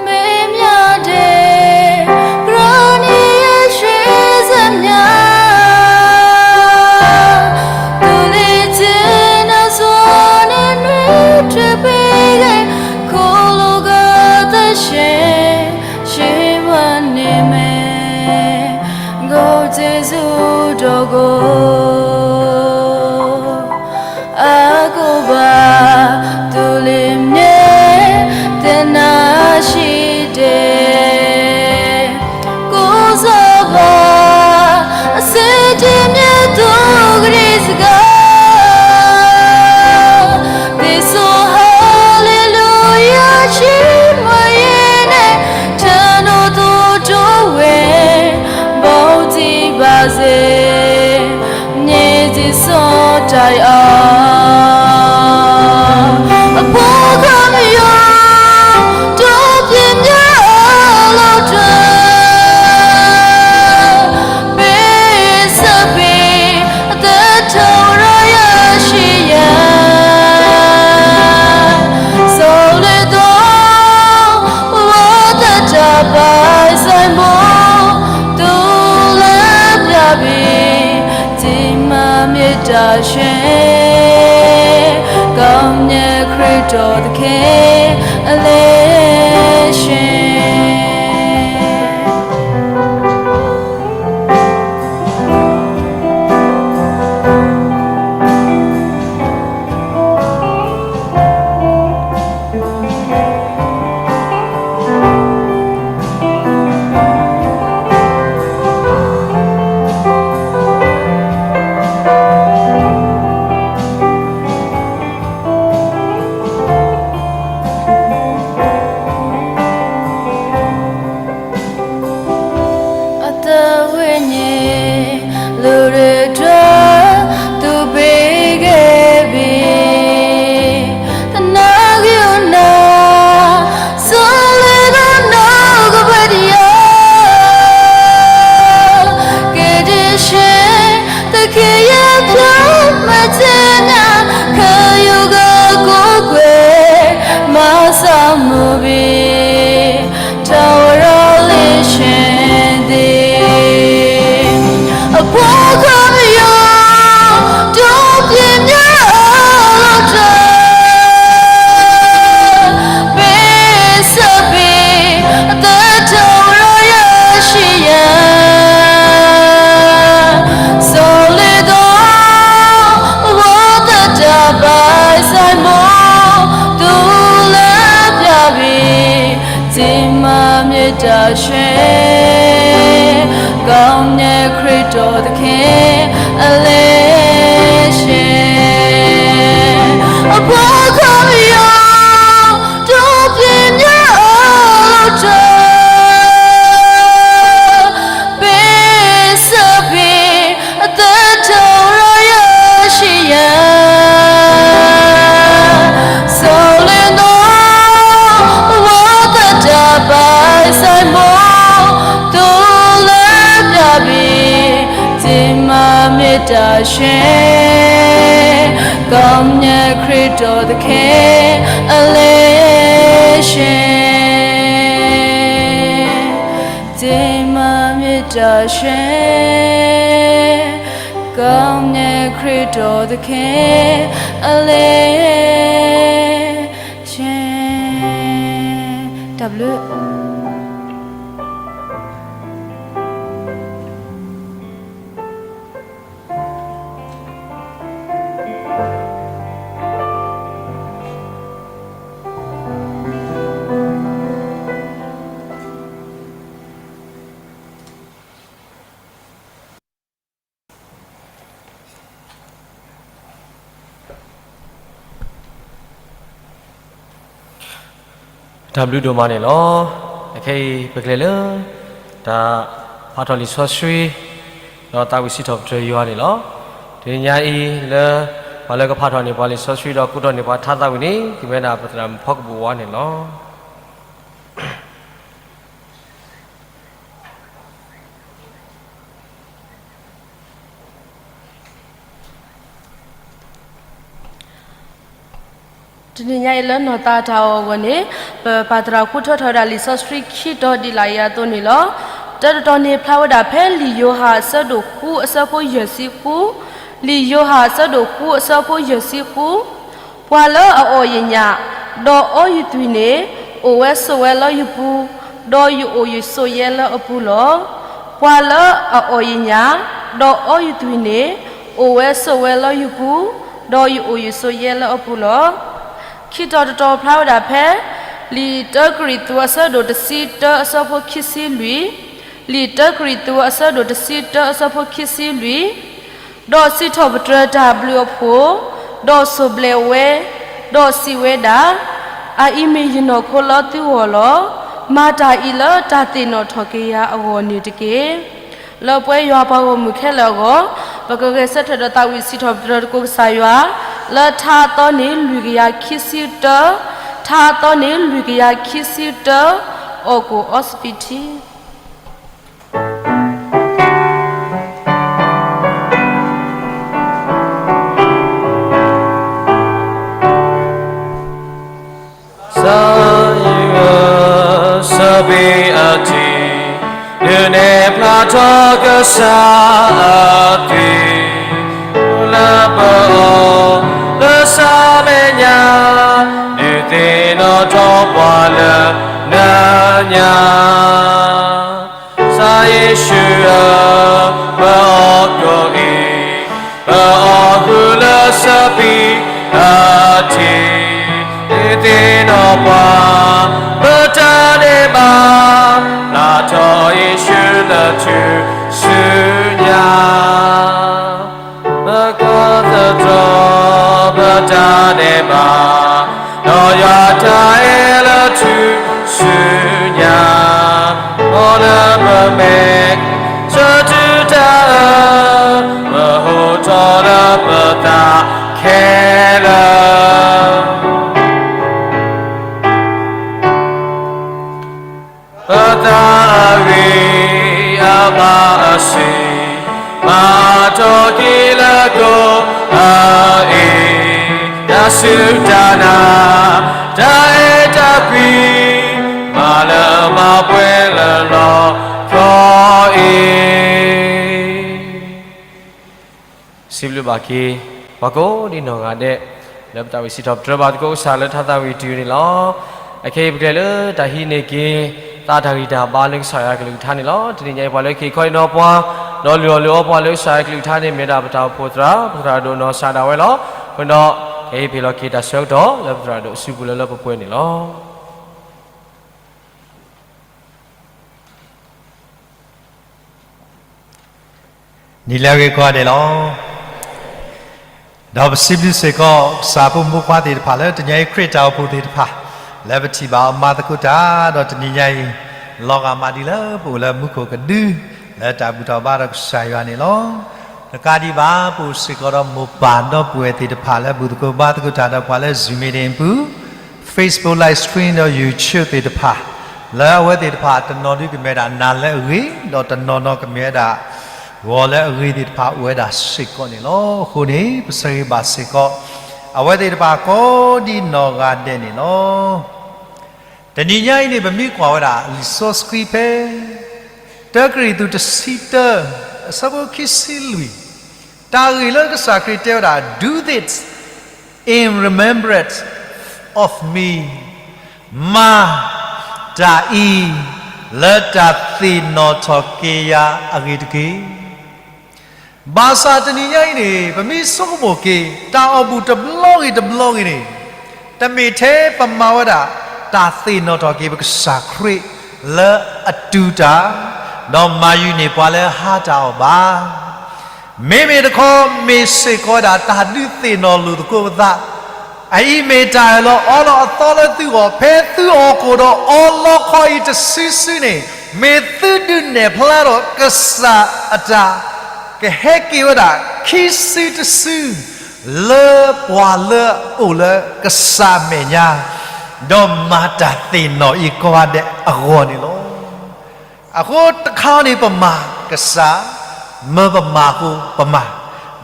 မ့ၢ်မၠၣ်ဒဲး ကရၢနံၤယဲၢ်ဆံဆၢမၠၣ်, သုလံၤတ့ၢ်နၤစိၤန့ၣ် နွံထွဲပှဲၤဂ့ၤ, ခိၣ်လိာ်ကသးဆှဲ ယ့ၢ်မၤန့ၢ်မ့ၢ် ဂီၤတ့ၢ်ဆူဒီးကိး အကိးဘၣ် သုလံၤမ့ၢ် သ့ၣ်နၢ်ဆံးဒဲး ကိးစီၤပၤ အစ့တ့ၢ်မ့ၢ်သုကရံၣ်စကါ ဒ်သိး ဟၤလ့လူယၤ ဆံးမၤယ့န့ၣ် ထၢနုာ်သိးဒီးဝဲ ဘီတံၢ်ဘၣ်စ့ န့ၣ်ဒ်သိးတၢ်အီၤ အဖိခွါမယီၤ ဒီးပျဲမၠဲအလီၢ်တၢ် ပ့ၢ်စးပ့ၤ အသးထီၣ်ရၤယၤဆံးယၤ စီၤလ့ၤဒီး ဝီသတးဘၣ်စဲးဘီ သုလၢပျၢ်ဘံၣ် တံၤမၤမ့ၢ်တၢ်ဆှဲ ကီၢ်မၠဲၣ်ခရံာ်တီၢ်တခ့ အလဲၤဆှဲ အသးဝဲန့ၣ် လၢရဲၣ်တြၢ် သုးပ့ၤဂ့ၤဘ့ၣ် သနာ်က့ၤနၤ စီၤလ့ၤဒီးနီၢ်ကဘၣ်တယၢ် က့ၤဒံးဆှဲ သခ့ယဲၢ်ဖျၢၣ်မၤတ့ၢ်နၤ ခါယိၤကကိးကွဲ မၤစၢ်မုာ်ဘ့ၣ် ထၢဝဲရၤလ့ဆှဲသ့ၣ် အဖိခွါမယီၤ ဒီးပျဲမၠဲအလီၢ်တၢ် ပ့ၢ်စးပ့ၤ အသးထီၣ်ရၤယၤဆံးယၤ စီၤလ့ၤဒီး ဝီသတးဘၣ်စဲးဘီ သုလၢပျၢ်ဘံၣ် တံၤမၤမ့ၢ်တၢ်ဆှဲ ကီၢ်မၠဲၣ်ခရံာ်တီၢ်တခ့ အလဲၤဆှဲ အဖိခွါမယီၤ ဒီးပျဲမၠဲအလီၢ်တၢ် ပ့ၢ်စးပ့ၤ အသးထီၣ်ရၤယၤဆံးယၤ စီၤ ခရံာ်သခင်အလဲရှင်, သင်မှာမေတ္တာရှင်, ကောင်းမြတ်ခရစ်တော်သခင်အလဲရှင်, တၢ်ဘျုး တၢ်ဘျုးဒိၣ်မးန့ၣ်လီၤ. အခဲအံၤပကလဲၤလၢ တၢ်ဖးထီၣ်လံာ်စီဆှံ ဒီးသးဝံၣ်စံးထီၣ်ပတြၢၤယွၤန့ၣ်လီၤ. တနံၤညါအံၤလၢ ပှၤလၢကဖးထီၣ်န့ၢ်ပှၤလံာ်စီဆှံဒီးကိးထီၣ်န့ၢ်ပှၤထါသးဝံၣ်န့ၣ် ကမ့ၢ်ဝဲဒၣ်ပသရၣ်မုၣ်ဖီကပူၤဝါန့ၣ်လီၤ. တနံၤညါအံၤလၢနီၢ်သးတၢ်အီၣ်အဂီၢ်န့ၣ် ပပာ်သရၣ်ဃုထၢထီၣ်ဝဲဒၣ်လံာ်စီဆှံခံတီၤဒ်လာ်အံၤအသိးန့ၣ်လီၤ. တၢတတီၤန့ၣ်ဖျါဝဲဒၣ်ဖဲလံာ်ယိၤဟၣ်အဆၢဒိၣ်ဃုအဆၢဖိယဲၢ်ဆံဃု, လံာ်ယိၤဟၣ်အဆၢဒိၣ်ဃုအဆၢဖိယဲၢ်ဆံဃု ပှၤလၢအအီၣ်ယညၣ်, ဒီးအီယသွံၣ်န့ၣ်, အိၣ်ဝဲဆိးဝဲလၢယပူၤ, ဒီးယအိၣ်ယဆိးယဲလၢအပူၤလီၤ. ပှၤလၢအအီၣ်ယညၣ်, ဒီးအီယသွံၣ်န့ၣ်, အိၣ်ဝဲဆိးဝဲလၢယပူၤ, ဒီးယအိၣ်ယဆိးယဲလၢအပူၤလီၤ. ခံတီၤတတီၤဖျါဝဲဒၣ်ဖဲ လံာ်တၢကရံၣ်သူးအဆၢဒိၣ်တဆံတၢအဆၢဖိခံဆံလွံၢ်, လံာ်တၢကရံၣ်သူးအဆၢဒိၣ်တဆံတၢအဆၢဖိခံဆံလွံၢ် ဒီးစံးထီၣ်ပတြၢၤတၢ်ဘျုးအဖှိၣ်, ဒီးစိၢ်ဘျဲးဝဲ, ဒီးစံးဝဲဒၣ်, အအံၤမ့ၢ်ယနီၢ်ခိလၢသုဂီၢ်လီၤ. မၤတၢ်အံၤလၢတၢ်သ့ၣ်နီၣ်ထီၣ်က့ၤယၤအဂီၢ်န့ၣ်တက့ၢ်. လၢပှဲၤယွၤပှၤဂီၢ်မုၢ်ခဲလၢာ်အဂီၢ်, ပကဂဲၤဆၢထၢၣ်ဒီးသးဝံၣ်စံးထီၣ်ပတြၢၤသကိးကစၢ်ယွၤ, လၢထါအသီန့ၣ်လွံၢ်ကယၤခံဆံတၢ, ထါအသီန့ၣ်လွံၢ်ကယၤခံဆံတၢ, အီၣ်ကိၣ်အီစပံးထံ စၢ်ယွၤစပံးအထံ, ဒုးနဲၣ်ဖျါထီၣ်ကစၢ်, အသွံၣ်လၢပအီၣ်လၢစးမဲာ်ညါ, ဒုးသ့ၣ်နီၣ်ထီၣ်ပှၤလၢနညါ. ကစၢ်ယ့ၣ်ၡူးဧၢ, ပအီၣ်ကိၣ်အံၤ, ပအီၣ်ဃုာ်လၢစပံးအထံ, ဒုးသ့ၣ်နီၣ်ပှၤ, ပတၢ်ဒဲးဘး, ဖျါထီၣ်ယ့ၣ်ၡူးလၢထူၣ်စုညါ. ပကီၢ်သတြီၤပတၢ်ဒဲးဘး, ဒီးယွၤတၢ်အဲၣ်လၢထူၣ်စုညါ, မ်လၢပမဲာ်ဆှးတုၤတၢ်အၢ, ပဟိးထီၣ်လၢပသးခဲလၢာ်. ပသးအဂံၢ်အဘါအဆံး, မၤအါထီၣ်က့ၤလၢကိးအအံၤ, တၢ်စူၢ်တၢ်နာ်, တၢ်အဲၣ်တၢ်ကွံ, မၤလၢမၤပှဲၤလၢလီၢ်ခီအံၤ. စံးဘျုးဘၣ်က့ၤ ပှၤကိးဒံနီၢ်ဂၤဒဲး လၢပသးဝံၣ်စံးထီၣ်ပတြၢၤဘၣ်သကိးကစၢ်လၢထါသးဝံၣ်တံၤန့ၣ်လီၤ. အခဲအံၤပကလဲၤလၢတၢ်ဟံးန့ၢ်က့ၤ သးတၢ်ဂံၢ်တၢ်ဘါလၢကစၢ်ယွၤကလုၢ်ကထါန့ၣ်လီၤ. တနံၤညါအံၤပှၤလၢက့ၤခီအံၤနီၤပှၤ, ဒီးလုၢ်အီၣ်လုၢ်အီပှၤလၢကစၢ်ယွၤကလုၢ်ကထါန့ၣ် မ့ၢ်ဒၣ်ပတၢ်အိၣ်ဖှိၣ်သရၣ်, ပသရၣ်ဒိၣ်နီၢ်စၢ်ဒၣ်ဝဲလီၤ. အဃိဒီး ခဲအံၤပဟ့ၣ်လီၤက့ၤတၢ်ဆၢကတီၢ်လၢပသရၣ်ဒိၣ်အစုပူၤလၢလၢပှဲၤပှဲၤန့ၣ်လီၤ. နံၤလၢအဂ့ၤကိးဂၤဒဲးလီၤ. ဒီးပစံးဘျုးစ့ၢ်ကီး ကစၢ်ဖိမုၣ်ဖိခွါသ့ၣ်တဖၣ်လၢတနံၤအံၤ ခရံာ်တၢ်အိၣ်ဖှိၣ်သ့ၣ်တဖၣ် လၢပထံၣ်ဘၣ်အီၤမၤသကိးတၢ် ဒီးတနံၤညါအံၤ လီၤဂာ်မးဒ်လၢပအိၣ်လၢမူခိၣ်ကဒု လၢတၢ်ဘူၣ်ထီၣ်ဘါထီၣ်ကစၢ်ယွၤန့ၣ်လီၤ. တကးဒံးဘၣ် ပအိၣ်စ့ၢ်ကီးဒီးမိၢ်ပၢ်ဒီပုၢ်ဝဲၢ်သ့ၣ်တဖၣ်လၢဘူၣ်သကိးဘါသကိးတၢ်ဒီးပှၤလၢ Zoom meeting အပူၤ Facebook live stream ဒီး YouTube သ့ၣ်တဖၣ် လၢအဝဲသ့ၣ်တဖၣ်တနီၤဒုကမ့ၢ်ဝဲဒၣ်နၤလၢအဂ့ၤ, ဒီးတနီၤနီၤကမ့ၢ်ဝဲဒၣ် ဂီၤလၢအဂ့ၤသ့ၣ်တဖၣ်အိၣ်ဝဲဒၣ်စ့ၢ်ကီးန့ၣ်လီၤ. အဃိန့ၣ် ပဆၢဂ့ၤဘၣ်စ့ၢ်ကီး အဝဲသ့ၣ်တဖၣ်ကိးဒံနီၢ်ဂၤဒဲးန့ၣ်လီၤ. တနံၤညါအံၤန့ၣ် ပမ့ၢ်ကွၢ်ဝဲဒၣ်လံာ်စီဆှံဖဲ တၢကရံၣ်သူးတဆံတၢ အဆၢဖိခံဆံလွံၢ်, တၢ်ဂ့ၢ်လၢကစၢ်ခရံာ်တဲဝဲဒၣ် Do this in remembrance of me, မၤတၢ်အံၤ လၢတၢ်သ့ၣ်နီၣ်ထီၣ်က့ၤယၤအဂ့ၢ်တက့ၢ်. ဘၣ်ဆၣ်တနံၤညါအံၤန့ၣ် ပမ့ၢ်ဆိကမိၣ်က့ၤ တၢ်အီၣ်ဘူၣ်တဘျီဂ့ၤတဘျီဂ့ၤန့ၣ် တမ့ၢ်ထဲပမၤဝဲဒၣ် တၢ်သ့ၣ်နီၣ်ထီၣ်က့ၤပကစၢ်ခရံာ်လၢအတူၢ်တၢ်, ဒီးမၤယုာ်န့ၢ်ပှၤလၢဟါတၢ်အီၣ်ဘၣ် မ့မ့ၢ်တခီ မ့ၢ်စ့ၢ်ကီးဝဲဒၣ်တၢ်ဒုးသ့ၣ်နီၣ်လိာ်သကိးပသး, အအံၤမ့ၢ်တၢ်အၢၣ်လီၤအီလီၤအသီလၢသုဂီၢ် ဖဲသုအိၣ်ကအိၣ်ဒီးအီလီခီအံၤတစုစုန့ၣ်, မ့ၢ်သုဒုးနဲၣ်ဖျါထီၣ်ကစၢ်အတၢ် ကဟဲက့ၤဝဲဒၣ်ခံစုတစု လၢပှၤလၢအအိၣ်လၢကစၢ်အမဲာ်ညါ, ဒီးမၤတၢ်သ့ၣ်နီၣ်အံၤကိးဂၤဒဲးအဂီၢ်န့ၣ်လီၤ. အဃိတခါန့ၣ်ပမၤကစၢ်, မၢပမၤအဃိပမၤ,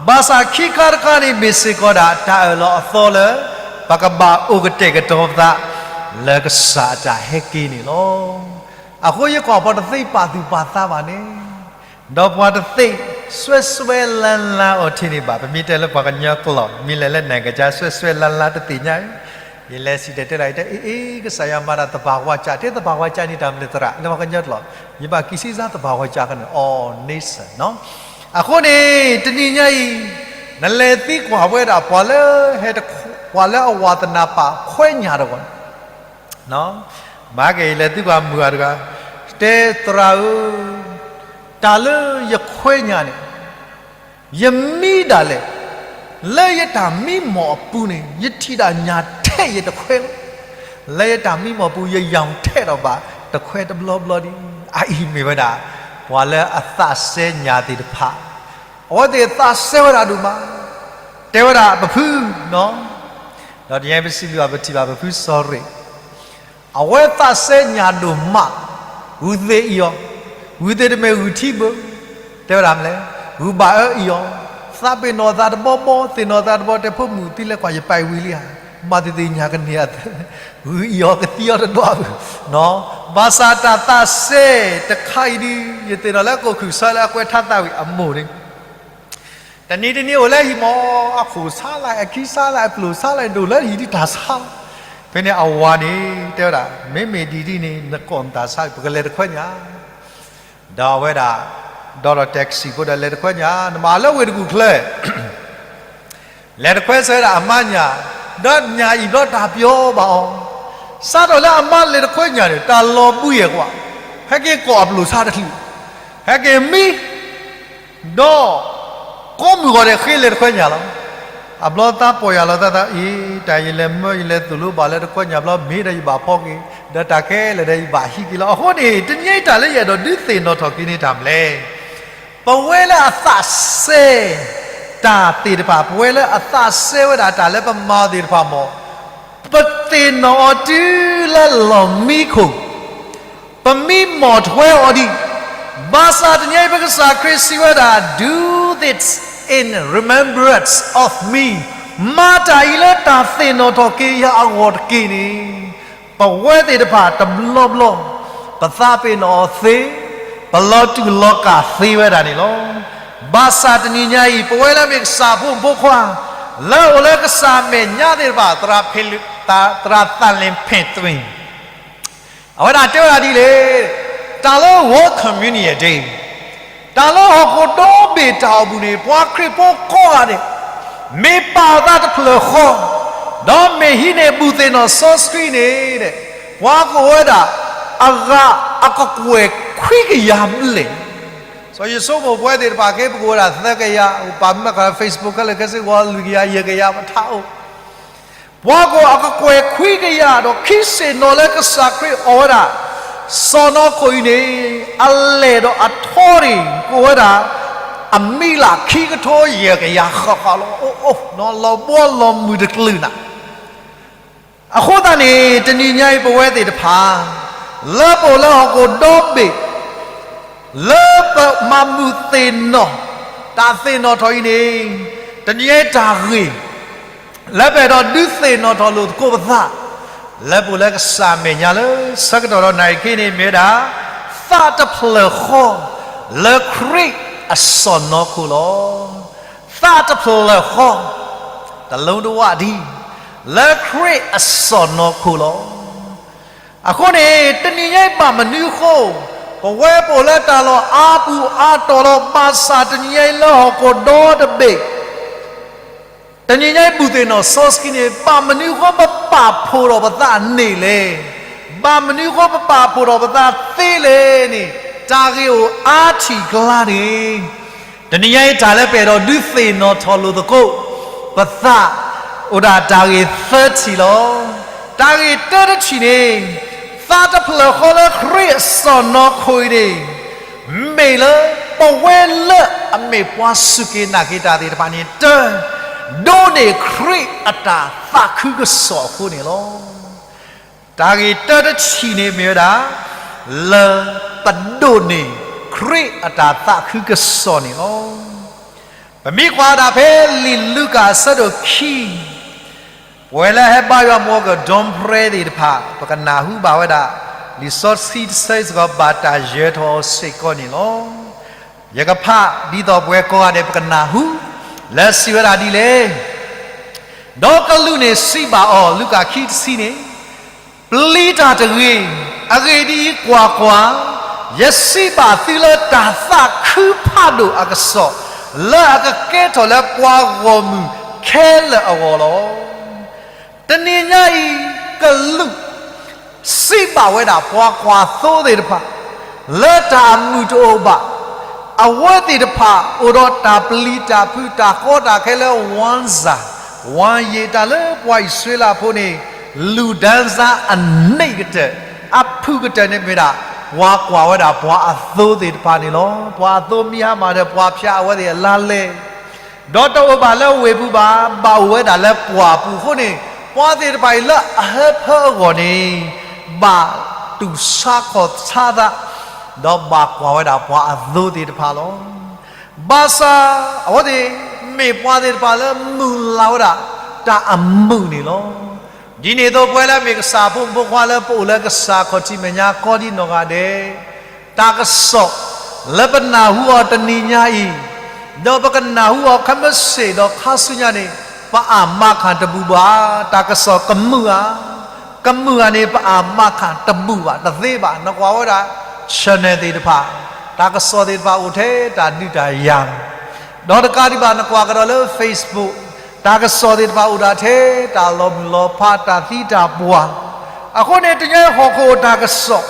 ဘၣ်ဆၣ်ခံခါတခါန့ၣ် မ့ၢ်စ့ၢ်ကီးဒၣ်တၢ်အၢၣ်လီၤအသီလၢ ပကဘၣ်အိၣ်ကတဲာ်ကတီၤပသး လၢကစၢ်အတၢ်ဟဲက့ၤန့ၣ်လီၤ. အဃိယကွၢ်ပှၤတသ့ပာ်သူၣ်ပာ်သးဘၣ်န့ၣ်, ဒီးပှၤတသ့စွဲစွဲလါလါအီၤထံန့ၣ်ဘၣ်, ပမ့ၢ်တဲလၢပှၤကညီကျိာ် မ့ၢ်လဲၤလၢနကစၢ် စွဲစွဲလါလါတသ့ၣ်ညါ, ယလဲၤစံၣ်တဲၤတဲလီၤ ယတဲ အ့ အ့ ကစၢ်ယွၤမၤတၢ်သဘာဝကျ တဲသဘာဝကျန့ၣ်တၢ်မနုၤသရၣ် လၢပှၤကညီကျိာ် ယဘၣ်က့ၤစံးစၢ်သဘာဝကျကန့ၣ် အီၤန့ဆၢၣ်နီၤ. အဃိန့ၣ် တနံၤညါအံၤ နလဲၤသံကွၢ်ဝဲဒၣ်ပှၤလၢဟဲတ, ပှၤလၢအဝါသနၢ်ပာ်ခွဲးညၣ်တဂၤန့ၣ် မၤက့ၤ ယလဲၤသံကွၢ်မုၢ်ဂၤတဂၤ, တဲသရၣ်ဧၢ, တၢ်လၢယခွဲးညၣ်န့ၣ် ယမံဒၣ်လဲာ်, လၢယတၢ်မံမီၢ်အပူၤန့ၣ် ယထံၣ်ဒၣ်ညၣ်ထဲယတခွဲးလီၤ. လၢယတၢ်မံမီၢ်ပူၤ ယယီၣ်ထဲဒီးဘၣ်တခွဲးတဘျီဘျီဒံး. အအံၤမ့ၢ်ဝဲဒၣ် ပှၤလၢအသးစဲညၣ်သ့ၣ်တဖၣ်, အဝဲသ့ၣ်သးစဲဝဲဒၣ်ဒိၣ်မး, တဲဝဲဒၣ်ပဖုနီၤ, ဒီးတနံၤညါပစံးဘျုးဘၣ်ပထံၣ်ဘၣ်ပဖုစီၤရ့ၣ် အဝဲသးစဲညၣ်ဒိၣ်မး, ဂုၢ်သ့ၣ်အံၤအီၤ, ဂုၢ်သ့ၣ်တမ့ၢ်ဂုၢ်ထံဘၢ, တဲဝဲဒၣ်မနုၤလဲၣ်, ဂုၢ်ဘၣ်အၢအံၤအီၤ, သးပ့ၤနီၣ်သးတဘီဘီ, သ့ၣ်နီၣ်သးတဘီ, တဲဖိမုၣ်သံလဲၤကွၢ် ယပာ်အံၤဝံၤလံဧါ, မၤသ့ၣ်သ့ၣ်ညၣ်ကန့ၢ်အသၢ, ဂုၢ်အံၤအီၤကသံအီၤတဒွးဘၣ်, ဘၣ်ဆၣ်တၢ်သးစဲတခါအံၤဒုး ယသ့ၣ်နီၣ်လၢကိၣ်ခုၣ်ဆၢလၢအကွဲးထါသးဝံၤအမိၢ်န့ၣ် တနံၤတနံၤအိၣ်လၢဟံၣ်မး, အခိၣ်ဆါလၢအခံဆါလၢအပျိၢ်ဆါလၢအဒိၣ်လၢဟံၣ်ဒ်တၢ်ဆါလီၤ. ဖဲန့ၣ်အဝၤန့ၣ် တဲဝဲဒၣ် မ့မ့ၢ်ဒ်ဒ်န့ၣ် နကိးနတၢ်ဆါ ပကလဲၤတခွဲညၣ်, ဒီးအဝဲဒၣ် ဒီးဒီး taxi ဖိဒီးလဲၤတခွဲညၣ် နမၤလၢဝ့ၢ်တကူၣ်ချၢ လဲၤတခွဲဆၢဒၣ်အမါညၣ်, ဒီးညၣ်အံၤဘျီတၢ်ပျီဘၣ်အီၤ, စးထီၣ်လၢအမါလဲၤတခွဲညၣ်န့ၣ် တၢ်လီၤဘှံးယဲၢ်ကွၢ်, ဟဲက့ၤကိးအပျိၢ်ဆါတချုး, ဟဲက့ၤမံ ဒီး ကိးမုၢ်ဂီၤဒဲးဃ့လဲၤတခွဲညၣ်လီၤ. အဘျီသးပီၢ်ယၢ်လီၤသးသး အံၤ တၢ်ယလဲၤမၢယလဲၤသိၣ်လိဘၣ်လၢတခွဲညၣ်ဘျီ မ့ၢ်ဒီးယဘၣ်ဖီက့ၤ, ဒီးတၢ်ခဲလၢာ်ဒီးယဘၣ်ဟံးက့ၤလီၤ. အဃိန့ၣ် တနံၤအံၤတၢ်လၢယအဲၣ်ဒိးဒုးသ့ၣ်နီၣ်ထီၣ်က့ၤန့ၣ်တၢ်မနုၤလဲၣ်, ပဝဲလၢအသးစဲ တၢ်သ့ၣ်တဖၣ်, ပဝဲလၢအသးစဲဝဲဒၣ်တၢ်လၢပမၤသ့ၣ်တဖၣ်မး, ပသ့ၣ်နီၣ်အီၤတုၤလၢလီၢ်မံခိၣ် ပမံမီၢ်ထွဲအီၤဒံး, ဘၣ်ဆၣ်တနံၤအံၤပကစၢ်ခရံာ်စံးဝဲဒၣ် Do this in remembrance of me, မၤတၢ်အံၤလၢတၢ်သ့ၣ်နီၣ်ထီၣ်က့ၤယၤအဂီၢ်တက့ၢ်န့ၣ်, ပဝဲသ့ၣ်တဖၣ်တဘျီဘျီ ပသးပ့ၤနီၣ်အီၤသ့, ပလီၤတူာ်လီၤကာ်သ့ဝဲဒၣ်န့ၣ်လီၤ. ဘၣ်ဆၣ်တနံၤညါအံၤ ပဝဲလၢမ့ၢ်ကစၢ်ဖိမုၣ်ဖိခွါ လၢအအိၣ်လၢကစၢ်အမဲာ်ညါသ့ၣ်တဖၣ် သရၣ်ဖ့လံး, သရၣ်သၣ်လ့ၣ်ဖ့ၣ်သွံၣ် အဝဲဒၣ်တဲဝဲဒၣ်ဒ်လဲၣ်, တၢ်လၢ World Communion Day, တၢ်လၢဟီၣ်ခိၣ်ဒီဘ့ၣ်တၢ်အိၣ်မူန့ၣ် ပှၤခရံာ်ဖိကိးဂၤဒဲး မ့ၢ်ပာ်အသးတဖျၢၣ်ဃီ, ဒီးမ့ၢ်ဟံးန့ၢ်ဘူၣ်သ့ၣ်နီၣ်စီဆှံန့ၣ်, ပှၤကအိၣ်ဝဲဒၣ် အဂၤအကကွဲၢ်ခွံကယၤဘျဲၣ် စီၤယိၤစိမိၣ်ပဝဲသ့ၣ်တဖၣ်က့ ပကအိၣ်ဝဲဒၣ်သၢကယၤ, ပာ်မၢဃာ် Facebook ခဲလၢာ်ခဲဆ့ ဂီၤလွံၢ်ကယၤ ယဲၢ်ကယၤ ပထးအိၣ် ပှၤကအိၣ်အကကွဲၢ်ခွံကယၤဒီး ခံဆ့ၣ်နီၤလၢကစၢ်ခရံာ်အီၣ်ဝဲဒၣ် စီၢ်နီၤခိၣ်အံၤန့ၣ် အလဲၢ်ဒီးအထီန့ၣ် ကအိၣ်ဝဲဒၣ် အမံၤလၢခံကထိယဲၢ်ကယၤဃၣ်ဃၣ်လီၤ. အိၣ်အိၣ် လီၤဘီလီၤမုၢ်တကလုာ်နၤ အဃိသတးန့ၣ် တနံၤညါအံၤပဝဲသ့ၣ်တဖၣ် လၢပအိၣ်လၢဟီၣ်ခိၣ်ဒီဘ့ၣ် လၢပမၤဘူၣ်သ့ၣ်နီၣ် တၢ်သ့ၣ်နီၣ်ထီၣ်အံၤန့ၣ် တနံၤညါအံၤတၢ်ဂ့ၢ် လၢပအဲၣ်ဒိးဒုးသ့ၣ်နီၣ်ထီၣ်လိာ်သကိးပသး လၢပအိၣ်လၢကစၢ်အမဲာ်ညါလၢဆၢကတီၢ်ဒီးနၣ်ရံၣ်ခဲအံၤန့ၣ် မ့ၢ်ဝဲဒၣ် သးတဖျၢၣ်ဃီ လၢခရံာ်အစီၢ်နီၤခိၣ်လီၤ. သးတဖျၢၣ်ဃီ တလုံးတဝၣ်ဒံး လၢခရံာ်အစီၢ်နီၤခိၣ်လီၤ. အဃိန့ၣ် တနံၤညါအံၤဘၣ်မနုၤအဃိ ပဝဲပအိၣ်လၢတၢ်လီၢ်အါပူၤအါတီၤလီၤ ဘၣ်ဆၣ်တနံၤညါအံၤလၢဟီၣ်ခိၣ်ဒီတဘ့ၣ် တနံၤညါအံၤဘူၣ်သ့ၣ်နီၣ်စီဆှံန့ၣ် ဘၣ်မနုၤအဃိပပာ်ဖှိၣ်ထီၣ်ပသးန့ၣ်လဲၣ်. ဘၣ်မနုၤအဃိပပာ်ဖှိၣ်ထီၣ်ပသးသ့လဲၣ်န့ၣ် တၢ်ဂ့ၢ်အိၣ်အါထံၣ်အကျါတဂ့ၤ. တနံၤညါအံၤတၢ်လၢပအဲၣ်ဒိးဒုးသ့ၣ်နီၣ်ထီၣ်လိာ်သကိး ပသး အိၣ်ဒၣ်တၢ်ဂ့ၢ်သၢထံၣ်လီၤ. တၢ်ဂ့ၢ်တၢတထံၣ်န့ၣ် သးတဖျၢၣ်ဃီလၢခရံာ်အစီၢ်နီၤခိၣ်အံၤန့ၣ် မ့ၢ်လၢပဝဲလၢအမ့ၢ်ပှၤစူၢ်က့ၤနာ်က့ၤတၢ်သ့ၣ်တဖၣ်န့ၣ် တၢ ဒိးန့ၢ်ခရံာ်အတၢ်သးခုကစီၣ်အဃိန့ၣ်လီၤ. တၢ်ဂ့ၢ်တၢတထံၣ်န့ၣ်မ့ၢ်ဝဲဒၣ် လၢပဒိးန့ၢ်ခရံာ်အတၢ်သးခုကစီၣ်န့ၣ်လီၤ. ပမ့ၢ်ကွၢ်ဒၣ်ဖဲလံာ်လူၤကၣ်အဆၢဒိၣ်ခံ ပဝဲလၢဟဲဘါယွၤမုၢ်အီၤကဒီဖရဲသ့ၣ်တဖၣ် ပကနၢ်ဟူဘၣ်ဝဲဒၣ် လံာ်စီဆှံတဆၢအံၤစ့ၢ်ကီး ဘၣ်တၢ်ယၢၤထီၣ်အီၤစ့ၢ်ကီးန့ၣ်လီၤ. ယကဖးဒ်သိးပဝဲကိးဂၤဒဲး ပကနၢ်ဟူ လၢစံးဝဲဒၣ်ဒ်လဲၣ်. ဒီးကလူးန့ၣ်စံးဘၣ်အီၤ, လူၤကၣ်ခံတဆံန့ၣ်, ပျံၤတၢ်တဂ့ၤ. အဂ့ၢ်ဒ်အံၤ, ကွၢ်ကွၢ်, ယစံးဘၣ်သုလၢတၢ်သးခုဖးဒိၣ်အကစီၣ်, လၢအကကဲထီၣ်လၢပှၤဂီၢ်မုၢ်ခဲလၢာ်အဂီၢ်လီၤ. တနံၤညါအံၤ ကလူး စံးဘၣ်ဝဲဒၣ်ပှၤကွၢ်သိသ့ၣ်တဖၣ် လၢတၢ်အမုာ်တအိၣ်ဘၣ်, အဝဲသ့ၣ်တဖၣ်အိၣ်ဒီးတၢ်ပျံၤတၢ်ဖုး တၢ်ကီတၢ်ခဲလၢ ဝမ်းစာ, ဝမ်းရေ, တၢ်လၢပှၤအံၣ်စရ့လးဖိန့ၣ် လူၢ်ဒၢစါအန့ၣ်ကတၢၢ်, အဖုၣ်ကတၢၢ်န့ၣ်မ့ၢ်ဒၣ် ပှၤကွၢ်ဝဲဒၣ်ပှၤအသိသ့ၣ်တဖၣ်န့ၣ်လီၤ. ပှၤအသိမံၤဟါမၢ်ဒီး ပှၤဖၠးအဝဲသ့ၣ်အလါလဲ ဒီးတအိၣ်ဘၣ်လၢဝ့ၢ်ပူၤဘၣ်, ဘၣ်အိၣ်ဝဲဒၣ်လၢပှၢ်ပူၤအဃိန့ၣ်, ပှၤသ့ၣ်တဖၣ်အံၤလၢအဟၢဖၢအဂီၢ်န့ၣ်, ဘၣ်တူၢ်ဆါခီၣ်ဆါသး, ဒီးဘၣ်ကွၢ်ဝဲဒၣ်ပှၤအသိသ့ၣ်တဖၣ်လီၤ. ဘၣ်ဆၣ် အဝဲသ့ၣ် မ့ၢ်ပှၤသ့ၣ်တဖၣ်လၢမုၢ်လၢ်ဝဲဒၣ်တၢ်အမုာ်န့ၣ်လီၤ. ဒ်န့ၣ်အသိး ပဝဲလၢမ့ၢ်ကစၢ်အဖိမုၣ်ဖိခွါလၢပအိၣ်လၢကစၢ်ခီၣ်ထံးမဲာ်ညါကိးဒံနီၢ်ဂၤဒဲး, တၢ်ကစီၣ် လၢပနၢ်ဟူအီၤတနံၤညါအံၤ, ဒီးပကနၢ်ဟူအီၤခဲမုၢ်ဆ့ၣ်ဒီးခါဆူညါန့ၣ်, ပအၢ်မၤခၣ်တဘူၣ်ဘၣ်, တၢ်ကစီၣ်ကမုာ်ဧါ, ကမုာ်ဧါန့ၣ် ပအၢ်မၤခၣ်တဘူၣ်ဘၣ်, တသ့ဘၣ်. နကွၢ်ဝဲဒၣ် channel သ့ၣ်တဖၣ်, တၢ်ကစီၣ်သ့ၣ်တဖၣ်အိၣ်ထဲတၢ်ဒုးတၢ်ယၤ, ဒီးတကးဒံးဘၣ် နကွၢ်ကဒီးလၢ Facebook, တၢ်ကစီၣ်သ့ၣ်တဖၣ်အိၣ်ဒၣ်ထဲတၢ်လီၤမုၢ်လီၤဖး တၢ်သံတၢ်ပှၢ်, အဃိန့ၣ် တနံၤညါအံၤဟီၣ်ခိၣ်တၢ်ကစီၣ်,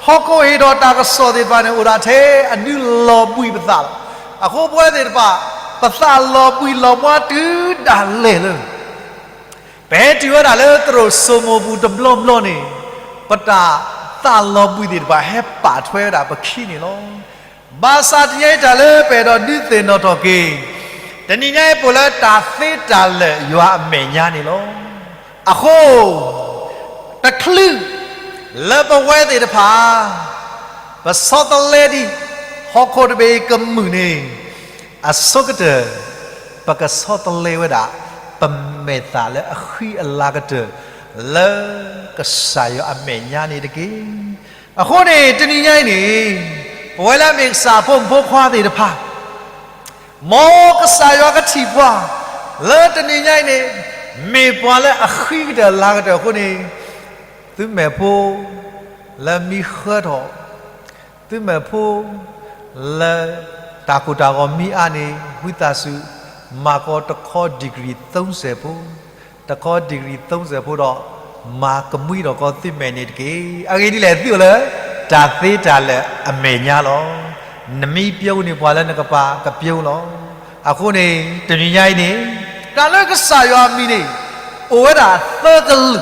ဟီၣ်ခိၣ်ဟ့ၣ်ဒီးတၢ်ကစီၣ်သ့ၣ်တဖၣ်န့ၣ် အိၣ်ဒၣ်ထဲအဒုးလီၤဘှံးပသးလီၤ. အဃိပဝဲသ့ၣ်တဖၣ် ပသးလီၤဘှံးလီၤဘှါတုၤဒၣ်လဲာ်လၢ ပဟဲတုၤဝဲဒၣ်လၢသရိာ်စိမိၤပူၤတဘျီဘျီန့ၣ်, ပတၢ်သးလီၤဘှံးသ့ၣ်တဖၣ်ဟဲပာ်ထွဲဝဲဒၣ်ပခံန့ၣ်လီၤ. ဘၣ်ဆၣ်တနံၤညါအံၤတၢ်လၢပအဲၣ်ဒိးဒုးသ့ၣ်နီၣ်ထီၣ်က့ၤ, တနံၤညါအံၤပအိၣ်လၢတၢ်သ့တၢ်လၢာ်ယွၤအမဲာ်ညါန့ၣ်လီၤ. အဃိ တချုး လၢပဝဲသ့ၣ်တဖၣ် ပဆီတလဲဒံး ဟီၣ်ခိၣ်တဘ့ၣ်အံၤကမုာ်န့ၣ်, အဆိကတၢၢ် ပကဆီတလဲဝဲဒၣ် ပမဲာ်သၣ်လၢအဃံအလၤကတၢၢ် လၢကစၢ်ယွၤအမဲာ်ညါန့ၣ်တက့ၢ်. အဃိန့ၣ် တနံၤညါအံၤန့ၣ် ပဝဲလၢအမ့ၢ်ကစၢ်အဖိမုၣ်ဖိခွါသ့ၣ်တဖၣ် မ်ကစၢ်ယွၤကထံၣ်ပှၤ လၢတနံၤညါအံၤန့ၣ် မ့ၢ်ပှၤလၢအဃံကတၢၢ်လၤကတၢၢ်အဃိန့ၣ်, သုမဲာ်ဖိ လၢမံဃၢထီၣ်, သုမဲာ်ဖိ လၢတၢ်ကိၢ်တၢ်ဂီၤမံအါန့ၣ် ဝံသးစူၤ မၤကီးတခီ degree သုံးဆယ်ဖိ, တခီ degree သုံးဆယ်ဖိဒီး မၤကမှံထီၣ်ကီးသုမဲာ်န့ၣ်တက့ၢ်. အဂ့ၢ်ဒ်လဲၣ် သုအိၣ်လၢ တၢ်သ့တၢ်လၢာ်အမဲာ်ညါလီၤ. နမ့ၢ်ပျိန့ၣ် ပှၤလၢနကပၤကပျိလီၤ. အဃိန့ၣ် တနံၤညါအံၤန့ၣ် တၢ်လၢကစၢ်ယွၤအမံၤန့ၣ် အိၣ်ဝဲဒၣ်သၢကလုာ်,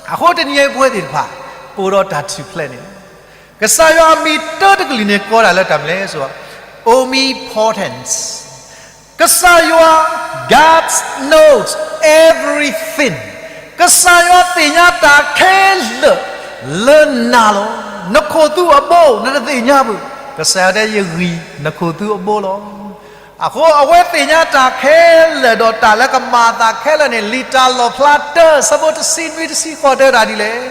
အဃိတနံၤညါအံၤပဝဲသ့ၣ်တဖၣ် ပအိၣ်ဒီးတၢ်ထူၣ်ဖျဲးန့ၣ်လီၤ. ကစၢ်ယွၤအမံၤတၢတကလုာ်န့ၣ် ကိးဒၣ်လၢတၢ်မနုၤလဲၣ်, omnipotence. ကစၢ်ယွၤ God knows everything. ကစၢ်ယွၤသ့ၣ်ညါတၢ်ခဲလၢာ်လၢနၤလီၤ. နခိၣ်သူအဘိ နတသ့ၣ်ညါဘၣ်. ကစၢ်ယွၤတဲ ယဂံၢ်နခိၣ်သူအဘိလီၤ. အဃိအဝဲသ့ၣ်ညါတၢ်ခဲလၢာ်ဒီးတၢ်လၢကမၤအသးခဲလၢာ်န့ၣ် လံာ်တၢ်လီၣ်ဖျါတၢ ဆၢဖိတဆံနွံတဆံဃိးတဲဝဲဒၣ်ဒ်လဲၣ်,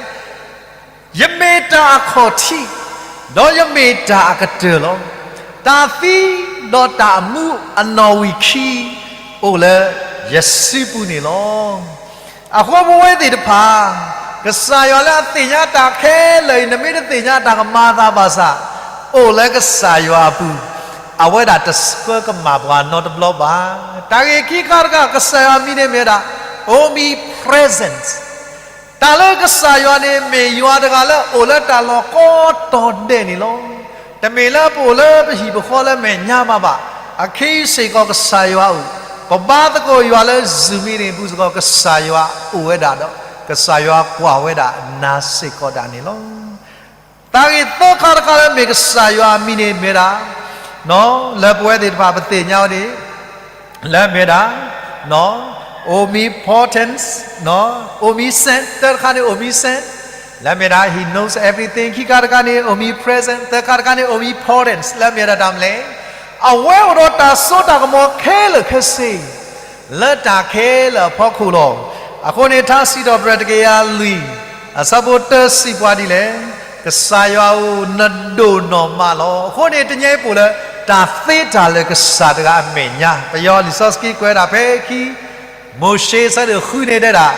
ယမ့ၢ်တၢ်အခီၣ်ထံး, ဒီးယမ့ၢ်တၢ်အကတၢၢ်လီၤ. တၢ်သံဒီးတၢ်အမူအနီၣ်ဝံာ်ခံ အိၣ်လၢယစုပူၤန့ၣ်လီၤ. အဃိပဝဲသ့ၣ်တဖၣ် ကစၢ်ယွၤလၢအသ့ၣ်ညါတၢ်ခဲလၢာ်အံၤ နမ့ၢ်တသ့ၣ်ညါတၢ်ကမၤအသးဘၣ်ဆၣ်, အိၣ်လၢကစၢ်ယွၤအပူၤ, အဝဲဒၣ်တဆှၢကမၣ်ပှၤနီတဘျီဘၣ်. တၢ်ဂ့ၢ်ခံခါတခါ ကစၢ်ယွၤအမံၤန့ၣ်မ့ၢ်ဝဲဒၣ် omnipresent. တၢ်လၢကစၢ်ယွၤန့ၣ် မ့ၢ်ယွၤတဂၤလၢအအိၣ်လၢတၢ်လီၢ်ကိးတီၤဒဲးန့ၣ်လီၤ. တမ့ၢ်လၢပအိၣ်လၢပဟံၣ်ပဃီလၢမဲာ်ညါမးဘၣ်. အခံစ့ၢ်ကီးကစၢ်ယွၤအိၣ်, ပဘါသကိးယွၤလၢ Zoom meeting ပူၤစ့ၢ်ကီး ကစၢ်ယွၤအိၣ်ဝဲဒၣ်ဒီး ကစၢ်ယွၤကွၢ်ဝဲဒၣ်နၤစ့ၢ်ကီးဒၣ်န့ၣ်လီၤ. တၢ်ဂ့ၢ်သၢခါတခါလၢမ့ၢ်ကစၢ်ယွၤအမံၤန့ၣ်မ့ၢ်ဒၣ် လၢပဝဲသ့ၣ်တဖၣ်ပသ့ၣ်ညါဝဲန့ၣ် လၢမ့ၢ်ဒၣ် omnipotence, omniscient, တၢတခါန့ၣ် omniscient, လၢမ့ၢ်ဒၣ် he knows everything, ခံခါတခါန့ၣ် omnipresent, သၢခါတခါန့ၣ် omnipotence, လၢမ့ၢ်ဒၣ်တၢ်မနုၤလဲၣ်, အဝဲအိၣ်ဒီးတၢ်စိတၢ်ကမီၤခဲလၢာ်ခဲဆ့ လၢတၢ်ခဲလၢာ်အဖီခိၣ်လီၤ. အဃိန့ၣ် ထါစံးထီၣ်ပတြၢၤတကယၤလွံၢ် အဆၢဖိတၢစံးပှၤဒ်လဲၣ်, ကစၢ်ယွၤဧၢ, နဒိၣ်နီၢ်မးလီၤ. အဃိန့ၣ် တနံၤအံၤပအိၣ်လၢ တၢ်သ့တၢ်လၢာ်ကစၢ်တဂၤအမဲာ်ညါ, ပယီၤလံာ်စီဆှံကွဲးဒၣ်ဖဲခံ မိၤၡ့ဆၢဒိၣ်ဃုန့ၣ်တဲဒၣ်,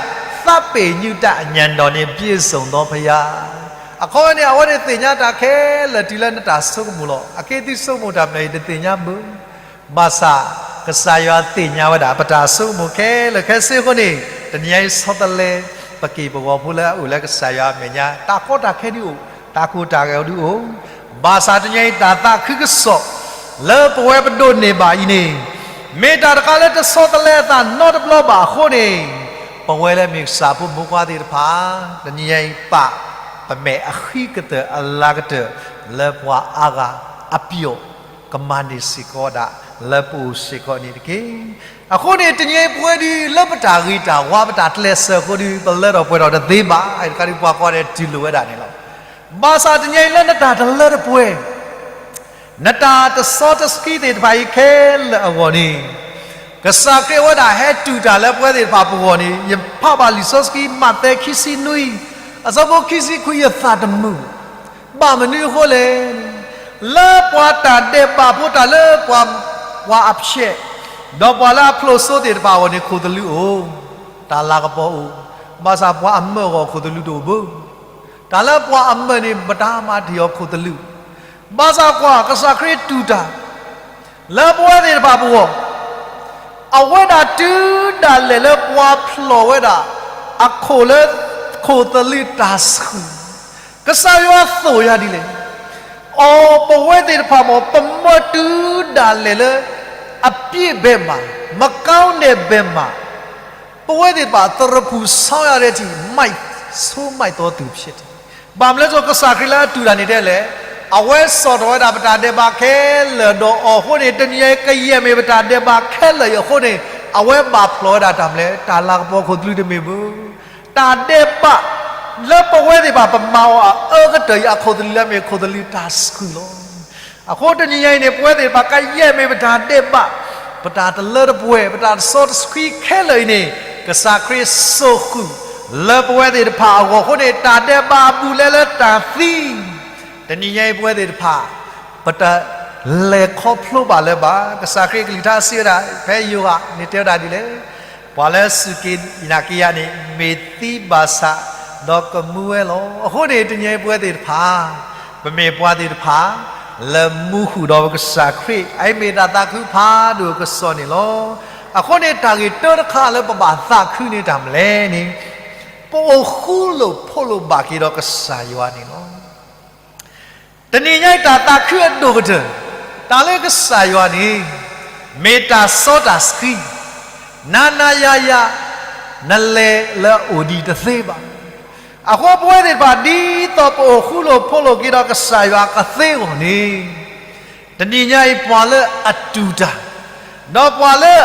သဗ္ဗညုတ ဉာဏ်တော်နှင့် ပြည့်စုံသောဘုရား. အခီပညီန့ၣ် အဝဲန့ၣ်သ့ၣ်ညါတၢ်ခဲလၢာ်တုၤလၢနတၢ်ဆိကမိၣ်လီၤ. အက့ၢ်သုဆိကမိၣ်တၢ်မနုၤအံၤ တသ့ၣ်ညါဘၣ်. ဘၣ်ဆၣ် ကစၢ်ယွၤသ့ၣ်ညါဝဲဒၣ် ပတၢ်ဆိကမိၣ်ခဲလၢာ်ခဲဆ့အဃိန့ၣ်, တနံၤအံၤဆီတလဲ ပက့ၢ်ပဂီၤဖိလၢအအိၣ်လၢကစၢ်ယွၤအမဲာ်ညါ, တၢ်ကီတၢ်ခဲဒုးအိၣ်, တၢ်ကိၢ်တၢ်ဂီၤဒုးအိၣ်, ဘၣ်ဆၣ်တနံၤအံၤတၢ်သးခုကစီၣ် လၢပဝဲပဒိးန့ၢ်ဘၣ်အံၤန့ၣ်, မ့ၢ်တၢ်တခါလၢတဆီတလဲအသးနီတဘျီဘၣ်အဃိန့ၣ်, ပဝဲလၢမ့ၢ်ကစၢ်ဖိမိၢ်ပှၢ်သ့ၣ်တဖၣ် တနံၤအံၤပာ် ပမဲာ်အဃံကတၢၢ်အလၤကတၢၢ် လၢပှၤအါဂၤအပျီၣ် ကမၤန့ၢ်စ့ၢ်ကီးဒၣ် လၢပအိၣ်စ့ၢ်ကီးန့ၣ်တက့ၢ်. အဃိန့ၣ် တနံၤအံၤပဝဲဒုးလၢပတၢ်ဂ့ၤတၢ်ဝါ ပတၢ်ကျဲးစၢးအဃိဒီး ပလၢထီၣ်ပှဲၤထီၣ်တသ့ဘၣ်. တခါဒုးပှၤကိးဂၤဒဲးတူၢ်လိာ်ဝဲဒၣ်န့ၣ်လီၤ. ဘၣ်ဆၣ်တနံၤအံၤလၢနတၢ်တလၢတပှဲၤ နတၢ်တဆီတဆှံသ့ၣ်တဖၣ်အံၤခဲလၢာ်အဂီၢ်န့ၣ်, ကစၢ်ခရံာ်အဝဲဒၣ်ဟဲတူၢ်တၢ်လၢပဝဲသ့ၣ်တဖၣ်ပဂီၢ်န့ၣ်, ယဖးဘၣ်လံာ်စီဆှံ မးသဲခံဆံနွံ အဆၢဖိခံဆံခွံ ယသးတမုာ်, ဘၣ်မနုၤအဃိလဲၣ်, လၢပှၤတၢ်ဒဲးဘးဖိ တၢ်လၢပှၤ, ပှၤအဖျဲး, ဒီးပှၤလၢအဖျိးစိသ့ၣ်တဖၣ်အဂီၢ်န့ၣ် ခိၣ်သလုးအိၣ်, တၢ်လၤကပီၤအိၣ်, ဘၣ်ဆၣ်ပှၤအမၢာ်အဂီၢ်ခိၣ်သလုးတအိၣ်ဘၣ်. တၢ်လၢပှၤအမၢာ်န့ၣ် ပတၢ်မၤတ့ၢ်အီၤခိၣ်သလုး, ဘၣ်ဆၣ်ကွၢ် ကစၢ်ခရံာ်တူၢ်တၢ် လၢပဝဲသ့ၣ်တဖၣ်ပဂီၢ်, အဝဲဒၣ်တုၤဒၣ်လဲာ်လၢပှၤဖျိးဝဲဒၣ် အခိၣ်လၢ ခိၣ်သလုးတၢ်ဆှုၣ်, ကစၢ်ယွၤသိၣ်ယၤဒ်လဲၣ်, အိ ပဝဲသ့ၣ်တဖၣ်မ့ၢ် ပမၢတုၤဒၣ်လဲာ်လၢ အပြစ်ဘက်မှာ, မကောင်းတဲ့ဘက်မှာ, ပဝဲသ့ၣ်တဖၣ် သရဖူ ဆောင်ရတဲ့အထိ မိုက်, ဆိုးမိုက်သောသူဖြစ်တယ်. ဘၣ်မနုၤလဲၣ် ကစၢ်ခရံာ်လၢအတူၢ်တၢ်န့ၣ်တဲလဲၣ်, အဝဲစိာ်ထီၣ်ဝဲဒၣ်ပတၢ်ဒဲးဘးခဲလၢာ်ဒီးအီၤအဃိန့ၣ် တနံၤအံၤ ကယဲၢ်မ့ၢ်ပတၢ်ဒဲးဘးခဲလၢာ်အံၤအဃိန့ၣ်, အဝဲဘၣ်ဖျိးဝဲဒၣ်တၢ်မနုၤလဲၣ်, တၢ်လၤကပီၤခိၣ်သလုးတမ့ၢ်ဘၣ်. တၢ်ဒဲးဘး လၢပဝဲသ့ၣ်တဖၣ် ပမၤအီၤအအၢကတၢၢ်အံၤ အခိၣ်သလုးလၢမ့ၢ်ခိၣ်သလုးတၢ်ဆှုၣ်လီၤ. အဃိတနံၤညါအံၤန့ၣ် ပဝဲသ့ၣ်တဖၣ် ကယဲၢ်မ့ၢ်ပတၢ်ဒဲးဘး, ပတၢ်တလၢတပှဲၤ, ပတၢ်တဆီတဆှံခဲလၢာ်အံၤန့ၣ်, ကစၢ်ခရံာ်စိာ်ဃုာ် လၢပဝဲသ့ၣ်တဖၣ်အဂီၢ်အဃိန့ၣ်, တၢ်ဒဲးဘးအဘူးအလဲလၢတၢ်သံ တနံၤညါအံၤပဝဲသ့ၣ်တဖၣ် ပတလဲၤခီဖျိဘၣ်လၢၤဘၣ်. ကစၢ်ခရံာ်ကလုၢ်ကထါစံးဝဲဒၣ် ဖဲယိၤဟၣ်န့ၣ်တဲဝဲဒၣ်ဒ်လဲၣ်, ပှၤလၢစူၢ်က့ၤနာ်က့ၤယၤန့ၣ် မ့ၢ်သံဘၣ်ဆၣ်ဒီးကမူဝဲလီၤ. အဃိန့ၣ် တနံၤအံၤပဝဲသ့ၣ်တဖၣ် ပမ့ၢ်ပှၤသ့ၣ်တဖၣ် လၢမူဃုာ်ဒီးပကစၢ်ခရံာ် အအံၤမ့ၢ်တၢ်သးခုဖးဒိၣ်အကစီၣ်န့ၣ်လီၤ. အဃိန့ၣ် တၢ်ဂ့ၢ်တၢတခါလၢပဘၣ်သးခုန့ၢ်တၢ်မနုၤလဲၣ်န့ၣ်, ပအိၣ်ဃူလိာ်ဖိးလိာ်ဘၣ်က့ၤဒီးကစၢ်ယွၤန့ၣ်လီၤ. တနံၤညါအံၤတၢ်သးခုအဒိၣ်ကတၢၢ်, တၢ်လၢကစၢ်ယွၤန့ၣ် မ့ၢ်တၢ်စီတၢ်ဆှံ, နၤနၤယၤယၤ နလဲၤလၢအအိၣ်ဒံးတသ့ဘၣ်. အဃိပဝဲသ့ၣ်တဖၣ် ဒ်သိးပအိၣ်ဃူလိာ်ဖိးလိာ်က့ၤဒီးကစၢ်ယွၤကသ့အဂီၢ်န့ၣ်, တနံၤညါအံၤပှၤလၢအတူၢ်တၢ်, ဒီးပှၤလၢ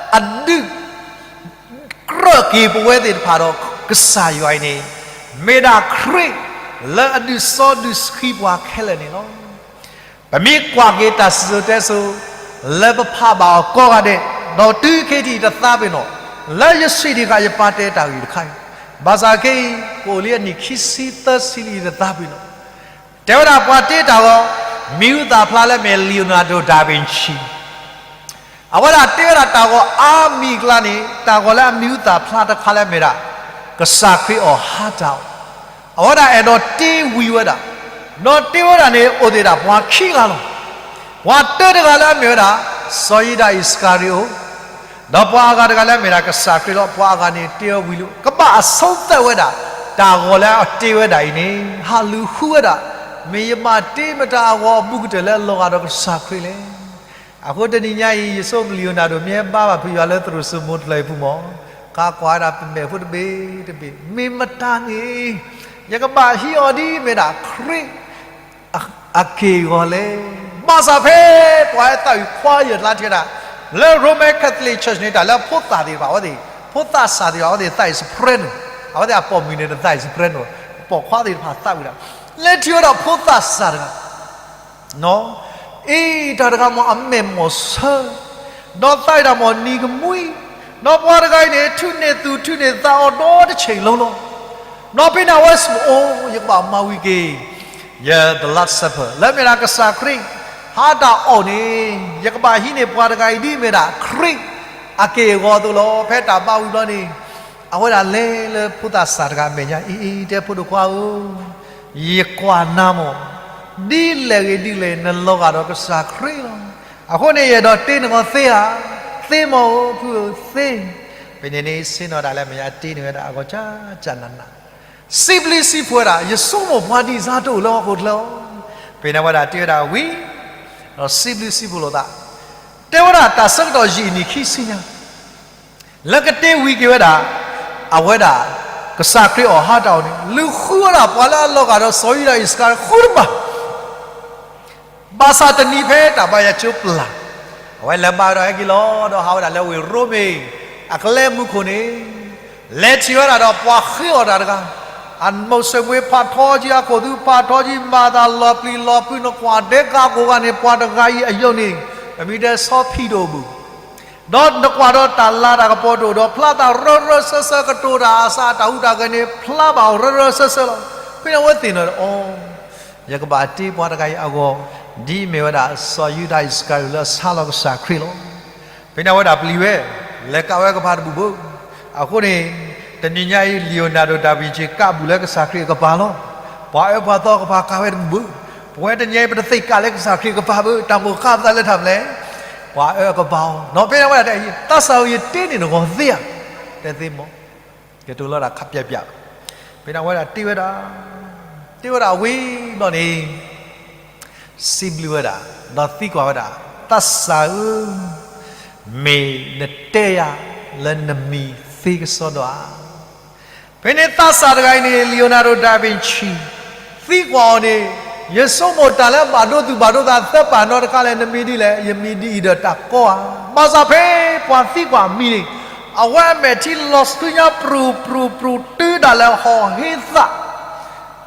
အဒုး ကြၢးက့ၤပဝဲသ့ၣ်တဖၣ်ဒီးကစၢ်ယွၤအံၤန့ၣ်, မ့ၢ်ဒၣ်ခရံာ်လၢအဒုးစီဒုးဆှံပှၤခဲလၢာ်န့ၣ်လီၤ. ပမ့ၢ်ကွၢ်က့ၤတၢ်စံၣ်စိၤတဲစိၤ လၢပဖးဘၣ်အီၤကိးဂၤဒဲး, ဒီးတုၤခဲအံၤတသးပ့ၤနီၣ်, လၢယဆံးဒံးဃာ်ယပာ်တဲတၢ်ဂ့ၢ်တခါအံၤ, ဘၣ်ဆၣ်ခဲအံၤ ကအိၣ်လံအနံၣ်ခံဆံသၢဆံလံတသးပ့ၤနီၣ်, တဲဝဲဒၣ်ပှၤတ့တၢ်ဂီၤ, မံၤဟူသၣ်ဖျါလၢအမ့ၢ် Leonardo da Vinci အဝဲဒၣ်တ့ဝဲဒၣ်တၢ်ဂီၤအါမံၤအကျါန့ၣ် တၢ်ဂီၤလၢအမံၤဟူသၣ်ဖျါတခါလၢအမ့ၢ်ဒၣ် ကစၢ်ခရံာ်အီၣ်ဟါတၢ်အီၣ်, အဝဲဒၣ်အဲၣ်ဒိးတ့ဝံၤဝဲဒၣ်, ဒီးတ့ဝဲဒၣ်န့ၣ် အိၣ်သ့ၣ်ဒၣ်ပှၤခံဂၤလီၤ. ပှၤတၢတဂၤလၢအမ့ၢ်ဝဲဒၣ် စီၤယူဒၤအံၣ်စကၤရံၤအိၣ်, ဒီးပှၤအဂၤတဂၤလၢအမ့ၢ်ဒၣ်ကစၢ်ခရံာ်လီၤ. ပှၤအဂၤန့ၣ်တ့အီၤဝံၤလံ ကဘၣ်အဆိသၢဝဲဒၣ် တၢ်ဂီၤလၢအတ့ဝဲဒၣ်အံၤန့ၣ် ဟးလူၤဃုဝဲဒၣ်, မ့ၢ်ယဘၣ်တ့မတၤအဂီၤအဘူးကတၢၢ်လၢအလီၤဂာ်ဒီးကစၢ်ခရံာ်လဲၣ်. အဃိတနံၤညါအံၤ ယဆိကမိၣ် Leonardo မ့ၢ်ဟဲဘါဘၣ်ဖုယွၤလၢသရိာ်စိမိတဖျၢၣ်အံၤပူၤမး, ကကွၢ်ဝဲဒၣ်ပမဲာ်ဖိတဘ့ၣ်တဘ့ၣ် မ့ၢ်မတၤန့ၣ် ယကဘၣ်ဟံးအီၤဒ်မ့ၢ်ဒၣ်ခရံာ် အက့ၢ်အဂီၤလဲၣ်. ဘၣ်ဆၣ်ဖဲပှၤဟဲသးဝံၤ choir လၢအထံဝဲဒၣ်, လၢ Roman Catholic Church န့ၣ် တၢ်လၢဖိသၣ်သ့ၣ်တဖၣ်အဝဲသ့ၣ်, ဖိသၣ်စၢ်သ့ၣ်တဖၣ်အဝဲသ့ၣ်သးအံၤ soprano, အဝဲသ့ၣ်အပိာ်မုၣ်န့ၣ်တသးအံၤ soprano, ပိာ်ခွါသ့ၣ်တဖၣ်သးဝံၤဒၣ်, လဲၤထံၣ်ဝဲဒၣ်ဖိသၣ်စၢ်တဂၤ အ့ တၢ်တဂၤမ့ၢ်အမဲာ်မီၢ်ဆၢ, ဒီးသးဝံၤဒၣ်မ့ၢ်နံၤကမှံ, ဒီးပှၤတဂၤအံၤန့ၣ် ထုးန့ၢ်သူၣ်ထုးန့ၢ်သးအီၤဒီတဆံးလီၤလီၤ. ဒီးဖဲန့ၣ်အဝဲစံး အိ ယကဘၣ်မၤဝံၤက့ၤ ယ the Lord's Supper လၢမ့ၢ်ဒၣ်ကစၢ်ခရံာ် ဟါတၢ်အီၣ်န့ၣ် ယကဘၣ်ဟံးန့ၢ်ပှၤတဂၤအံၤဒ်မ့ၢ်ဒၣ်ခရံာ် အက့ၢ်အဂီၤအသိးလီၤ. ဖဲတၢ်ဘါဝံၤဘျီန့ၣ် အဝဲဒၣ်လဲၤလၢဖိသၣ်စၢ်တဂၤအမဲာ်ညါ အံ အံ တဲဖိဒိၣ်ခွါဧၢ, ယကွၢ်နၤမ့ၢ် ဒ်လဲၣ်ဂ့ၤဒ်လဲၣ် နလီၤဂာ်ဒီးကစၢ်ခရံာ်လီၤ. အဃိန့ၣ် ယအဲၣ်ဒိးတ့နဂီၤသ့ဧါ, သ့မ့ၢ်ဧိၤ ဖုဧၢ သ့. ဖဲန့ၣ်န့ၣ် ဆ့ၣ်နီၤတၢ်လၢအမဲာ်ညါတ့န့ၢ်ဝဲဒၣ်အဂီၢ် ကၠၢ်ကၠၢ်နးနး, စံးဘျုးစံးဖှိၣ်ဝဲဒၣ် ယဆိကမိၣ်ပှၤဒ်စါတအိၣ်လၢဟီၣ်ခိၣ်ချၢအီၤ, ဖဲန့ၣ်ဝဲဒၣ်တ့ဝဲဒၣ်ဝံၤ ဒီးစံးဘျုးစံးဖှိၣ်လိာ်သး, တဲဝဲဒၣ်တၢ်ဆၢကတီၢ်ယံာ်အနံၣ်ခံဆံညါ လၢကတ့ဝံၤက့ၤဝဲဒၣ် အဝဲဒၣ် ကစၢ်ခရံာ်အီၣ်ဟါတၢ်အီၣ်န့ၣ် လူၤဃုဝဲဒၣ်ပှၤလၢအလီၤဂာ်ဒီးစီၤယူဒၤအံၣ်စကၤရံၤဃုတဘၣ်. ဘၣ်ဆၣ်တနံၤဖဲတၢ်ဘါယွၤကၠိပျၢ်, အဝဲလဲၤဘါဒီးဟဲက့ၤလီၤ ဒီးဟးဝဲဒၣ်လၢဝ့ၢ်ရိမ့ၤ အကျဲမုၢ်ခိၣ်န့ၣ်, လဲၤထံၣ်ဝဲဒၣ်ဒီးပှၤဃ့အီၣ်တၢ်တဂၤ, အမိၢ်ဆၢၣ်မွ့ဖးထီကံ အခိၣ်သူဖးထီကံ မၤသးလီၤပျံၤလီၤဖုး နကွၢ်ဒဲကးကိးဂၤန့ၣ် ပှၤတဂၤအံၤအယိာ်န့ၣ် ပမ့ၢ်တဲဆီဖံးတအိၣ်ဘၣ် ဒီးနကွၢ်ဒီးတၢ်လၤတၢ်ကပီၤတအိၣ်ဒီး ဖျါတၢ်ရၢရၢစၢစၢ ကတိၤတၢ်အစး တၢ်ဟူးတၢ်ဂဲၤန့ၣ် ဖျါဘၣ်အီၤရၢရၢစၢစၢလီၤ. ဖဲန့ၣ်အဝဲသ့ၣ်နီၣ်ဒီး အိ ယကဘၣ်တ့ပှၤတဂၤအံၤအဂီၢ် ဒ်အမ့ၢ်ဝဲဒၣ် စီၤယူဒၤအံၣ်စကၤရံၤ လၢအဆါလီၤကစၢ်ခရံာ်လီၤ. ဖဲန့ၣ်အဝဲဒၣ်ပျံၤဝဲ, လဲၤကးဝဲကပၤတဘူၣ်ဘၣ်. အဃိန့ၣ် တနံၤညါအံၤ Leonardo da Vinci ကးဘူၣ်လၢကစၢ်ခရံာ်အကပၤလီၤ. ပှၤအၢပှၤသီအကပၤကးဝဲတဘူၣ်ဘၣ်. ပဝဲတနံၤအံၤ ပတသ့ၣ်ကးလၢကစၢ်ခရံာ်အကပၤဘၣ်. တၢ်မိၣ်ဃါပသးလၢတၢ်မနုၤလဲၣ်. ပှၤအၢအကပၤအီၤ. နီၢ်ဖဲန့ၣ်ဝဲဒၣ်တဲ သးစၢ်ဧၢ ယတ့န့ၢ်နဂီၤသ့ဧါ. တဲသ့မး, ကတိၤလီၤတၢ်ခးပၠးပၠး. ဖဲန့ၣ်အဝဲဒၣ်တ့ဝဲဒၣ်, တ့ဝဲဒၣ်ဝံၤဘျီန့ၣ် စံးဘျုးဝဲဒၣ်, ဒီးသံကွၢ်ဝဲဒၣ်, သးစၢ်ဧၢ, မ့ၢ်နတဲယၤလၢနမံၤသ့ကစီဒီဧါ. ဖဲန့ၣ်သးစၢ်တဂၤအံၤန့ၣ် Leonardo da Vinci သံကွၢ်အီၤန့ၣ်, ယဆိကမိၣ်တၢ်လၢဘၣ်ဒိသူၣ်ဘၣ်ဒိသးသၢပာ်နီတခါလဲၣ်, နမံၤဒ်လဲၣ်, ယမံၤဒ်အံၤဒီးတၢ်ကီဧါ. ဘၣ်ဆၣ်ဖဲပှၤသံကွၢ်အမံၤန့ၣ်, အဝဲအမဲာ်ထံလီၤဆှံညါပြူၤပြူၤပြူၤ တုၤဒၣ်လဲာ်ဟီၣ်ဟ့သၣ်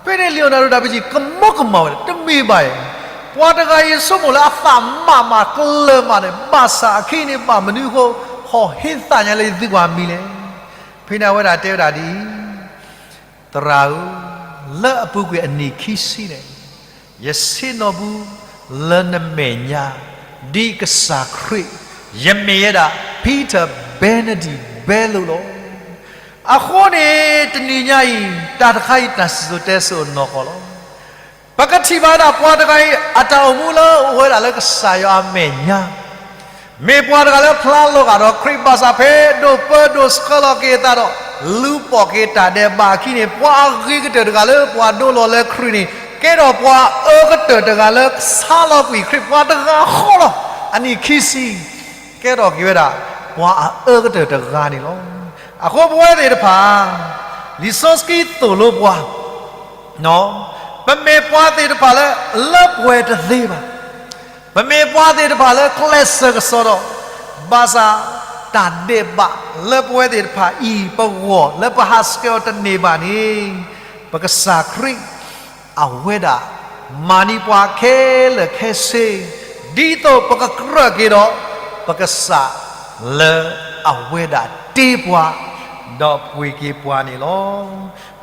ဖဲန့ၣ် Leonardo da Vinci ကမီကမၣ်ဝဲဒၣ် တမ့ၢ်ဘၣ်အံၤ, ပှၤတဂၤအံၤယဆိကမိၣ်လၢအသးမးမးကျၢၤမးန့ၣ်, ဘၣ်ဆၣ်အခဲအံၤန့ၣ် ဘၣ်မနုၤအဃိ ဟီၣ်ဟ့သၣ်ညါလၢယသံကွၢ်အမံၤလဲၣ်. ဖဲန့ၣ်အဝဲဒၣ်တဲဝဲဒၣ်ဒ်အံၤ, သရၣ်ဧၢ, လၢအပူၤကွံာ်အနံၣ်ခံဆံန့ၣ်, ယဆ့ၣ်နီၤဘၣ်လၢနမဲာ်ညါ ဒ်ကစၢ်ခရံာ်, ယမ့ၢ်ဝဲဒၣ် Peter Bernardin Bello လီၤ. အဃိန့ၣ် တနံၤညါအံၤ တၢ်တခါအံၤတၢ်စံၣ်စိၤတဲစိၤအနီၢ်ကီၢ်လီၤ. ပကထံၣ်ဘၣ်ဝဲဒၣ်ပှၤတဂၤအံၤ အတၢ်အိၣ်မူလၢအိၣ်ဝဲဒၣ်လၢကစၢ်ယွၤအမဲာ်ညါ မ့ၢ်ပှၤတဂၤလၢဖျါလီၤဂာ်ဒီးခရံာ် ဘၣ်ဆၣ်ဖဲဒိးပၢဒိးဆှၢလီၤက့ၤအသးဒီး လူၤပိာ်က့ၤတၢ်ဒဲးဘးအခံန့ၣ် ပှၤအဂ့ၤကတၢၢ်တဂၤလၢပှၤဒိလီၤလၢခရံာ်န့ၣ် ကဲထီၣ်ပှၤအၢကတၢၢ်တဂၤလၢဆါလီၤကွံာ်ခရံာ် ပှၤတဂၤဃီလီၤ. အနံၣ်ခံဆံ ကဲထီၣ်က့ၤဝဲဒၣ် ပှၤအအၢကတၢၢ်တဂၤန့ၣ်လီၤ. အဃိပဝဲသ့ၣ်တဖၣ် လံာ်စီဆှံသိၣ်လိပှၤ ပမ့ၢ်ပှၤသ့ၣ်တဖၣ်လၢ လၢပှဲၤတသ့ဘၣ်. ပမ့ၢ်ပှၤသ့ၣ်တဖၣ်လၢကျဲးစၢးကစီဒီ, ဘၣ်ဆၣ်တၢ်ဒဲးဘးလၢပဝဲသ့ၣ်တဖၣ်အံၤ ပဂီၢ်လၢပဟးဆှဲးအီၤတန့ၢ်ဘၣ်န့ၣ်, ပကစၢ်ခရံာ် အဝဲဒၣ် မၤန့ၢ်ပှၤခဲလၢာ်ခဲဆ့, ဒ်သိးပကကြၢးက့ၤဒီးပကစၢ်လၢအဝဲဒၣ်တ့ပှၤ, ဒီးပှ့ၤက့ၤပှၤန့ၣ်လီၤ.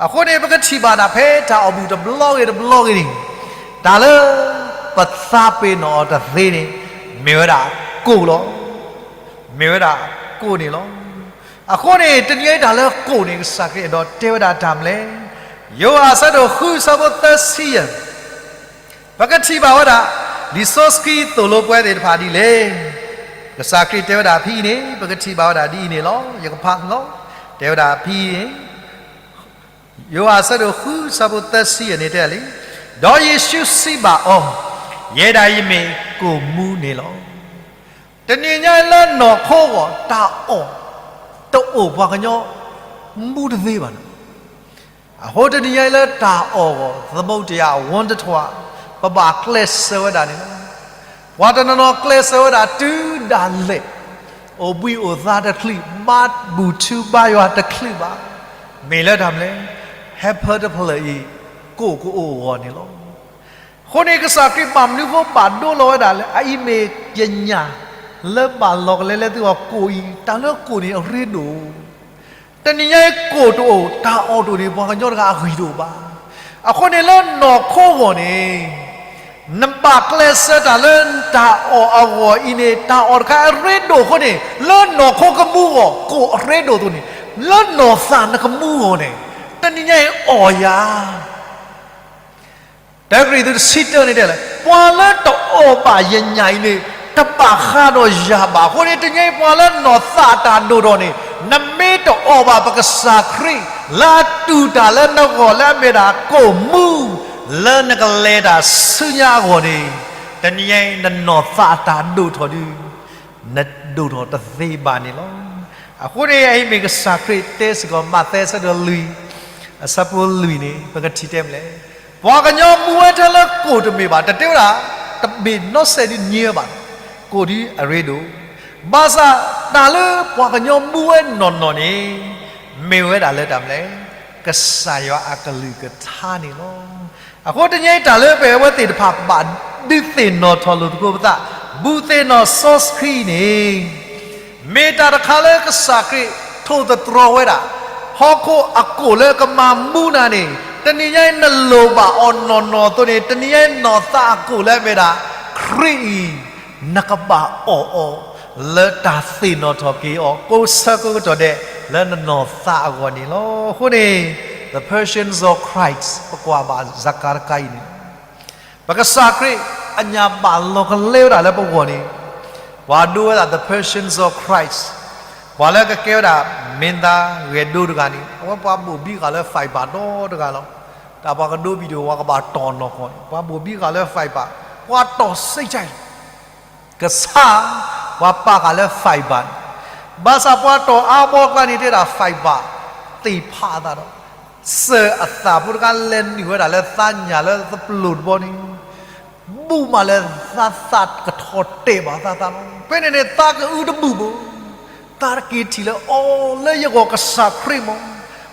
အဃိန့ၣ် ပကထံၣ်ဘၣ်ဒၣ်ဖဲတၢ်အီၣ်ဘူၣ်တဘျီဂ့ၤတဘျီဂ့ၤန့ၣ်, တၢ်လၢပသးပ့ၤနီၣ်အီၤတသ့န့ၣ် မ့ၢ်ဝဲဒၣ်ကိၣ်လီၤ. မ့ၢ်ဝဲဒၣ်ကိၣ်န့ၣ်လီၤ. အဃိန့ၣ် တနံၤအံၤတၢ်လၢကိၣ်န့ၣ် ကစၢ်ခရံာ်အဲၣ်ဒိးတဲဝဲဒၣ်တၢ်မနုၤလဲၣ်. ယိၤဟၣ်အဆၢဒိၣ်ဃုအဆၢဖိသၢဆံယဲၢ် ပကထံၣ်ဘၣ်ဝဲဒၣ် လံာ်စီဆှံသိၣ်လိပဝဲသ့ၣ်တဖၣ်ဒ်လဲၣ်. ကစၢ်ခရံာ်တဲဝဲဒၣ်ဖဲအံၤန့ၣ် ပကထံၣ်ဘၣ်ဝဲဒၣ်ဒ်အံၤန့ၣ်လီၤ. ယကဖးလီၤ. တဲဝဲဒၣ်ဖဲအံၤန့ၣ် ယိၤဟၣ်အဆၢဒိၣ်ဃုအဆၢဖိသၢဆံယဲၢ်န့ၣ်တဲလံ, ဒီးယ့ၣ်ၡူးစံးဘၣ်အီၤ, ယဲဒၣ်အံၤမ့ၢ်ကိၣ်မူန့ၣ်လီၤ. တနံၤညါအံၤလၢနီၢ်ခိအဂီၢ် တၢ်အီၣ်တအိၣ်ပှၤကညီမူတသ့ဘၣ်န့ၣ်, အဃိတနံၤညါအံၤလၢတၢ်အီၣ်အဂီၢ် သမုဒ္ဒရာ ဝန်းတစ်ထွတ် ပဘၣ်ကျဲးစၢးဝဲဒၣ်န့ၣ်လီၤ. ပှၤတနီၤနီၤကျဲးစၢးဝဲဒၣ်တုၤဒၣ်လဲာ်, အိၣ်ဘှံးအိၣ်သါတချုး, ဘါဘူၣ်ထူဘါယွၤတချုးဘၣ်. မ့ၢ်လၢတၢ်မနုၤလဲၣ်. ဟဲဖၢတဖျၢၣ်အံၤ ကိၣ်ကအိၣ်အဂီၢ်န့ၣ်လီၤ. အဃိန့ၣ် ကစၢ်ခရံာ်ဘၣ်မနုၤအဃိဘၣ်ဒိလီၤဝဲဒၣ်လၢ အအံၤမ့ၢ်ယညၣ်လၢဘၣ်လီၤကလဲလၢသုဂီၢ်ကိၣ်အံၤ, တၢ်လၢကိၣ်န့ၣ်အရ့ဒိၣ်. တနံၤညါအံၤကိၣ်တအိၣ်, တၢ်အီၣ်တအိၣ်န့ၣ် ပှၤကညီတဂၤအဂံၢ်တအိၣ်ဘၣ်. အဃိန့ၣ်လၢနီၢ်ခိအဂီၢ်န့ၣ် နဘၣ်ကျဲးစၢးတၢ်လၢတၢ်အီၣ်အဂီၢ်အံၤန့ၣ် တၢ်အီၣ်တခါအရ့ဒိၣ်အဃိန့ၣ် လၢနီၢ်ခိကမူအဂီၢ် ကိၣ်အရ့ဒိၣ်အသိးန့ၣ် လၢနီၢ်သးနကမူအဂီၢ်န့ၣ် တနံၤညါအံၤအီၣ်ယၤ တၢကရံၣ်သူးတဆံတၢန့ၣ်တဲလၢ ပှၤလၢတအီၣ်ဘၣ်ယညၣ်အံၤန့ၣ် တဘၣ်ဃးဒီးယၤဘၣ်. အဃိန့ၣ် တနံၤညါအံၤပှၤလၢနီၢ်သးတၢ်ဒိၣ်ထီၣ်န့ၣ် နမ့ၢ်တအီၣ်ဘၣ်ပကစၢ်ခရံာ် လၢအတူၢ်တၢ်လၢနဂီၢ်လၢအမ့ၢ်ဒၣ်ကိၣ်မူ လၢနကလဲၤတၢ်ဆူညါအဂီၢ်န့ၣ် တနံၤညါအံၤနနီၢ်သးတၢ်ဒိၣ်ထီၣ်ဒီး နဒိၣ်ထီၣ်တသ့ဘၣ်န့ၣ်လီၤ. အဃိန့ၣ် အအံၤမ့ၢ်ကစၢ်ခရံာ်တဲစ့ၢ်ကီး မးသဲအဆၢဒိၣ်လွံၢ် အဆၢဖိလွံၢ်န့ၣ် ပကထံၣ်တဲမနုၤလဲၣ်. ပှၤကညီမူဝဲထဲလၢကိၣ်တမ့ၢ်ဘၣ်, တတဲဝဲဒၣ် တမ့ၢ်နီစဲးဒ်န့ၣ်ဘၣ်, ကိၣ်ဒ်အရ့ဒိၣ်. ဘၣ်ဆၣ် တၢ်လၢပှၤကညီမူဝဲနီၢ်နီၢ်န့ၣ် မ့ၢ်ဝဲဒၣ်လၢတၢ်မနုၤလဲၣ်, ကစၢ်ယွၤအကလုၢ်ကထါန့ၣ်လီၤ. အဃိတနံၤအံၤတၢ်လၢပဝဲသ့ၣ်တဖၣ် ဘၣ်ဒုးသ့ၣ်နီၣ်ထီၣ်လိာ်သကိးပသး ဘူးသ့ၣ်နီၣ်စီဆှံန့ၣ် မ့ၢ်တၢ်တခါလၢကစၢ်ခရံာ်ထိၣ်သတြီၤဝဲဒၣ် ဟီၣ်ခိၣ်အကိၣ်လၢကမၤမူနၤန့ၣ် တနံၤညါအံၤနလိၣ်ဘၣ်အီၤနီၢ်နီၢ်အသိးန့ၣ် တနံၤညါအံၤနီၢ်သးအကိၣ်လၢအမ့ၢ်ဒၣ် ခရံာ်အံၤ နကဘၣ်အီၣ်အီၤ လၢတၢ်သ့ၣ်နီၣ်ထီၣ်က့ၤအီၤ ကိးဆၢကိးကတီၢ်ဒဲး လၢနနီၢ်သးအဂီၢ်န့ၣ်လီၤ. အဃိန့ၣ် the patience of Christ ပကွၢ်ဘၣ်စကၤတခါအံၤန့ၣ် ပကစၢ်ခရံာ်အညၣ်ဘၣ်လီၤကလဲဝဲဒၣ်လၢပဂီၢ်န့ၣ် ပှၤဒိဝဲဒၣ် the patience of Christ ပှၤလၢကကဲဝဲဒၣ် မင်းသား ဂဲၤဒိတဂၤန့ၣ် အဝဲပှၤဘိၣ်ဘံဃာ်လၢ fiber ဒီတဂၤလီၤ. တၢ်ပှၤကဒိ video ပှၤကဘၣ်တီၢ်နီၢ်ကီၢ်န့ၣ် ပှၤဘိၣ်ဘံဃာ်လၢ fiber ပှၤတီၢ်စ့ၢ်ကီး ကစၢ် ပှၤပာ်ဃာ်လၢ fiber န့ၣ် ဘၣ်ဆၣ်ပှၤတီၢ်အါဘီကျါန့ၣ် တဲဒၣ် fiber သ့ၣ်ဖးအသးဒီး စၢၤအသးဖိတခါလဲၤနုာ်ဝဲဒၣ်လၢသးညၣ်လၢသပျိၢ်တဘီန့ၣ် ဘူၣ်မးလၢသးသးကထီၣ်တဲာ်ဘၣ်သးသးလီၤ. ဖဲန့ၣ်န့ၣ် သးကအုတဘူၣ်ဘၣ်. သးတက့ၤထံၣ်လၢအီၤလၢယဂီၢ်ကစၢ်ခရံာ်မး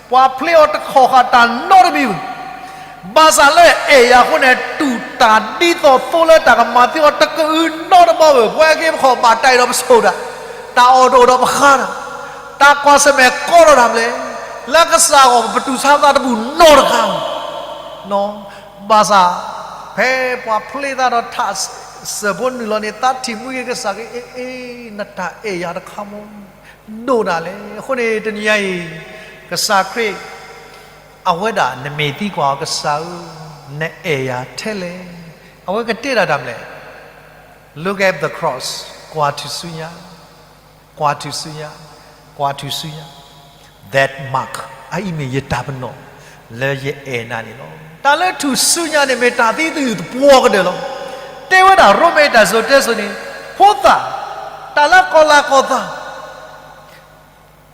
ပှၤဖျ့အီၤတခီၣ်ဃာ်တၢ်နီတမံၤဘၣ်. ဘၣ်ဆၣ်လၢအဲၣ်ယၤအဃိန့ၣ် တူၢ်တၢ်ဒ်သိးသိလၢတၢ်ကမၤသံအီၤတကအုနီတဘီဘၣ်. ပှၤက့ၤပခီၣ်ဘၣ်တၢ်အံၤဒီးပဆိၣ်တၢ်, တၢ်အီၣ်တအိၣ်ဒီးပဃါတၢ်, တၢ်ကွၢ်ဆၢၣ်မဲာ်ကီထီၣ်တၢ်မနုၤလဲၣ်. လၢကစၢ်အဂီၢ်ပတူၢ်ဆါသးတဘူၣ်နီတခါဘၣ်. ဘၣ်ဆၣ် ဖဲပှၤဖျ့သးဒီးထးစၢၤဖိနုာ်လီၤန့ၣ် သးထံၣ်မှံက့ၤကစၢ်ခရံာ် အ့ အ့ နတၢ်အဲၣ်ယၤတခါမး ဒိၣ်ဒၣ်လဲာ်. အဃိန့ၣ် တနံၤညါအံၤ ကစၢ်ခရံာ် အဝဲဒၣ်နမ့ၢ်သံကွၢ်အီၤ ကစၢ်ဧၢ, နအဲၣ်ယၤထဲလဲၣ်. အဝဲကတဲဒၣ်တၢ်မနုၤလဲၣ်. Look at the cross, ကွၢ်ထူၣ်ဆူညါ, ကွၢ်ထူၣ်ဆူညါ, ကွၢ်ထူၣ်ဆူညါ, that mark, အအံၤမ့ၢ်ယတၢ်ပနီၣ် လၢယအဲၣ်နၤန့ၣ်လီၤ. တၢ်လၢထူၣ်ဆူညါန့ၣ် မ့ၢ်တၢ်သံသယုၢ်သပှၢ်ကတၢၢ်လီၤ. တဲဝဲဒၣ်ရိမ့ၤတၢ်စိၤတဲစိၤန့ၣ် ဖိသၣ်, တၢ်လၢကီၤလၤကီၤသး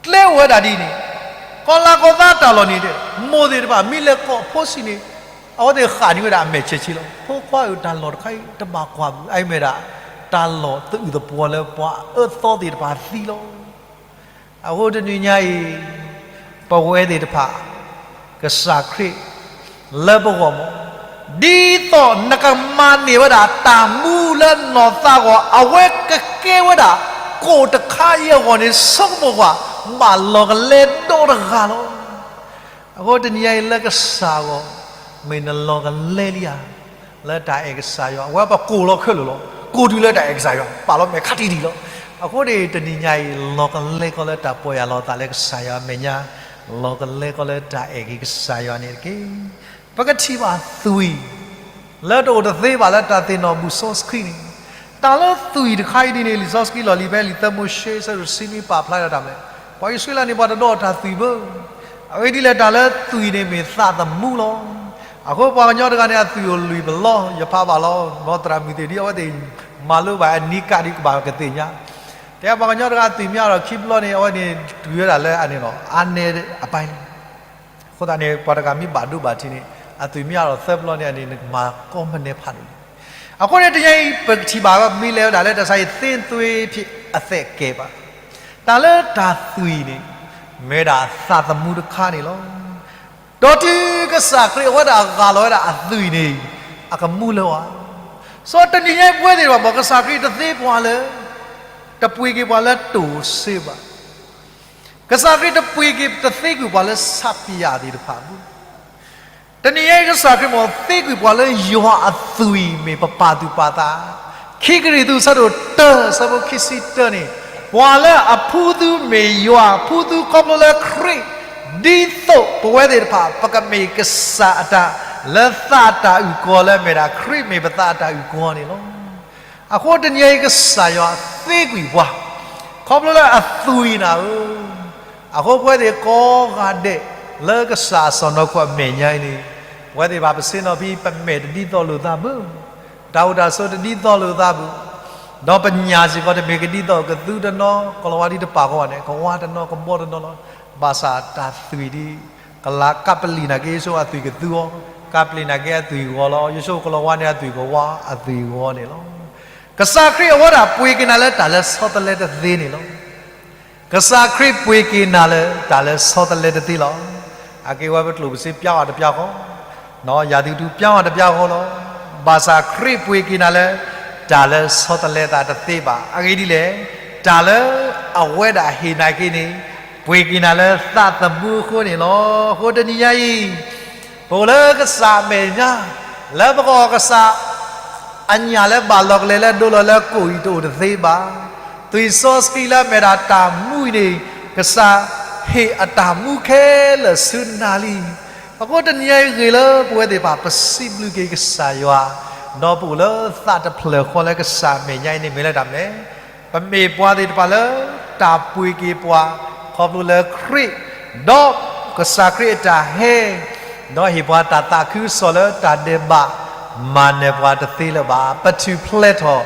ကျဲအိၣ်ဝဲဒၣ်ဒ်န့ၣ်, ကီၤလၤကီၤသးတၢ်လီၢ်န့ၣ် မိၢ်သ့ၣ်တဖၣ်မ့ၢ်လဲၤကိးဖိဆံးန့ၣ် အဝဲသ့ၣ်ဃၣ်န့ၢ်ဝဲဒၣ်အမဲာ်ဆဲးဆ့လီၤ. ဖိခွါဧၢ, တၢ်လီၢ်တခါအံၤ တဘၣ်ကွၢ်ဘၣ်, အအံၤမ့ၢ်ဒၣ် တၢ်လီၢ်သယုၢ်သပှၢ်လၢပှၤအၢသီသ့ၣ်တဖၣ်သံလီၤ. အဃိတနံၤညါအံၤ ပဝဲသ့ၣ်တဖၣ် ကစၢ်ခရံာ် လၢပဂီၢ်မး ဒ်သိးနကမၤန့ၢ်ဝဲဒၣ်တၢ်မူလၢနီၢ်သးအဂီၢ်, အဝဲကကဲဝဲဒၣ် ကိၣ်တခါအံၤအဂီၢ်န့ၣ် ဆိကမိၣ်ကွၢ်, ဘၣ်လီၤကလဲဒီတဂၤလီၤ. အဃိတနံၤညါအံၤလၢကစၢ်အဂီၢ်, မ့ၢ်နလီၤကလဲလံဧါ, လၢတၢ်အဲၣ်ကစၢ်ယွၤ, အဝဲပကိၣ်လီၤခဲလၢာ်လီၤ, ကိၣ်တုၤလၢတၢ်အဲၣ်ကစၢ်ယွၤ, ပာ်လီၤမဲာ်ခါတံၢ်တံၢ်လီၤ. အဃိန့ၣ် တနံၤညါအံၤ လီၤကလဲကီလၢတၢ်ပီၢ်ယၢ်လီၤသးလၢကစၢ်ယွၤအမဲာ်ညါ, လီၤကလဲကီလၢတၢ်အဲၣ်က့ၤကစၢ်ယွၤန့ၣ်တက့ၢ်. ပကထံၣ်ဘၣ်သွံၣ် လၢတအိၣ်တသ့ဘၣ်လၢတၢ်သ့ၣ်နီၣ်ဘူၣ်စီဆှံန့ၣ်, တၢ်လၢသွံၣ်တခါအံၤဒ်န့ၣ် လံာ်စီဆှံလီၢ်လံၤဖဲလံာ်သၢမိၤၡ့ အဆၢဒိၣ်တဆံနွံ ပာ်ဖျါဒၣ်တၢ်မနုၤလဲၣ်, ပှၤအံၣ်စရ့လးန့ၣ် ပှၤတဒိးတၢ်သွံၣ်ဘၣ်. အဂ့ၢ်ဒ်လဲၣ် တၢ်လၢသွံၣ်န့ၣ်မ့ၢ်သးသမူလီၤ. အဃိပှၤကညီတဂၤန့ၣ် အသွံၣ်အိၣ်လွံၢ်ပလီ ယဖးဘၣ်လီၤ, မ်သရၣ်မုၣ်သ့ၣ်ဒ်အဝဲသ့ၣ် မၤလိဘၣ်အနံၤကၣ်ဒ်ကဘၣ်ကသ့ၣ်ညါ, တဲပှၤကညီတဂၤအသွံၣ်မ့ၢ်အါထီၣ်ခံပလီန့ၣ် အဝဲန့ၣ်တုၤဝဲဒၣ်လၢအန့ၣ်လီၤ, အါနဲအပၢ်လံ. အဃိသတးန့ၣ် ပှၤတဂၤမ့ၢ်ဘၣ်ဒိဘၣ်ထံးန့ၣ် အသွံၣ်မ့ၢ်အါထီၣ်သၢပလီန့ၣ် အန့ၣ်နကမၤကီမနဲဖးဒိၣ်လံ. အဃိန့ၣ်တနံၤအံၤ ပကထံၣ်ဘၣ်ဝဲ မ့ၢ်လဲၤဝဲဒၣ်လၢတၢ်ဆါအံၤ သ့သွေးဖြစ်အသက် ကဲဘၣ်, တၢ်လၢတၢ်သွံၣ်န့ၣ် မ့ၢ်ဝဲဒၣ်သးသမူတခါန့ၣ်လီၤ. ဒီးတုၤကစၢ်ခရံာ်အဝဲဒၣ်ဂၢ်လီၤဝဲဒၣ်အသွံၣ်န့ၣ် အကမူလၢၤဧါ. စီၤတနံၤညါအံၤပဝဲသ့ၣ်တဖၣ် မ်ကစၢ်ခရံာ်တသ့ပှၤလၢ တပှ့ၤက့ၤပှၤလၢတိၢ်စ့ဘၣ်. ကစၢ်ခရံာ်တပှ့ၤက့ၤ တသ့ကွံာ်ပှၤလၢဆးပယၣ်သ့ၣ်တဖၣ်အပူၤ, တနံၤညါအံၤကစၢ်ခရံာ် မ်သ့ကွံာ်ပှၤလၢယွၤအသွံၣ်မ့ၢ်ပပာ်သူၣ်ပာ်သး, ခံကရံၣ်သူး အဆၢဒိၣ်တၢ အဆၢဖိခံဆံတၢန့ၣ်, ပှၤလၢအဖှူသူမ့ၢ်ယွၤအဖှူသူခီဖျိလၢခရံာ်, ဒ်သိးပဝဲသ့ၣ်တဖၣ် ပကမ့ၢ်ကစၢ်အတၢ်လၢသးအတၢ်အုၣ်ကီၤလၢအမ့ၢ်ဒၣ်ခရံာ်မ့ၢ်ပသးအတၢ်အုၣ်ကီၤန့ၣ်လီၤ. အဃိတနံၤအံၤ ကစၢ်ယွၤသ့ကွံာ်ပှၤ ခီဖျိလၢအသွံၣ်နၤဧၢ, အဃိပဝဲသ့ၣ်ကိးဂၤဒဲး လၢကစၢ်အစီၢ်နီၤခိၣ်အမဲာ်ညါအံၤန့ၣ်, ပဝဲသ့ၣ်တဖၣ်ပဆ့ၣ်နီၤဖဲ ပမဲာ်တဒ်သိးလိာ်သးဘၣ်, တၢ်အိၣ်တၢ်ဆိးတဒ်သိးလိာ်သးဘၣ်, ဒီးပညၣ်စ့ၢ်ကီးတမ့ၢ်ကဒ်သိး ကသူတနီၤ ကလီၤဝါဒ်တပာ်ဃီဘၣ်န့ၣ် ကဝါတနီၤကဘီတနီၤလီၤ. ဘၣ်ဆၣ်တၢ်သွံၣ်ဒ် ကလၤကပလံၣ်နာ်က့ ယဆိကမိၣ်အသွံၣ်ကသူအီၤ, ကပလံၣ်နာ်က့အသွံၣ်ဂီၤလီၤ, ယဆိကမိၣ်ကလီၤဝါန့ၣ်အသွံၣ်ကဝါအသွံၣ်ဂီၤန့ၣ်လီၤ. ကစၢ်ခရံာ်အဝဲဒၣ်ပှ့ၤက့ၤနၤလၢတၢ်လၢဆီတလဲတသ့န့ၣ်လီၤ. ကစၢ်ခရံာ်ပှ့ၤက့ၤနၤလၢတၢ်လၢဆီတလဲတသ့လီၤ. အက့ၤဝဲပကျိၣ်ပစ့ပျါအီၤတပျါဃီ, ယၤသ့ၣ်ကတူၢ်ပျါအီၤတပျါဃီလီၤ. ဘၣ်ဆၣ်ခရံာ်ပှ့ၤက့ၤနၤလၢ တၢ်လၢဆီတလဲသးတသ့ဘၣ်. အဂ့ၢ်ဒ်လဲၣ်, တၢ်လၢအဝဲဒၣ်ဟ့ၣ်နၤက့ၤန့ၣ်, ပှ့ၤက့ၤနၤလၢသးသမူအဃိန့ၣ်လီၤ. အဃိတနံၤညါအံၤ ပအိၣ်လၢကစၢ်အမဲာ်ညါ, လၢပကအီၣ်ကစၢ် အညၣ်လၢဘၣ်လီၤကလဲၤလၢဒိလီၤလၢကိၣ်အံၤတအိၣ်တသ့ဘၣ်. သွံၣ်စီဆှံလၢအမ့ၢ်ဒၣ်တၢ်မူအံၤန့ၣ်, ကစၢ်ဟ့ၣ်အတၢ်မူခဲလၢာ်ဆူနၤလံ. အဃိတနံၤညါအံၤဂ့ၤလၢပဝဲသ့ၣ်တဖၣ် ပစံးဘျုးက့ၤကစၢ်ယွၤ, ဒီးပအိၣ်လၢသးတဖျၢၣ်ဃီလၢကစၢ်အမဲာ်ညါအံၤန့ၣ် မ့ၢ်လၢတၢ်မနုၤလဲၣ်. ပမ့ၢ်ပှၤသ့ၣ်တဖၣ်လၢတၢ်ပှ့ၤက့ၤပှၤ ခီဖျိလၢခရံာ်, ဒီးကစၢ်ခရံာ်အတၢ်ဟဲ ဒီးဟ့ၣ်ပှၤတၢ်သးခုကစီၣ်လၢတၢ်ဒဲးဘး မၤနၢၤပှၤတသ့လၢၤဘၣ်. ပထူၣ်ဖျဲးထီၣ် ခီဖျိလၢခရံာ်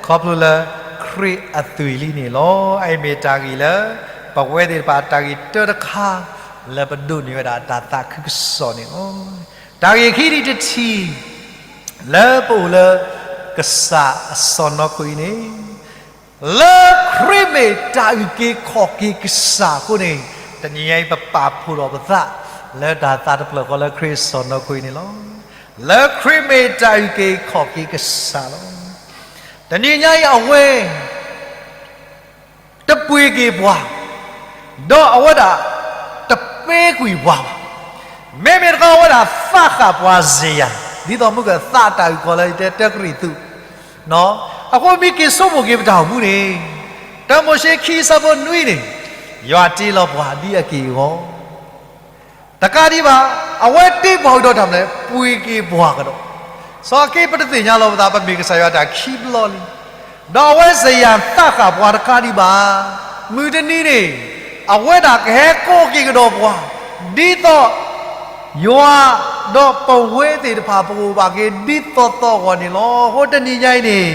အသွံၣ်လံန့ၣ်လီၤ. အအံၤမ့ၢ်တၢ်ဂ့ၢ်လၢ ပဝဲသ့ၣ်တဖၣ်တၢ်ဂ့ၢ်တၢတခါ လၢပဒိးန့ၢ်ဝဲဒၣ်တၢ်သးခုကစီၣ်န့ၣ်လီၤ. တၢ်ဂ့ၢ်ခံထံၣ်တထံၣ် လၢပအိၣ်လၢ ကစၢ်အစီၢ်နီၤခိၣ်အံၤန့ၣ် လၢခရံာ်မ့ၢ်တၢ်အုၣ်က့ၤခီၣ်က့ၤကစၢ်အဃိန့ၣ်, တနံၤညါအံၤပပာ်ဖှိၣ်ထီၣ်ပသး လၢတၢ်သးတဖျၢၣ်ဃီလၢခရံာ်အစီၢ်နီၤခိၣ်အံၤန့ၣ်လီၤ. လၢခရံာ်မ့ၢ်တၢ်အုၣ်က့ၤခီၣ်က့ၤကစၢ်လီၤ. တနံၤညါအံၤအဝဲ တပှ့ၤက့ၤပှၤ, ဒီးအဝဲဒၣ် တပှ့ၤကွံာ်ပှၤဘၣ်. မ့မ့ၢ်တခီအဝဲဒၣ်သးဃာ်ပှၤစ့ယၤ, ဒ်သိးမုၢ်ကသးတၢ်အုၣ်ကီၤလၢယတဲတၢကရံၣ်သူး, အဃိမ့ၢ်က့ၤဆိကမိၣ်က့ၤပတၢ်အိၣ်မူန့ၣ်, တၢမိၤၡ့ခံဆၢဖိနွံန့ၣ်, ယွၤတ့လီၤပှၤဒ်အက့ၢ်အဂီၢ် တကးဒံးဘၣ်, အဝဲတ့ပှၤကဒီးတၢ်မနုၤလဲၣ်, ပှ့ၤက့ၤပှၤကဒီး. စီၤက့ ပတသ့ၣ်ညါလီၤပသး ပမ့ၢ်ကစၢ်ယွၤတၢ်ခံဘျီလံ. ဒီးအဝဲစ့ယၤသးဃာ်ပှၤတကးဒံးဘၣ်. မုၢ်တနံၤန့ၣ်, အဝဲဒၣ်ကဟဲကိးက့ၤကဒီးပှၤ, ဒ်သိး ယွၤ, ဒီးပဝဲသ့ၣ်တဖၣ်ပကအိၣ်ဘၣ်က့ၤဒ်သိးသိးအဂီၢ်န့ၣ်လီၤ. အဃိတနံၤညါအံၤန့ၣ်,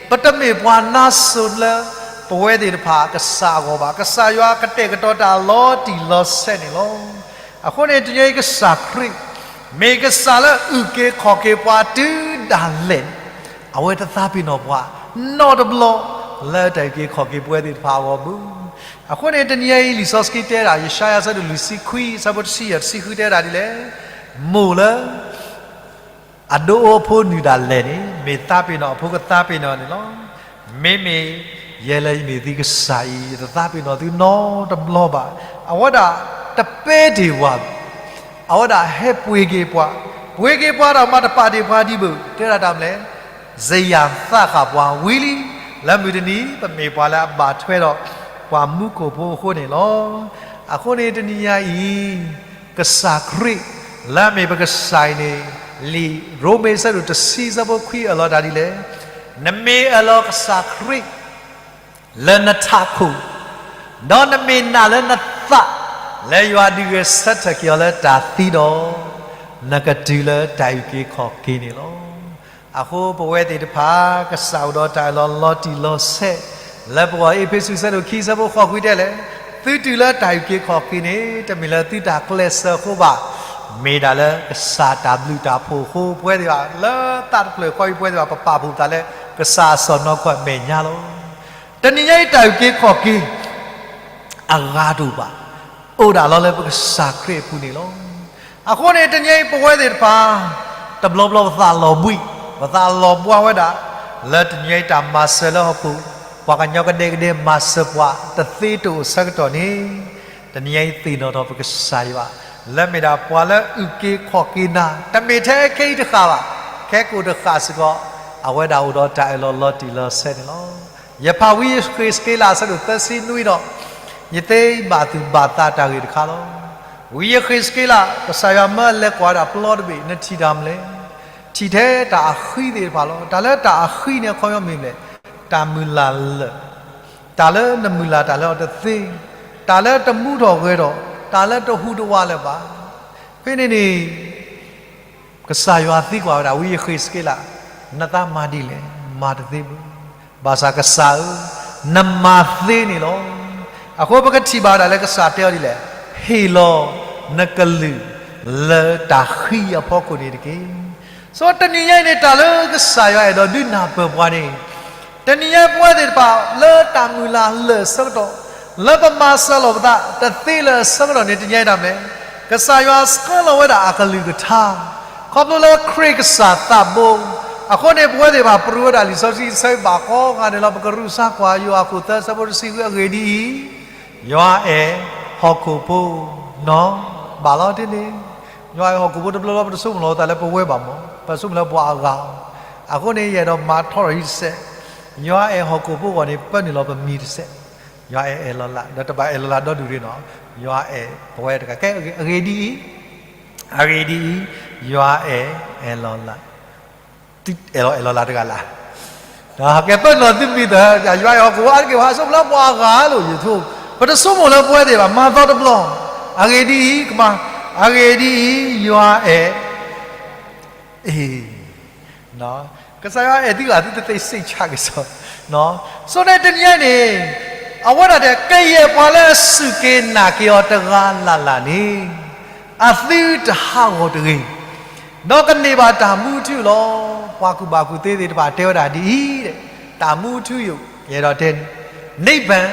ပတမ့ၢ်ပှၤနါစိၤလၢ ပဝဲသ့ၣ်တဖၣ်ကစၢ်အဂီၢ်ဘၣ်. ကစၢ်ယွၤကတဲာ်ကတီၤတၢ်လီၤတံၢ်လီၤဆဲးန့ၣ်လီၤ. အဃိန့ၣ်တနံၤအံၤကစၢ်ခရံာ်, မ့ၢ်ကစၢ်လၢအုၣ်က့ၤခီၣ်က့ၤပှၤတုၤဒၣ်လဲာ်န့ၣ်, အဝဲတသးပ့ၤနီၣ်ပှၤ, နီတဘျီ, လၢတၢ်အုၣ်က့ၤခီၣ်က့ၤပဝဲသ့ၣ်တဖၣ်အဂီၢ်ဘၣ်. အဃိန့ၣ်တနံၤအံၤလံာ်စီဆှံတဲဒၣ် ယၡါယၤအဆၢဒိၣ်လွံၢ်ဆံခွံ အဆၢဖိတဆံယဲၢ်တဆံဃုတဲဒၣ်ဒ်လဲၣ်, မိၢ်လၢ အဒိအဖိနုာ်ဒၣ်လဲာ်န့ၣ် မ့ၢ်သးပ့ၤနီၣ်အဖိကသးပ့ၤနီၣ်န့ၣ်လီၤ. မ့မ့ၢ်ယဲလၢယမ့ၢ်သုကစၢ်အံၤ ယတသးပ့ၤနီၣ်သုနီတဘျီဘၣ်. အဝဲဒၣ်တပဲတ့ၢ်ဝဲ, အဝဲဒၣ်ဟဲပှ့ၤက့ၤပှၤ, ပှ့ၤက့ၤပှၤဒီးမၤတပာ်တ့ၢ်ပှၤဒံးဘၣ်, တဲဒၣ်တၢ်မနုၤလဲၣ်, စယၤသးဃာ်ပှၤဝံၤလံ, လၢမုၢ်တနံၤ ပမ့ၢ်ပှၤလၢအဘၣ်ထွဲဒီးပှၤမူခိၣ်ဖိအဃိန့ၣ်လီၤ. အဃိန့ၣ်တနံၤညါအံၤ ကစၢ်ခရံာ် လၢအမ့ၢ်ပကစၢ်အံၤန့ၣ် လံာ်ရိမ့ၤအဆၢဒိၣ်တဆံအဆၢဖိခွံအၢၣ်လီၤတၢ်ဒ်လဲၣ်, နမ့ၢ်အၢၣ်လီၤကစၢ်ခရံာ် လၢနထးခိၣ်, ဒီးနမ့ၢ်နာ်လၢနသး လၢယွၤဒုးဂဲၤဆၢထၢၣ်က့ၤအီၤလၢတၢ်သံဒီး, နကတုၤလၢတၢ်အုၣ်က့ၤခီၣ်က့ၤန့ၣ်လီၤ. အဃိပဝဲသ့ၣ်တဖၣ် ကစၢ်အိၣ်ဒီးတၢ်အၢၣ်လီၤလီၤတံၢ်လီၤဆဲး, လၢပဂီၢ်အ့းဖ့းစူးအဆၢဒိၣ်ခံအဆၢဖိဃိးခွံတဲလဲၣ်, သုတုၤလၢတၢ်အုၣ်က့ၤခီၣ်က့ၤန့ၣ် တမ့ၢ်လၢသုတၢ်ကျဲးစၢးအဃိဘၣ်, မ့ၢ်ဒၣ်လၢကစၢ်တၢ်ဘျုးတၢ်ဖှိၣ်အဃိ ပဝဲသ့ၣ်တဖၣ် လၢသးတဖျၢၣ်ဃီအံၤ ပဝဲသ့ၣ်တဖၣ် ပပာ်ဖှိၣ်ပသးလၢ ကစၢ်အစီၢ်နီၤခိၣ်အမဲာ်ညါလီၤ. တနံၤညါအံၤတၢ်အုၣ်က့ၤခီၣ်က့ၤ အဂၤတအိၣ်ဘၣ်, အိၣ်ဒၣ်လီၤလၢပကစၢ်ခရံာ်အပူၤန့ၣ်လီၤ. အဃိန့ၣ် တနံၤညါအံၤပဝဲသ့ၣ်တဖၣ် တဘျီဘျီပသးလီၤဘှံး, ပသးလီၤဘှါဝဲဒၣ် လၢတနံၤညါအံၤတၢ်မၤစၢၤလၢဟီၣ်ခိၣ်, ပှၤကညီကဒဲကဒဲမၤစၢၤပှၤတသ့တအိၣ်အဆၢကတီၢ်န့ၣ်, တနံၤညါအံၤသ့ၣ်နီၣ်ထီၣ်ပကစၢ်ယွၤ လၢမ့ၢ်ဒၣ်ပှၤလၢအုၣ်က့ၤခီၣ်က့ၤနၤ, တမ့ၢ်ထဲခဲအံၤတဃၣ်ဘၣ်, ခဲကိာ်တဃၣ်စ့ၢ်ကီး အဝဲဒၣ်အိၣ်ဒီးတၢ်အၢၣ်လီၤလီၤတံၢ်လီၤဆဲးန့ၣ်လီၤ. ယဖးဝံယဃ့းစက့လးအဆၢဒိၣ်သၢဆံနွံဒီး, ယသ့ဘၣ်သူၣ်ဘၣ်သးတၢ်ဂ့ၢ်တခါလီၤ. ဝံယဃ့းစက့လး ကစၢ်ယွၤမၢအလဲၤကွၢ်ဝဲဒၣ်ပျီတဘ့ၣ် နထံၣ်တၢ်မနုၤလဲၣ်, ထံၣ်ထဲတၢ်အဃံသ့ၣ်တဖၣ်လီၤ. တၢ်လၢတၢ်အဃံန့ၣ် အခီပညီမ့ၢ်မနုၤလဲၣ်, တၢ်မုၢ်လၢ်လၢာ်, တၢ်လၢနမုၢ်လၢ်တၢ်လၢအီၤတသ့, တၢ်လၢတမူထီၣ်ဂဲၤထီၣ်, တၢ်လၢတဟူးတဝးလၢၤဘၣ်. ဖဲန့ၣ်န့ၣ် ကစၢ်ယွၤသံကွၢ်ဝဲဒၣ် ဝံယဃ့းစက့လး, နသးမၤဒ်လဲၣ်, မၤတသ့ဘၣ်. ဘၣ်ဆၣ်ကစၢ်ဧၢ, နမၤသ့န့ၣ်လီၤ. အဃိပကထံၣ်ဘၣ်ဒၣ်လၢကစၢ်တဲအီၤဒ်လဲၣ်, ဟ့ၣ်လီၤနကလုၢ်လၢတၢ်ဃံအဖီခိၣ်န့ၣ်တက့ၢ်. ဆိတနံၤညါအံၤန့ၣ် တၢ်လၢကစၢ်ယွၤအဲၣ်ဒိးဒုးနၢ်ပၢၢ်ပှၤန့ၣ်, တနံၤညါပဝဲသ့ၣ်တဖၣ် လၢတၢ်မုၢ်လၢ်လၢာ်အဆၢကတီၢ်, လၢပမၤစၢၤလီၤပသးတသ့လၢာ်အဆၢကတီၢ်န့ၣ် တနံၤညါအံၤတၢ်မနုၤလဲၣ်, ကစၢ်ယွၤဆှၢလီၤဝဲဒၣ်အကလုၢ်ကထါ, ခီဖျိလၢခရံာ်ကစၢ်သးဘိ, အဃိန့ၣ် ပဝဲသ့ၣ်တဖၣ်ပရူဝဲဒၣ်လံာ်စီဆှံအဆၢဘၣ်ဃးဂၤန့ၣ်လီၤ. ပကရူၢ်စါကွၢ်ယိၤဟၣ်အခိၣ်သၢဆၢဖိတဆံဃု အဂ့ၢ်ဒ်အံၤ, ယွၤအဲၣ်ဟီၣ်ခိၣ်ဖိနီၢ်ဘၣ်လီၤတ့ၢ်န့ၣ်, ယွၤအဲၣ်ဟီၣ်ခိၣ်ဖိတဘျီဘျီ ပတဆိကမိၣ်လီၤပသးလၢပဝဲဘၣ်မး, ပဆိကမိၣ်လၢပှၤအဂၤ, အဃိန့ၣ် ယအဲၣ်ဒိးမၤထီထီၣ်အံၤတစဲး, ယွၤအဲၣ်ဟီၣ်ခိၣ်ဖိအဂီၢ်န့ၣ် ပၢနုာ်လီၤပမံၤတစဲး, ယွၤအဲၣ်အဲၣ်လီၤလး, ဒီးတဘၣ်အဲၣ်လီၤလးဒီဒူၣ်ရ့ၣ်နီၤ, ယွၤအဲၣ်ပဝဲတဂၤ, ကဲအဂ့ၢ်ဒ်အံၤ, အဂ့ၢ်ဒ်အံၤ, ယွၤအဲၣ်အဲၣ်လီၤလး အဲၣ်လီၤအဲၣ်လီၤလးတဂၤလၢ်, ကဲပၢနုာ်လီၤသုမံၤသၢ, ယွၤအဲၣ်ဟီၣ်ခိၣ်ဖိအါတက့ၢ် ပဆိကမိၣ်လၢပှၤအဂၤလိၤယိာ်, ပတဆိကမိၣ်လၢပဝဲသ့ၣ်ဘၣ်, မၤသီတဘျီ, အဂ့ၢ်ဒ်အံၤ, ကမၤ, အဂ့ၢ်ဒ်အံၤ, ယွၤအဲၣ် အ့ၣ်, ကစၢ်ယွၤအဲၣ်သုဂၤ သုတသ့စံးဆါကစီၣ်, ဆိန့ၣ်တနံၤအံၤန့ၣ်, အဝဲဒၣ်တဲ ကယဲၢ်ပှၤလၢအစူၢ်က့ၤနာ်က့ၤအီၤတဂၤလၢ်လၢ်န့ၣ်, အသုတဟးဂီၤတဂ့ၤ, ဒီးကန့ၢ်ဘၣ်တၢ်မူထူလီၤ. ပှၤကူၣ်ဘၣ်ကူၣ်သ့သ့ၣ်တဖၣ်တဲဝဲဒၣ်ဒ်အံၤ, တၢ်မူထူယိာ်, ယအဲၣ်ဒိးတဲန့ၣ်, နိဗ္ဗာန်,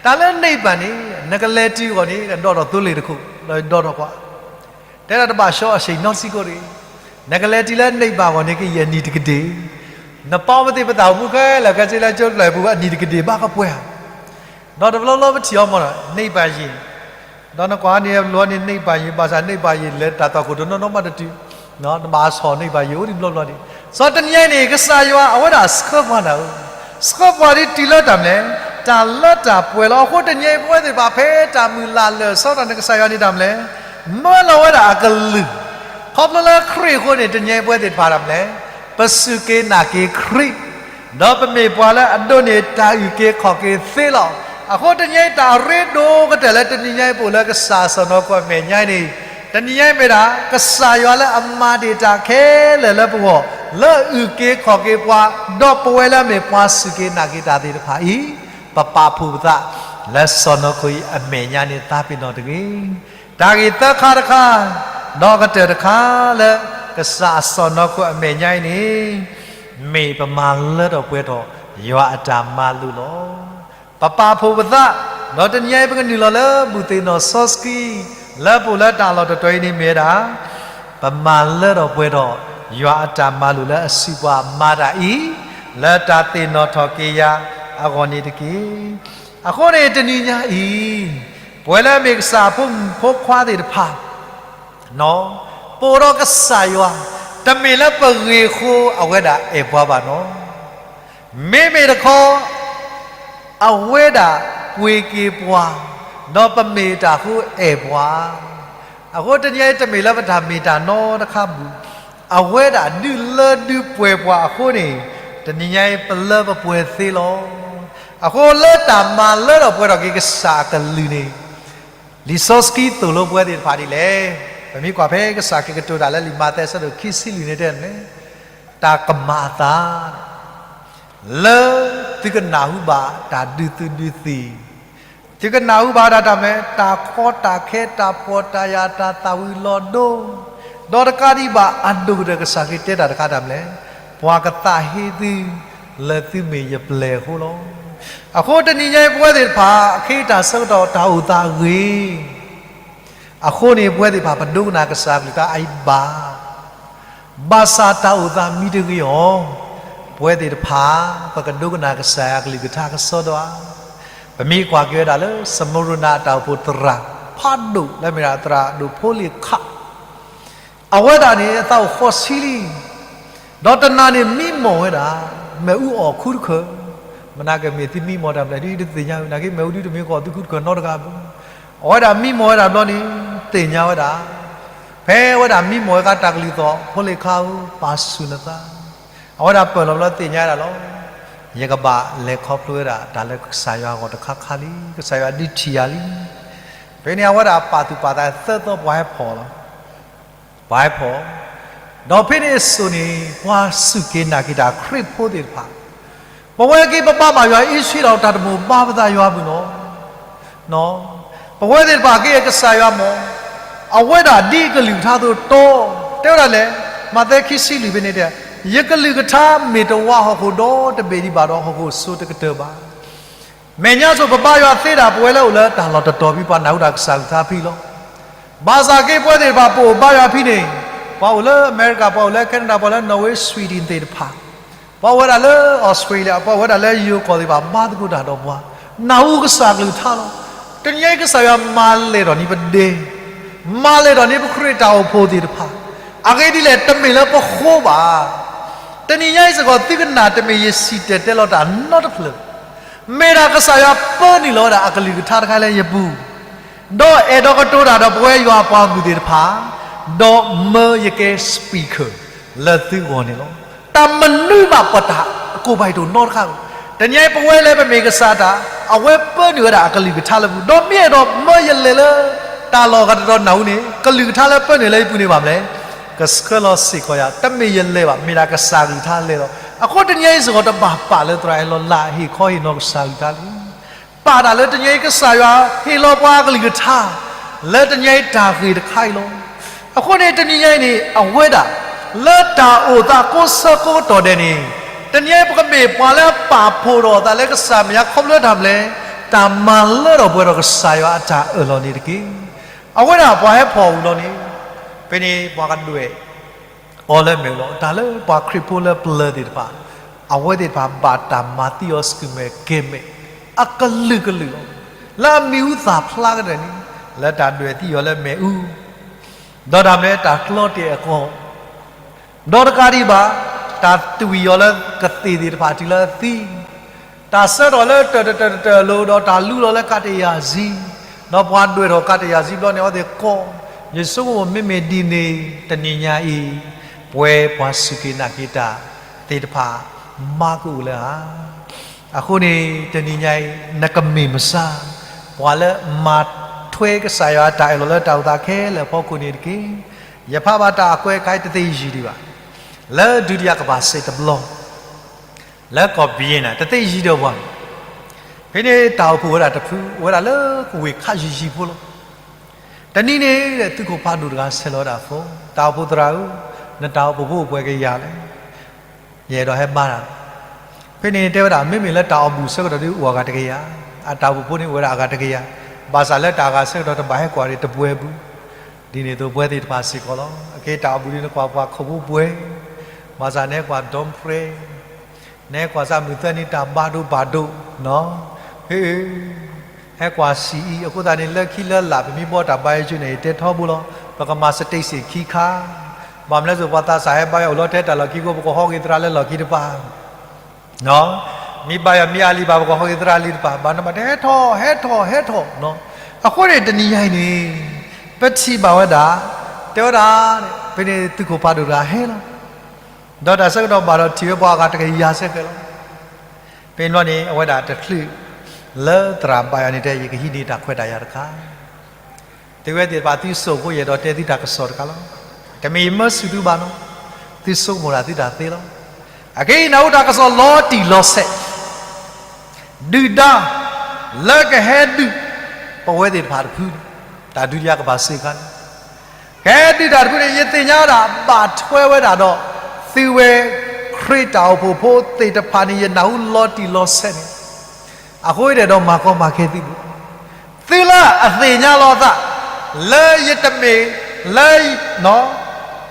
တၢ်လၢနိဗ္ဗာန်န့ၣ် နကလဲၤတုၤအဂီၢ်န့ၣ် ဒီးထီၣ်သိလ့ၣ်တခိၣ်, ဒီးဒီထီၣ်ကွၢ် တဲဒၣ်တဘၣ်ဆှီအဆ့ၣ်နီတဆံးကိးတဂ့ၤ, နကလဲၤတုၤလၢနိဗ္ဗာန်အဂီၢ်န့ၣ် ကယဲၢ်နံၣ်တကဒ့ၣ်, နပာ်မ့ၢ်သ့ၣ်ပသးအိၣ်မူခဲလၢာ်ခဲဆ့လၢကၠိတဖျၢၣ်အပူၤ အနံၣ်တကဒ့ၣ်ဘၣ်ကပှဲၤဧါ, ဒီးတဘျီဘျီပထံၣ်အီၤမး နိဗ္ဗာန်ယ့ၣ်, ဒီးနကွၢ်န့ၣ် ဘျီန့ၣ် နိဗ္ဗာန်ယ့ၣ် ဘၣ်ဆၣ် နိဗ္ဗာန်ယ့ၣ် လဲၤတၢ်သီၣ်ခိၣ်တနီၤနီၤမးတတုၤ, နဘၣ်ဆီၣ်နိဗ္ဗာန်ယ့ၣ်အိၣ်ဒံးဘျီဘျီန့ၣ်, စီၤတနံၤအံၤန့ၣ် ကစၢ်ယွၤအဝဲဒၣ်ဆှၢပှၤနၤဧၢ, ဆှၢပှၤဒ်တုၤလၢတၢ်မနုၤလဲၣ်, တၢ်လၢတၢ်ပှဲၤလီၤ. အဃိတနံၤအံၤ ပဝဲသ့ၣ်တဖၣ်ဖဲတၢ်မုၢ်လၢ်လၢာ်အဆၢကတီၢ်န့ၣ် ကစၢ်ယွၤန့ၣ်တၢ်မနုၤလဲၣ်, မၢလီၤဝဲဒၣ်အကလုၢ်, ခီဖျိလၢခရံာ်အဃိန့ၣ် တနံၤအံၤပဝဲသ့ၣ်တဖၣ်တၢ်မနုၤလဲၣ်, ပစူၢ်က့ၤနာ်က့ၤခရံာ်, ဒီးပမ့ၢ်ပှၤလၢအဒိးန့ၢ်တၢ်အုၣ်က့ၤခီၣ်က့ၤသ့လီၤ. အဃိတနံၤအံၤတၢ်ရ့ဒိၣ်ကတၢၢ်လၢတနံၤညါအံၤပအိၣ်လၢကစၢ်အစီၢ်နီၤခိၣ်အမဲာ်ညါအံၤန့ၣ်, တနံၤညါအံၤမ့ၢ်ဒၣ် ကစၢ်ယွၤလၢအမၤဒံးတၢ်ခဲလၢာ်လၢပဂီၢ်, လၢအုၣ်က့ၤခီၣ်က့ၤပှၤ, ဒီးပဝဲလၢအမ့ၢ်ပှၤစူၢ်က့ၤနာ်က့ၤတၢ်သ့ၣ်တဖၣ်အံၤ, ပပာ်ဖှိၣ်ပသး လၢစီၢ်နီၤခိၣ်အံၤအမဲာ်ညါန့ၣ် သးပ့ၤနီၣ်တဂ့ၤ. တၢ်ဂ့ၢ်သၢခါတခါ, ဒီးကတၢၢ်တခါလၢ ကစၢ်အစီၢ်နီၤခိၣ်အမဲာ်ညါအံၤန့ၣ်, မ့ၢ်ပမၤလၢထီၣ်ပှဲၤထီၣ် ယွၤအတၢ်မၤလိာ်လီၤ. ပပာ်ဖှိၣ်ပသး, ဒီးတနံၤအံၤပကနုာ်လီၤလၢဘူၣ်သ့ၣ်နီၣ်စီဆှံ, လၢပအိၣ်လၢတၢ်လီၢ်တတီၤအံၤန့ၣ်မ့ၢ်ဝဲဒၣ်, ပမၤလၢထီၣ်ပှဲၤထီၣ် ယွၤအတၢ်မၤလိာ်လၢအစုပှၤမၤတၢ်အံၤ, လၢတၢ်သ့ၣ်နီၣ်ထီၣ်က့ၤယၤအဂီၢ်န့ၣ်တက့ၢ်. အဃိန့ၣ်တနံၤညါအံၤ, ပဝဲလၢအမ့ၢ်ကစၢ်အဖိမုၣ်ဖိခွါသ့ၣ်တဖၣ် ပအိၣ်ဒီးကစၢ်ယွၤ, တမ့ၢ်လၢပဂ့ၢ်အဃိအဝဲဒၣ်အဲၣ်ပှၤဘၣ်နီၤ. မ့မ့ၢ်တခီ အဝဲဒၣ်ပှ့ၤက့ၤပှၤ, ဒီးပမ့ၢ်တၢ်အဃိအဲၣ်ပှၤ. အဃိတနံၤအံၤတမ့ၢ်လၢပတၢ်မ့ၢ်တၢ်နီတခါပူၤ, အဝဲဒၣ်ဒုးလၢဒုးပှဲၤပှၤအဃိန့ၣ်, တနံၤညါအံၤပလၢပပှဲၤသ့လီၤ. အဃိလၢတၢ်မၤလၢထီၣ်ပှဲၤထီၣ်က့ၤကစၢ်အကလုၢ်န့ၣ် လံာ်စီဆှံသိၣ်လိပဝဲသ့ၣ်တဖၣ်ဒ်လဲၣ်. ပမ့ၢ်ကွၢ်ဖဲကစၢ်ခရံာ်ကတိၤတၢ်လၢလံာ်မးသဲအဆၢဒိၣ်ခံဆံလွံၢ်န့ၣ်တဲန့ၣ်, တၢ်ကမၤအသး လၢသုကနၢ်ဟူဘၣ်တၢ်ဒုးသုးဒုးသံၣ်, သုကနၢ်ဟူဘၣ်ဒၣ်တၢ်မနုၤလဲၣ်, တၢ်ကီတၢ်ခဲ တၢ်ပီၢ်တၢ်ယၢ် တၢ်သၣ်ဝံၤလီၤဒိ, ဒီးတကးဒံးဘၣ်အဒိၣ်ကတၢၢ်ကစၢ်ခရံာ်တဲတၢ်တခါတၢ်မနုၤလဲၣ်, ပှၤကသးဟ့သု လၢသုမ့ၢ်ယပျဲၢ်အဃိလီၤ. အဃိတနံၤညါအံၤပဝဲသ့ၣ်တဖၣ် အခ့အတၢ်ဆၢကတီၢ်တၢ်အိၣ်သးအဂ့ၢ် အဃိန့ၣ် ပဝဲသ့ၣ်တဖၣ်ပဒိကနၣ်ကစၢ်အကလုၢ်ကထါအံၤဘၣ်. ဘၣ်ဆၣ်တၢ်အိၣ်သးမံတဂ့ၤအီၤ, ပဝဲသ့ၣ်တဖၣ် ပကဒိကနၣ်ကစၢ်ယွၤအကလုၢ်ကထါကစီဒီဧါ. ပမ့ၢ်ကွၢ်က့ၤဝဲဒၣ်လၢ စမူရနၤအတၢ်အိၣ်ဖှိၣ်သရၣ်ဖးဒိၣ် လၢမ့ၢ်ဒၣ်သရၣ်ဒိၣ်ဖိလ့ၣ်ခး အဝဲဒၣ်န့ၣ် အသးအိၣ်ဃီဆံလံ, ဒီးတနၤန့ၣ်မံမီၢ်ဝဲဒၣ် မ့ၣ်အူအီၣ်ခူတခၢၣ်, မနၤကမ့ၢ်သုမံမီၢ်တၢ်မနုၤလဲၣ် ဒ်တသ့ၣ်ညါဝဲ နာ်က့ မ့ၣ်အူဒ်တမ့ၢ်ကီၢ်သုခူတခၢၣ်နီတဂၤဘၣ်. အဝဲဒၣ်မံမီၢ်ဝဲဒၣ်ဘျီန့ၣ် သ့ၣ်ညါဝဲဒၣ်, ဖဲအဝဲဒၣ်မံမီၢ်ဝဲအခါ တၢ်ကလုၢ်သီၣ် ဖိလ့ၣ်ခးဧၢ ပာ်ဆူၣ်နသး, အဝဲဒၣ်ပၢၢ်လီၤဘျီသ့ၣ်ညါဝဲဒၣ်လီၤ. ယကဘၣ်လဲၤခီဖျိဝဲဒၣ်တၢ်လၢကစၢ်ယွၤအဂီၢ်တခါခါလံ, ကစၢ်ယွၤဒုးထံၣ်ယၤလံ. ဖဲန့ၣ်အဝဲဒၣ်ပာ်သူၣ်ပာ်သးသၢသီ ပှၤဟဲဖီၣ်လီၤ. ပှၤဟဲဖီၣ်, ဒီးဖဲန့ၣ်အစိၤန့ၣ် ပှၤစူၢ်က့ၤနာ်က့ၤတၢ်ခရံာ်ဖိသ့ၣ်တဖၣ်, ပဝဲက့ၤပဘါဘၣ်ယွၤအ့ၡ့ဒီးတၢ်တမိၣ်ဘါပသးယွၤအပူၤနီၤ, ပဝဲသ့ၣ်တဖၣ်က့ၤကစၢ်ယွၤမၢ်, အဝဲဒၣ်ဒ်ကလုၢ်ကထါအသိးတီ, တဲဝဲဒၣ်လဲၣ်, မးသဲခံဆံလွံၢ်ဖဲန့ၣ်တဲ, ယကလုၢ်ကထါမ့ၢ်တဝါဟီၣ်ခိၣ်ဒီတဘ့ၣ်ဒံးဘၣ်ဒီး ဟီၣ်ခိၣ်စိတကတၢၢ်ဘၣ်. မဲာ်ညါစိၤပဘါယွၤသ့ဒၣ် ပဝဲလၢအိၣ်လၢတၢ်လီၢ်တတီၤဖဲ ပှၤနၢ်ဟူတၢ်ကစၢ်ကလုၢ်ကထါဖဲလီၤ. ဘၣ်ဆၣ်က့ၤပဝဲသ့ၣ်တဖၣ်ပအိၣ်ဘါယွၤဖဲန့ၣ်, ပှၤအိၣ်လၢအမဲရကၤ ပှၤအိၣ်လၢ Canada ပှၤလၢ Norway Sweden သ့ၣ်တဖၣ်, ပှၤအိၣ်ဝဲဒၣ်လၢ Australia ပှၤအိၣ်ဝဲဒၣ်လၢယိၤကီၢ်သ့ၣ်တဖၣ် ဘါသကိးတၢ်ဒီးပှၤ, နၢ်ဟူကစၢ်ကလုၢ်ကထါလီၤ. တနံၤညါအံၤကစၢ်ယွၤမၤလဲၢ်ထီၣ်န့ၢ်ပဒ့, မၤလဲၢ်ထီၣ်န့ၢ်ပခရံာ်တၢ်အိၣ်ဖှိၣ်သ့ၣ်တဖၣ်, အဂ့ၢ်ဒ်လဲၣ် တမ့ၢ်လၢပဃိဘၣ်. တနံၤညါအံၤစ့ၢ်ကီး သုကနၣ်တမ့ၢ်ယစံၣ်တဲၤတဲလီၤတၢ်နီတဖျၢၣ်, မ့ၢ်ဒၣ်ကစၢ်ယွၤပၢနုာ်လီၤဝဲဒၣ်အကလုၢ်ကထါတခါလၢယပူၤ, ဒီးအဲၣ်ဒိးကတိၤတၢ်ဒီးပဝဲယွၤအပှၤဂီၢ်မုၢ်သ့ၣ်တဖၣ်, ဒီးမၢယကဲ speaker လၢသုဂီၢ်န့ၣ်လီၤ. တၢ်မနုၤဘၣ်ပတၢ်ကိးဘၣ်ယတိၢ်နီတခါ, တနံၤညါအံၤပဝဲလၢပမ့ၢ်ကစၢ်တၢ်, အဝဲပၢနုာ်ဝဲဒၣ်အကလုၢ်ကထါလၢပူၤ, ဒီးမ့ၢ်အဲၣ်ဒိးမၢယလဲၤလၢ တၢ်လီၢ်ဂၤတတီၤနၢ်ဟူန့ၣ် ကလုၢ်ကထါလၢပၢနုာ်လၢယပူၤန့ၣ်ဘၣ်မနုၤလဲၣ်, ကဆှၢလီၤစ့ၢ်ကီးယၤ, တမ့ၢ်ယလဲၤဘၣ်, မ့ၢ်ဒၣ်ကစၢ်ကလုၢ်ကထါလဲၤလီၤ. အဃိတနံၤညါအံၤစ့ၢ်ကီး တဘၣ်ပာ်လၢသရၣ်အဲၣ်လီၤလၢဟ့ၣ်ခီဟ့ၣ်နီၤကစၢ်ကလုၢ်ကထါလံ ပာ်တၢ်လၢတနံၤညါအံၤ ကစၢ်ယွၤဟ့ၣ်လီၤပှၤအကလုၢ်ကထါ လၢတနံၤညါအံၤတၢ်ဂ့ၢ်တခါအံၤလီၤ. အဃိန့ၣ် တနံၤညါအံၤန့ၣ် အဝဲဒၣ် လၢတၢ်အိၣ်သးကိးဆၢကိးကတီၢ်ဒဲးန့ၣ်, တနံၤညါအံၤ ပကမ့ၢ်ပှၤလၢအပာ်ဖှိၣ်ထီၣ်အသးလၢကစၢ်မဲာ်ညါ ခီဖျိတၢ်မနုၤလဲၣ်, တၢ်မၤလၢထီၣ်ပှဲၤထီၣ်ကစၢ်ယွၤအတၢ်အၢၣ်လီၤန့ၣ်တက့ၢ်. အဝဲဒၣ်ပှၤဟဲဖီၣ်ဝံၤလီၤန့ၣ်, ဖဲန့ၣ်ပှၤကဒွဲၣ် အီၤလၢမ့ၣ်အူလီၤ. တၢ်လၢပှၤခရံာ်ဖိလၢပျၢၤသ့ၣ်တဖၣ်, အဝဲသ့ၣ်တဖၣ်ဘၣ်တၢ်မၤသံအီၤဆူမဲာ်ကဲၤမဲာ် အကလုာ်ကလုာ်လီၤ. လၢအမံၤဟူသၣ်ဖျါကတၢၢ်န့ၣ်, လၢတၢ်ဒွဲၣ်သံအီၤလၢမ့ၣ်အူ, ဒီးတၢ်မနုၤလဲၣ် တၢ်ကျီတဲာ်အကီၢ်, ဒီးတကးဒံးဘၣ်, တၢ်တွံၢ်အီၤလၢကသ့ၣ်သ့ၣ်တဖၣ်တုၤလၢအသံ တၢ်ဆၢထီၣ်လၢတၢၢ်တတၢၢ်တတၢၢ်အလိၤ, ဒီးတၢ်လူလီၤလၢကးတယၤစံ, ဒီးပှၤဒွဲၣ်ထီၣ်ကးတယၤစံဘျီန့ၣ် အဝဲသ့ၣ်ကိး, ယဆိကမိၣ်မ့မ့ၢ်ဒ်န့ၣ် တနံၤညါအံၤ ပဝဲပှၤစူၢ်က့ၤနာ်က့ၤတၢ်သ့ၣ်တဖၣ် မၤကအိၣ်လၢဧါ. အဃိန့ၣ် တနံၤညါအံၤ နကမ့ၢ်မဆါ ပှၤလၢမၤထွဲကစၢ်ယွၤအတၢ်အၢၣ်လီၤလၢတၢ်အိၣ်သးခဲလၢာ်အဖီခိၣ်န့ၣ်တက့ၢ်. ယဖးဘၣ်တၢ်အကွဲးခါအံၤတသ့ယံာ်ဒံးဘၣ်. လၢဒုတိယကမ္ဘာစစ်တဘျီ လၢကီၢ်ဘံယ့ၣ်နၤ တသ့ယံာ်ဒံးဘၣ်. ဖဲန့ၣ်တၢ်အိၣ်ဖှိၣ်ဝဲဒၣ်တဖု အိၣ်ဝဲဒၣ်လၢကဝ့ၢ်ခးယံာ်ယံာ်ဖိလီၤ. တနံၤန့ၣ် သုးခိၣ်ဖးဒိၣ်တဂၤဆဲးလီၤဝဲဒၣ်အဖိ, တၢ်အိၣ်ဖှိၣ်သရၣ်ဧၢ, နတၢ်အိၣ်ဖှိၣ်ဖိအိၣ်ပှဲၤကယၤလဲၣ်. ယအဲၣ်ဒိးဟဲဘါတၢ်လီၤ. ဖဲန့ၣ်တဲဝဲဒၣ် မ့မ့ၢ်လၢတၢ်အီၣ်ဘူၣ်ဆၢကတီၢ်ဒီးအိၣ်အဂၤတကယၤ, အတၢ်အိၣ်ဖှိၣ်ဖိန့ၣ်အိၣ်ဝဲဒၣ်အဂၤတကယၤ, ဘၣ်ဆၣ်လၢတၢ်အဂၤဆၢကတီၢ်တဘၣ်ဟဲကွၢ်ဒံးတပှဲၤအပူၤ ဒ်န့ၣ်အသိးပဝဲသ့ၣ်တဖၣ်စ့ၢ်ကီးလီၤ. အက့ၤတၢ်အိၣ်ဘှံးဒ်န့ၣ် ကွၢ်ပှၤခိၣ်ဖိပှဲၤ, ဘၣ်ဆၣ်န့ၣ်ကွၢ် don't pray, နဲကွၢ်စၢ်မုၢ်သၢနံၤတၢ်ဘါဒိဘၣ်ဒိ, ဟ့ၣ်, ဟဲကွၢ်စံးအံၤ အဃိသတးန့ၣ် လၢခံလၢလာ် ပမ့ၢ်ဘီတၢ်ဘါယွၤဆူန့ၣ် ယတဲထီဘိလီၤ. ပကမၤ statement ခံခါ, ဘၣ်မနုၤလဲၣ် ပှၤသးစၢ်ဟဲဘါယွၤအိၣ်လီၤထဲတၢ်လီၢ်ခံအဃိ ပကဟီဂ့ၤသရၣ်လၢလီၢ်ခံတပၤ မ့ၢ်ဘါယွၤမ့ၢ်အါလံဘၣ် ပကဟီဂ့ၤသရၣ်လံတပၤ ဘၣ်နဘၣ်တဲဟဲထီၣ် ဟဲထီၣ် ဟဲထီၣ်. အဃိန့ၣ် တနံၤညါအံၤန့ၣ် ပထံၣ်ဘၣ်ဝဲဒၣ် တဲဝဲဒၣ် ဖဲန့ၣ်သုးခိၣ်ဖးဒိၣ်တဂၤဟဲလီၤ. ဒီးတၢ်ဆၢကတီၢ်ဘၣ်ဒီးထံၣ်ဝဲပှၤအဂၤတကယၤဆၢကဲၤလီၤ. ဖဲန့ၣ်ဘျီန့ၣ် အဝဲဒၣ်တချုး လၢသရၣ်ဘါယွၤန့ၣ်တဲ ယကဟံးန့ၢ်တၢ်ခွဲးတၢ်ယာ်တခါ သုဝဲသ့ၣ်တဖၣ်သုစိာ်ဖိ ယအဲၣ်ဒိးတဲသုတၢ်ကစီၣ်တခါလီၤ. တမ့ၢ်ယမၢဆူၣ်သုဘၣ်နီၤ, သုဆိကမိၣ်ဒၣ်သုတၢ်သ့လီၤ. အခဲအံၤနၢ်ဟူတၢ်ကစီၣ်လီၤတံၢ်လီၤဆဲး, ဒုၣ်ဒါ လၢကဟဲဒုး ပဝဲသ့ၣ်တဖၣ်တဖုန့ၣ်, တၢ်ဒုးယၤကဘၣ်စ့ၢ်ကီးန့ၣ်, ကဟဲဒုးတၢ်တဖုန့ၣ် ယသ့ၣ်ညါဝဲဒၣ် ဘၣ်ထွဲဝဲဒၣ်ဒီး သုဝဲခရံာ်တၢ်အိၣ်ဖှိၣ်ဖိသ့ၣ်တဖၣ်န့ၣ် ယနၢ်ဟူလီၤတံၢ်လီၤဆဲးန့ၣ် အဃိဒီးမၤကီမၤခဲသုဘၣ်. သုလၢအသ့ၣ်ညါလီၤအသး လၢယတမ့ၢ် လၢ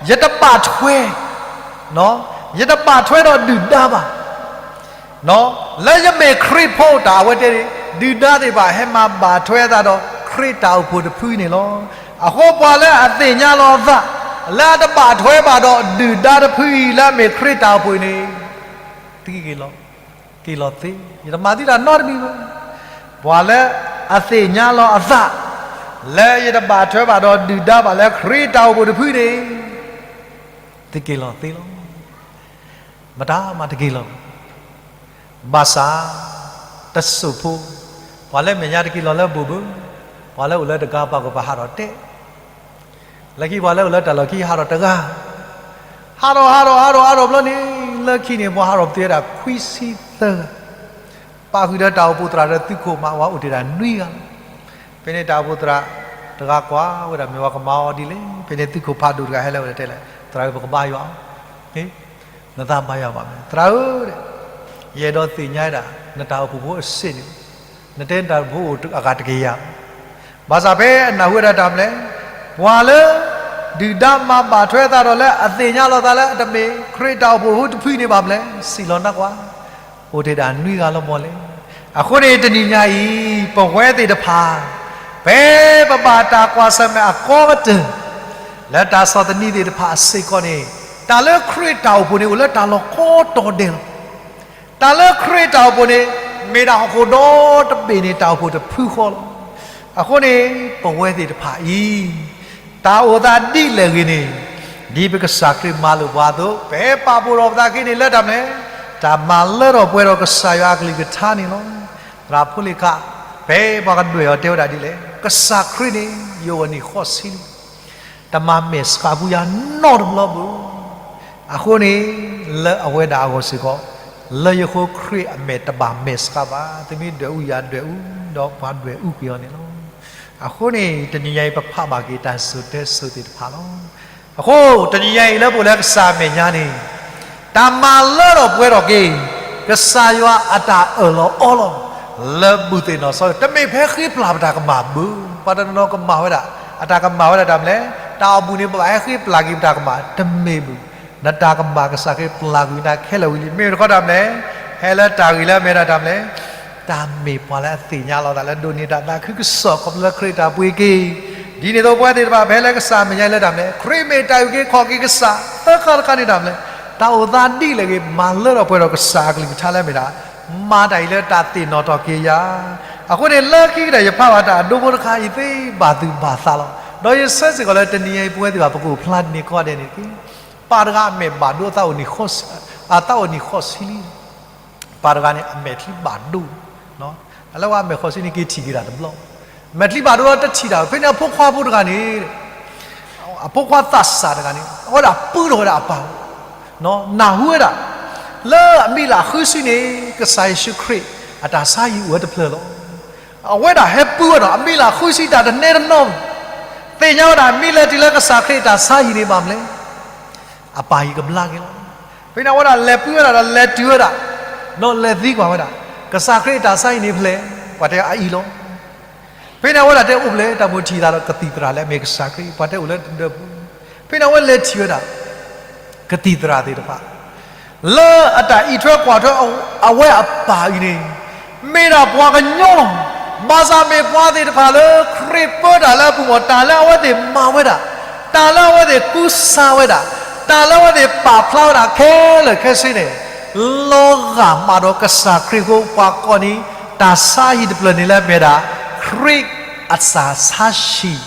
ယတဘၣ်ထွဲ ယတဘၣ်ထွဲဒီးဒုၣ်ဒါဘၣ်. လၢယမ့ၢ်ခရံာ်ဖိတၢ်အဝဲတဲန့ၣ် ဒုၣ်ဒါသ့ၣ်တဖၣ်ဟဲမၤဘၣ်ထွဲအသးဒီးခရံာ်တၢ်အိၣ်ဖှိၣ်တဖုန့ၣ်လီၤ. အဃိပှၤလၢအသ့ၣ်ညါလီၤအသး လၢအတဘၣ်ထွဲဘၣ်ဒီးဒုၣ်ဒါတဖုအံၤ လၢအမ့ၢ်ခရံာ်တၢ်အိၣ်ဖှိၣ်အံၤန့ၣ် သုက့ၤလီၤ က့ၤလီၤသ့, ယတမၤသုတၢ်နီတမံၤဘၣ်. ပှၤလၢအသ့ၣ်ညါလီၤအသး လၢယတဘၣ်ထွဲဘၣ်ဒီးဒုၣ်ဒါဘၣ်လၢခရံာ်တၢ်အိၣ်ဖှိၣ်တဖုန့ၣ် သုက့ၤလီၤသ့လီၤ. မတၤမၤတက့ၤလီၤ. ဘၣ်ဆၣ် တစိၢ်ဖိ, ပှၤလၢမဲာ်ညါတက့ၤလီၤလၢဘိၣ်ဘု, ပှၤလၢအိၣ်လၢတဂၤပှၤကပၤဟးထီၣ်တဲ လၢခံပှၤလၢအိၣ်လၢတၢ်လီၢ်ခံဟးထီၣ်တဂၤ, ဟးထီၣ်ဟးထီၣ်ဟးထီၣ်ဟးထီၣ်ဘျီန့ၣ် လၢခံန့ၣ် ပှၤဟးထီၣ်ပသ့ဝဲဒၣ်ခွံဆံသၢဂၤ, ပာ်ဃုာ်ဒီးတၢ်အိၣ်ဖှိၣ်သရၣ်ဒီးသုးခိၣ်မးဝဲအိၣ်တ့ၢ်ဒၣ်နွံဂၤလီၤ. ဖဲန့ၣ်တၢ်အိၣ်ဖှိၣ်သရၣ်တဂၤကွၢ်ဝဲဒၣ်မ့ၢ်ပှၤကမၤအီၤဒ်လဲၣ်, ဖဲန့ၣ်သုးခိၣ်ဖးဒိၣ်တဂၤဟဲလၢဝဲဒၣ်တဲလဲၣ်, သရၣ်ဧၢ ပကဘါယွၤအီၤ, နသးဘါယွၤဘၣ်မ့ၢ် သရၣ်ဧၢ, ယအဲၣ်ဒိးသ့ၣ်ညါဒၣ် နတၢ်အိၣ်ဖှိၣ်ဖိအစ့ၢ်န့ၣ်, နတဲနတၢ်အိၣ်ဖှိၣ်ဖိအိၣ်အဂၤတကယၤ ဘၣ်ဆၣ်ဖဲအနၢ်ဟူဝဲဒၣ်တၢ်မနုၤလဲၣ်, ပှၤလၢ ဒုၣ်ဒါမၤဘၣ်ထွဲအသးဒီးလၢအသ့ၣ်ညါလီၤသးလၢအတမ့ၢ်ခရံာ်တၢ်အိၣ်ဖှိၣ်ဖိတဖုန့ၣ်ဘၣ်မနုၤလဲၣ်, စံးလီၤနၢ်ကွၢ်, အိၣ်တ့ၢ်ဒၣ်နွံဂၤလီၤမီၢ်လဲၣ်. အဃိန့ၣ် တနံၤညါအံၤ ပဝဲသ့ၣ်တဖၣ် ဖဲပဘၣ်တၢ်ကွၢ်ဆၢၣ်မဲာ်အကီကတၢၢ် လၢတၢ်ဆီၣ်သနံးသ့ၣ်တဖၣ်အစ့ၢ်ကီးန့ၣ်, တၢ်လၢခရံာ်တၢ်အိၣ်ဖှိၣ်န့ၣ် အိၣ်လၢတၢ်လီၢ်ကိးတီၤဒဲးလီၤ. တၢ်လၢခရံာ်တၢ်အိၣ်ဖှိၣ်န့ၣ် မ့ၢ်ဒၣ်ဟီၣ်ခိၣ်ဒီတဘ့ၣ်န့ၣ် တၢ်အိၣ်ဖှိၣ်တဖုဃီလီၤ. အဃိန့ၣ် ပဝဲသ့ၣ်တဖၣ်အံၤ တၢ်အိၣ်သးဒ်လဲၣ်ဂ့ၤန့ၣ်, ဒ်ပကစၢ်ခရံာ်မၤလိာ်ပှၤအသိး ပဟဲပာ်ဖှိၣ်ထီၣ်ပသးခဲအံၤန့ၣ်လၢတၢ်မနုၤလဲၣ်, တၢ်မၤလၢထီၣ်ပှဲၤထီၣ်ကစၢ်ယွၤအကလုၢ်ကထါန့ၣ်လီၤ. သရၣ်ဖိလ့ၣ်ခၣ် ဖဲပှၤကဒွဲၣ်အီၤတဲဝဲဒၣ်ဒ်လဲၣ်, ကစၢ်ခရံာ်န့ၣ် ယအိၣ်အနံၣ်ဃိးဆံလံ တမၤမဲာ်ဆှးဖုယၤနီတဘျီဘၣ်. အဃိန့ၣ် လၢအဝဲဒၣ်အဂီၢ်စ့ၢ်ကီး, လၢယဃိခရံာ်အမဲာ်တဘၣ်မဲာ်ဆှးဘၣ်, သုမ့ၢ်ဒွဲၣ်အူယၤဒွဲၣ်အူ, ဒီးပှၤဒွဲၣ်အူကွံာ်အီၤန့ၣ်လီၤ. အဃိန့ၣ် တနံၤညါအံၤ ပဖးဘၣ်က့ၤတၢ်စိၤတဲစိၤသ့ၣ်တဖၣ်လီၤ. အဃိ တနံၤညါအံၤလၢပအိၣ်လၢကစၢ်အမဲာ်ညါန့ၣ် တၢ်မၤလၢထီၣ်ပှဲၤထီၣ်က့ၤ ကစၢ်ယွၤအတၢ်အၢၣ်လီၤအီလီၤ လၢဘူၣ်သ့ၣ်နီၣ်စီဆှံ တမ့ၢ်ဖဲဃ့ပျၢ်ပတၢ်ကမၣ်ဘၣ်. ပှၤတနီၤနီၤကမၣ်ဝဲဒၣ် အတၢ်ကမၣ်ဝဲဒၣ်တၢ်မနုၤလဲၣ်, တၢ်အိၣ်မူန့ၣ် ပဘၣ်ဟဲဃ့ပျၢ်က့ၤပတၢ်ကမၣ် တမ့ၢ်ဘၣ်. နတၢ်ကမၣ်ကစၢ်ခရံာ်ပျၢ်ကွံာ်နၤခဲလၢာ်ဝံၤလံ. မ့ၢ်တခီတၢ်မနုၤလဲၣ်, ဟဲလၢတၢ်ဂ့ၢ်လၢအမ့ၢ်ဒၣ်တၢ်မနုၤလဲၣ်, တၢ်မ့ၢ်ပှၤလၢအသ့ၣ်ညါလီၤသးလၢဒိးန့ၢ်တၢ်သးခုကစီၣ်ခီဖျိလၢခရံာ်တၢ်ပှ့ၤက့ၤ ဒ်န့ၣ်အသိးပဝဲသ့ၣ်တဖၣ် ပဟဲလၢကစၢ်အမဲာ်ညါလၢတၢ်မနုၤလဲၣ်, ခရံာ်မ့ၢ်တၢ်အုၣ်က့ၤခီၣ်က့ၤကစၢ် သၢခါတခါန့ၣ်တၢ်မနုၤလဲၣ်, တၢ်အိၣ်သးဒ်လဲၣ်ဂ့ၤ မၤလၢထီၣ်ပှဲၤထီၣ်ကစၢ်အကလုၢ်ကထါလၢအမ့ၢ်ဒၣ် မၤတၢ်အံၤလၢတၢ်သ့ၣ်နီၣ်ထီၣ်က့ၤယၤ. အဃိန့ၣ် လၢခံကတၢၢ်ယဖးဘၣ်တၢ်အဒိဖိတခါအံၤသ့ဘၣ်သူၣ်ဘၣ်သးလီၤ. ဒီးယဆၢစ့ၢ်ကီးလၢတနံၤညါအံၤ ပဝဲသ့ၣ်တဖၣ် ပကအိၣ်ဖျါန့ၢ်ကိးဂၤဒဲးန့ၣ်တက့ၢ်. ပၢ်တဂၤအမဲာ်ဘၣ်ဒိ အသးအိၣ်နံၣ်ဃိးဆံ, အသးအိၣ်နံၣ်ဃိးဆံလံ ပၢ်တဂၤန့ၣ် အမဲာ်ချံဘၣ်ဒိ, အလၢဝဲအမဲာ်ဃိးဆံန့ၣ် က့ၤထံၣ်က့ၤတၢ်တဘျီ, မဲာ်ချံဘၣ်ဒိလီၤ တထံၣ်တၢ်, ဖဲန့ၣ်အဖိခွါဖိတဂၤန့ၣ် အဖိခွါသးစၢ်တဂၤန့ၣ် အဝဲဒၣ်ပုၢ်ထီၣ်ဝဲဒၣ်အပၢ်, နၢ်ဟူဝဲဒၣ် လၢအမံၤလၢ်ဃုဆံန့ၣ် ကစၢ်ယ့ၣ်ၡူးခရံာ်အတၢ်ဆါဟံၣ်အိၣ်ဝဲတဖျၢၣ်လီၤ. အဝဲဒၣ်ဟဲပုၢ်ဝဲဒီး အမံၤလၢ်ဃုဆံတၢ်တနဲတနီၤ, သ့ၣ်ညါဝဲဒၣ်မ့ၢ်လဲၤတုၤလၢကစၢ်ခရံာ်အတၢ်ဆါဟံၣ်န့ၣ်ဘၣ်မနုၤလဲၣ် အပၢ်ဟံၣ်ကဘျါက့ၤလီၤ. ဖဲန့ၣ်အဝဲဒၣ်လဲၤပုၢ်ဝဲဒၣ်ဒီးလဲၤတုၤဝဲဒၣ်, ဒီးလဲၤသံကွၢ်ဝဲဒၣ်, ကစၢ်ခရံာ်အတၢ်ဆါဟံၣ်န့ၣ်ဖျဲၣ်, ပှၤတဲအအံၤလီၤ. ဖဲန့ၣ်အဝဲဒၣ်တဲအိၣ်ဖျဲၣ်တၢ်မိၣ်ထံၣ်အသးဒီးကသံၣ်သရၣ်လၢအမ့ၢ်ကစၢ်ခရံာ် ပှၤတဲအိၣ်လၢတဒၢးပူၤ, ဖဲန့ၣ်အဝဲလဲၤထံၣ်ဝဲဒၣ် ကသံၣ်သရၣ်သ့ၣ်တဖၣ် လၢအတၢ်အံးထွဲကွၢ်ထွဲအဝဲအပၢ်အံၤန့ၣ် မ့ၢ်ဒၣ်ပှၤကညီလီၤ. ဘၣ်ဆၣ်မ့ၢ်ပှၤသ့ၣ်တဖၣ်လၢခရံာ်ပၢတၢ်လၢအပူၤမ့ၢ် တၢ်လၢအဝဲသ့ၣ်မၤဝဲဒၣ်, တၢ်လၢအဝဲသ့ၣ်ကူစါဝဲဒၣ်, တၢ်လၢအဝဲသ့ၣ်ပာ်ဖျါဝဲဒၣ်ခဲလၢာ်ခဲဆ့န့ၣ် လီၤဂာ်မးဒီးကစၢ်ခရံာ်အဃိ ပှၤကိးန့ၣ် တၢ်ဆါဟံၣ်တဖျၢၣ်န့ၣ်လၢအမ့ၢ်ဒၣ် ခရံာ်အတၢ်ဆါဟံၣ်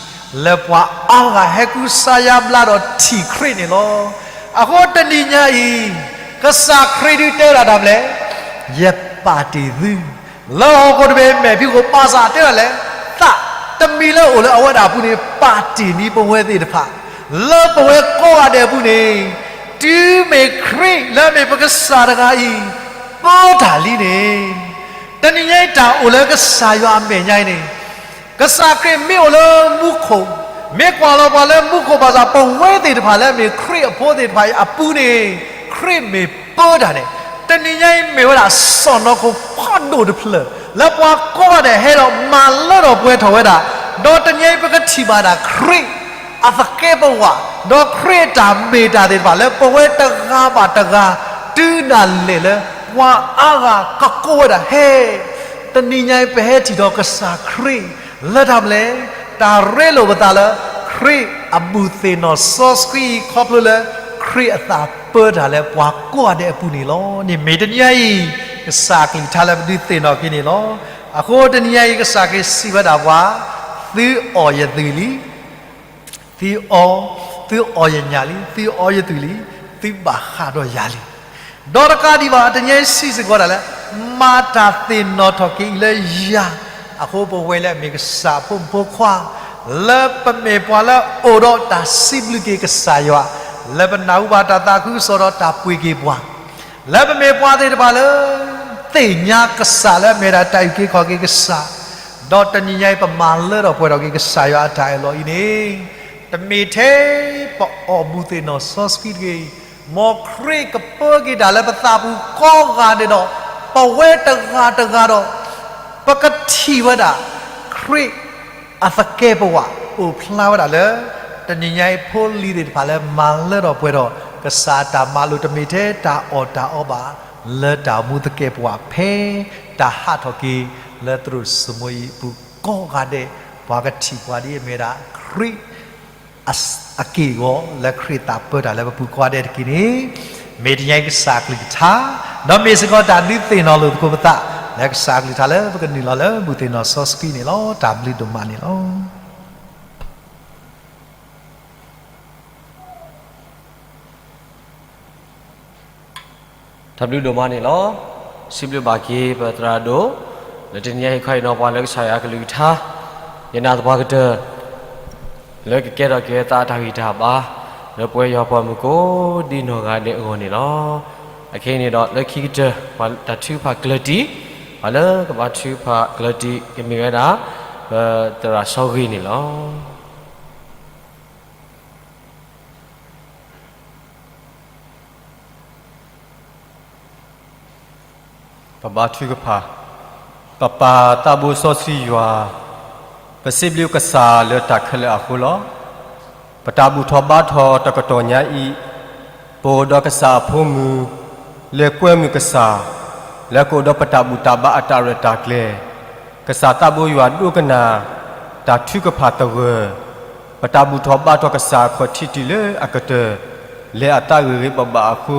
လၢပှၤအါဂၤဟဲကူစါယါဘျါဒီးထံၣ်ခရံာ်န့ၣ်လီၤ. အဃိတနံၤညါအံၤ ကစၢ်ခရံာ်ဒုးတဲဝဲဒၣ်တၢ်မနုၤလဲၣ်, ယပာ်တ့ၢ်သု လၢဟီၣ်ခိၣ်တဘ့ၣ်မဲာ်ဖံးခိၣ် ဘၣ်ဆၣ်တဲဒၣ်လဲၣ်, သးတမံၤလၢအိၣ်လၢအဝဲဒၣ်အပူၤန့ၣ် ပာ်တ့ၢ်န့ၢ်ပဝဲသ့ၣ်တဖၣ် လၢပဝဲကိးဂၤဒဲးအပူၤန့ၣ် တုၤမ့ၢ်ခရံာ်လၢအမ့ၢ်ပကစၢ်တဂၤအံၤ ပၢတၢ်လံန့ၣ်, တနံၤညါအံၤတၢ်အိၣ်လၢကစၢ်ယွၤအမဲာ်ညါအံၤန့ၣ် ကစၢ်ခရံာ်မ့ၢ်အိၣ်လၢမူခိၣ်, မ့ၢ်ကွၢ်လီၤပှၤလၢမူခိၣ်ဘၣ်ဆၣ် ပဝဲသ့ၣ်တဖၣ်လၢအမ့ၢ်ခရံာ်အဖိသ့ၣ်တဖၣ်အံၤအပူၤန့ၣ် ခရံာ်မ့ၢ်ပၢတၢ်န့ၣ်, တနံၤညါအံၤမ့ၢ်ဝဲဒၣ်စီၢ်နီၤခိၣ်ဖးဒိၣ်တဖျၢၣ် လၢပှၤကိးဂၤဒဲးဟဲဒီးမၤလၢထီၣ်ပှဲၤထီၣ်ဝဲဒၣ်, ဒီးတနံၤညါအံၤပကထံၣ်ဘၣ်ဒၣ်ခရံာ် အသကဲးပဝး, ဒီးခရံာ်အတၢ်မ့ၢ်တၢ်သ့ၣ်တဖၣ်လၢပဝဲတဂၤဘၣ်တဂၤ တုၤဒၣ်လဲာ်လၢ ပှၤအါဂၤကကိးဝဲဒၣ်ဟဲ, တနံၤညါအံၤပဟဲထံၣ်ဒီးကစၢ်ခရံာ် လၢတၢ်မနုၤလဲၣ်, တၢ်ရ့လိာ်ပသးလၢ ခရံာ်အဘူၣ်သ့ၣ်နီၣ်စီဆှံအံၤ ခီဖျိလၢ ခရံာ်အသးပၢတၢ်လၢပှၤကိးဂၤဒဲးအပူၤန့ၣ်လီၤ. န့ၣ်မ့ၢ်တနံၤညါအံၤ ကစၢ်အကလုၢ်ကထါလၢပဒုးသ့ၣ်နီၣ်က့ၤန့ၣ်လီၤ. အဃိတနံၤညါအံၤ ကစၢ်ခရံာ်စံးဝဲဒၣ်ပှၤ, သုအီၣ်ယသွံၣ်လံ သုအီ, သုအီယညၣ်လံ, သုအီယသွံၣ်လံ, သုဘၣ်ဃးဒီးယၤလံ. ဒီးတကးဒံးဘၣ် တနံၤညါအံၤစံးစ့ၢ်ကီးဒၣ်လၢ မၤတၢ်သ့ၣ်နီၣ်ထီၣ်က့ၤအံၤလၢယၤ, အဃိပဝဲလၢအမ့ၢ်ကစၢ်အဖိမုၣ်ဖိခွါ, လၢပမ့ၢ်ပှၤလၢအိၣ်ဒီးတၢ်စံးဘျုးက့ၤကစၢ်ယွၤ, လၢပနၢ်ဟူဘၣ်တၢ်သးခုကစီၣ်ဒီးတၢ်ပှ့ၤက့ၤပှၤ လၢပမ့ၢ်ပှၤသ့ၣ်တဖၣ်လၢ သ့ၣ်ညါကစၢ်လၢအမ့ၢ်ဒၣ်တၢ်အုၣ်က့ၤခီၣ်က့ၤကစၢ်, ဒီးတနံၤညါအံၤပမၤလၢထီၣ်ပှဲၤထီၣ်က့ၤကစၢ်ယွၤအတၢ်အၢၣ်လီၤအံၤန့ၣ်, တမ့ၢ်ထဲပအီၣ်ဘူၣ်သ့ၣ်နီၣ်စီဆှံတဂ့ၤ, မ်ခရံာ်ကပၢက့ၤတၢ်လၢပသးပူၤကိးဂၤဒဲးဒီး ပဝဲတဂၤတဂၤဒီး ပကထံၣ်ဝဲဒၣ် ခရံာ် အသကဲးပဝး အိၣ်ဖျါဝဲဒၣ်လၢ တနံၤညါအံၤဖိလံၤသ့ၣ်တဖၣ်လၢမၤလၢထီၣ်ပှဲၤထီၣ် ကစၢ်အတၢ်မၤလိာ်တမ့ၢ်ထဲတၢ်အီၣ်တၢ်အီဘၣ်, လၢတၢ်အိၣ်မူသကဲးပဝးဖဲ တၢ်ဟးထီၣ်က့ၤ လၢသရိာ်စိမိၤအံၤအပူၤကိးဂၤဒဲး, ပှၤကထံၣ်ပှၤဒ်အမ့ၢ်ဝဲဒၣ် ခရံာ် အက့ၢ်အဂီၤ လၢခရံာ်သးပၢတၢ်လၢပပူၤကိးဂၤဒဲးတက့ၢ်န့ၣ်, မ့ၢ်တနံၤညါအံၤကစၢ်အကလုၢ်ကထါ, ဒီးမ့ၢ်စ့ၢ်ကီးတၢ်ဒုးသ့ၣ်နီၣ်လိာ်သကိးပသး လၢကစၢ်အကလုၢ်ကထါလၢပကနုာ်လီၤလၢဘူၣ်သ့ၣ်နီၣ်စီဆှံန့ၣ်လီၤ. တၢ်ဘျုးဒိၣ်မးန့ၣ်လီၤ. တၢ်ဘျုးဒိၣ်မးန့ၣ်လီၤ. စံးဘျုးဘၣ်က့ၤပသရၣ်ဒိၣ်, လၢတနံၤညါအံၤခီအံၤနီၤ ပှၤလၢကစၢ်ယွၤအကလုၢ်ကထါ, ယနာ်သပှၢ်ကတၢၢ် လၢကကဲထီၣ်က့ၤအသးအတၢ်ဂံၢ်တၢ်ဘါ, လၢပဝဲယွၤပှၤမုၣ်ကိးဒံနီၢ်ဂၤဒဲးအဂီၢ်န့ၣ်လီၤ. အခဲအံၤန့ၣ်ဒီး လၢခံကတၢၢ် ပှၤတၢ်ထုကဖၣ်ကျၢၢ်တံၢ်, ပှၤလၢကဘါထုကဖၣ်ကျၢၢ်တံၢ် ကမ့ၢ်ဝဲဒၣ် ပသရၣ်စီၤဂ့ၤန့ၣ်လီၤ. ပဘါထုကဖၣ်, ပပၢ်သးဘိစီဆှံယွၤ, ပစံးဘျုးကစၢ်လၢတၢ်ခဲလၢာ်အဃိလီၤ. ပတၢ်ဘူၣ်ထီၣ်ဘါထီၣ်တကတီၢ်ညါအံၤ, ပအိၣ်ဒီးကစၢ်အဖိမုၣ်, လဲၤကွဲမုာ်ကစၢ်, လၢကအိၣ်ဒီးပတၢ်ဘူၣ်တၢ်ဘါအတၢ်ရဲၣ်တၢ်ကျဲၤ, ကစၢ်သးဘိယွၤဒိကနၣ် တၢ်ထုကဖၣ်သဂၢၢ်, ပတၢ်ဘူၣ်ထီၣ်ဘါထီၣ်ကစၢ်အခီၣ်ထံးတုၤလၢအကတၢၢ်, လဲၤအသးဂ့ၤဂ့ၤဘၣ်ဘၣ်အဃိ,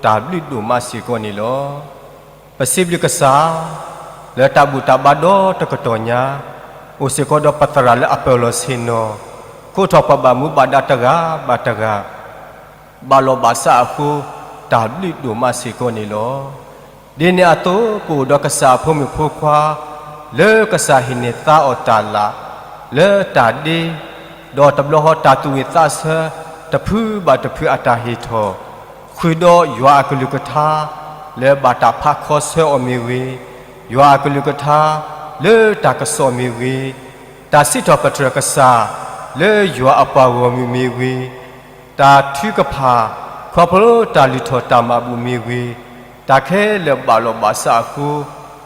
တၢ်ဘျုးဒိၣ်မးစ့ၢ်ကီးန့ၣ်လီၤ. ပစံးဘျုးကစၢ်, လၢတၢ်ဘူၣ်တၢ်ဘါဒီတကတီၢ်ညါ, အိၣ်စ့ၢ်ကီးဒီးပသရၣ်လၢအပၢၢ်လီၤဆ့ၣ်နီၤ, ခိးထီၣ်ပှၤဘၣ်မူဘၣ်ဒါတဂၤဘၣ်တဂၤ ဘၣ်လီၤဘၣ်စးအဃိ, တၢ်ဘျုးဒိၣ်မးစ့ၢ်ကီးန့ၣ်လီၤ. ဒ်န့ၣ်အသိး ပအိၣ်ဒီးကစၢ်အဖိမုၣ်ဖိခွါ, လၢကစၢ်ဟံးန့ၢ်သါအီၤတၢ်လၢ်, လၢတၢ်ဒ့, ဒီးတဘျီဃီတၢ်သူၣ်ဝံၣ်သးဆၢ, တဖုဘၣ်တဖုအတၢ်ဟ့ၣ်ထီၣ်, ဃုာ်ဒီးယွၤအကလုၢ်ကထါ, လၢဘၣ်တၢ်ဖးခီဆၢအီၤမ့ၢ်ဂ့ၤ, ယွၤအကလုၢ်ကထါ, လၢတၢ်ကစီၣ်မ့ၢ်ဂ့ၤ, တၢ်စံးထီၣ်ပတြၢၤကစၢ်, လၢယွၤအပှၤဂီၢ်မုၢ်မ့ၢ်ဂ့ၤ, တၢ်ထုကဖၣ်, ခီဖျိတၢ်လုၢ်ထီၣ်တၢ်မၤဘူၣ်မ့ၢ်ဂ့ၤ, တၢ်ခဲလၢာ်ဘၣ်လီၤဘၣ်စးအဃိ,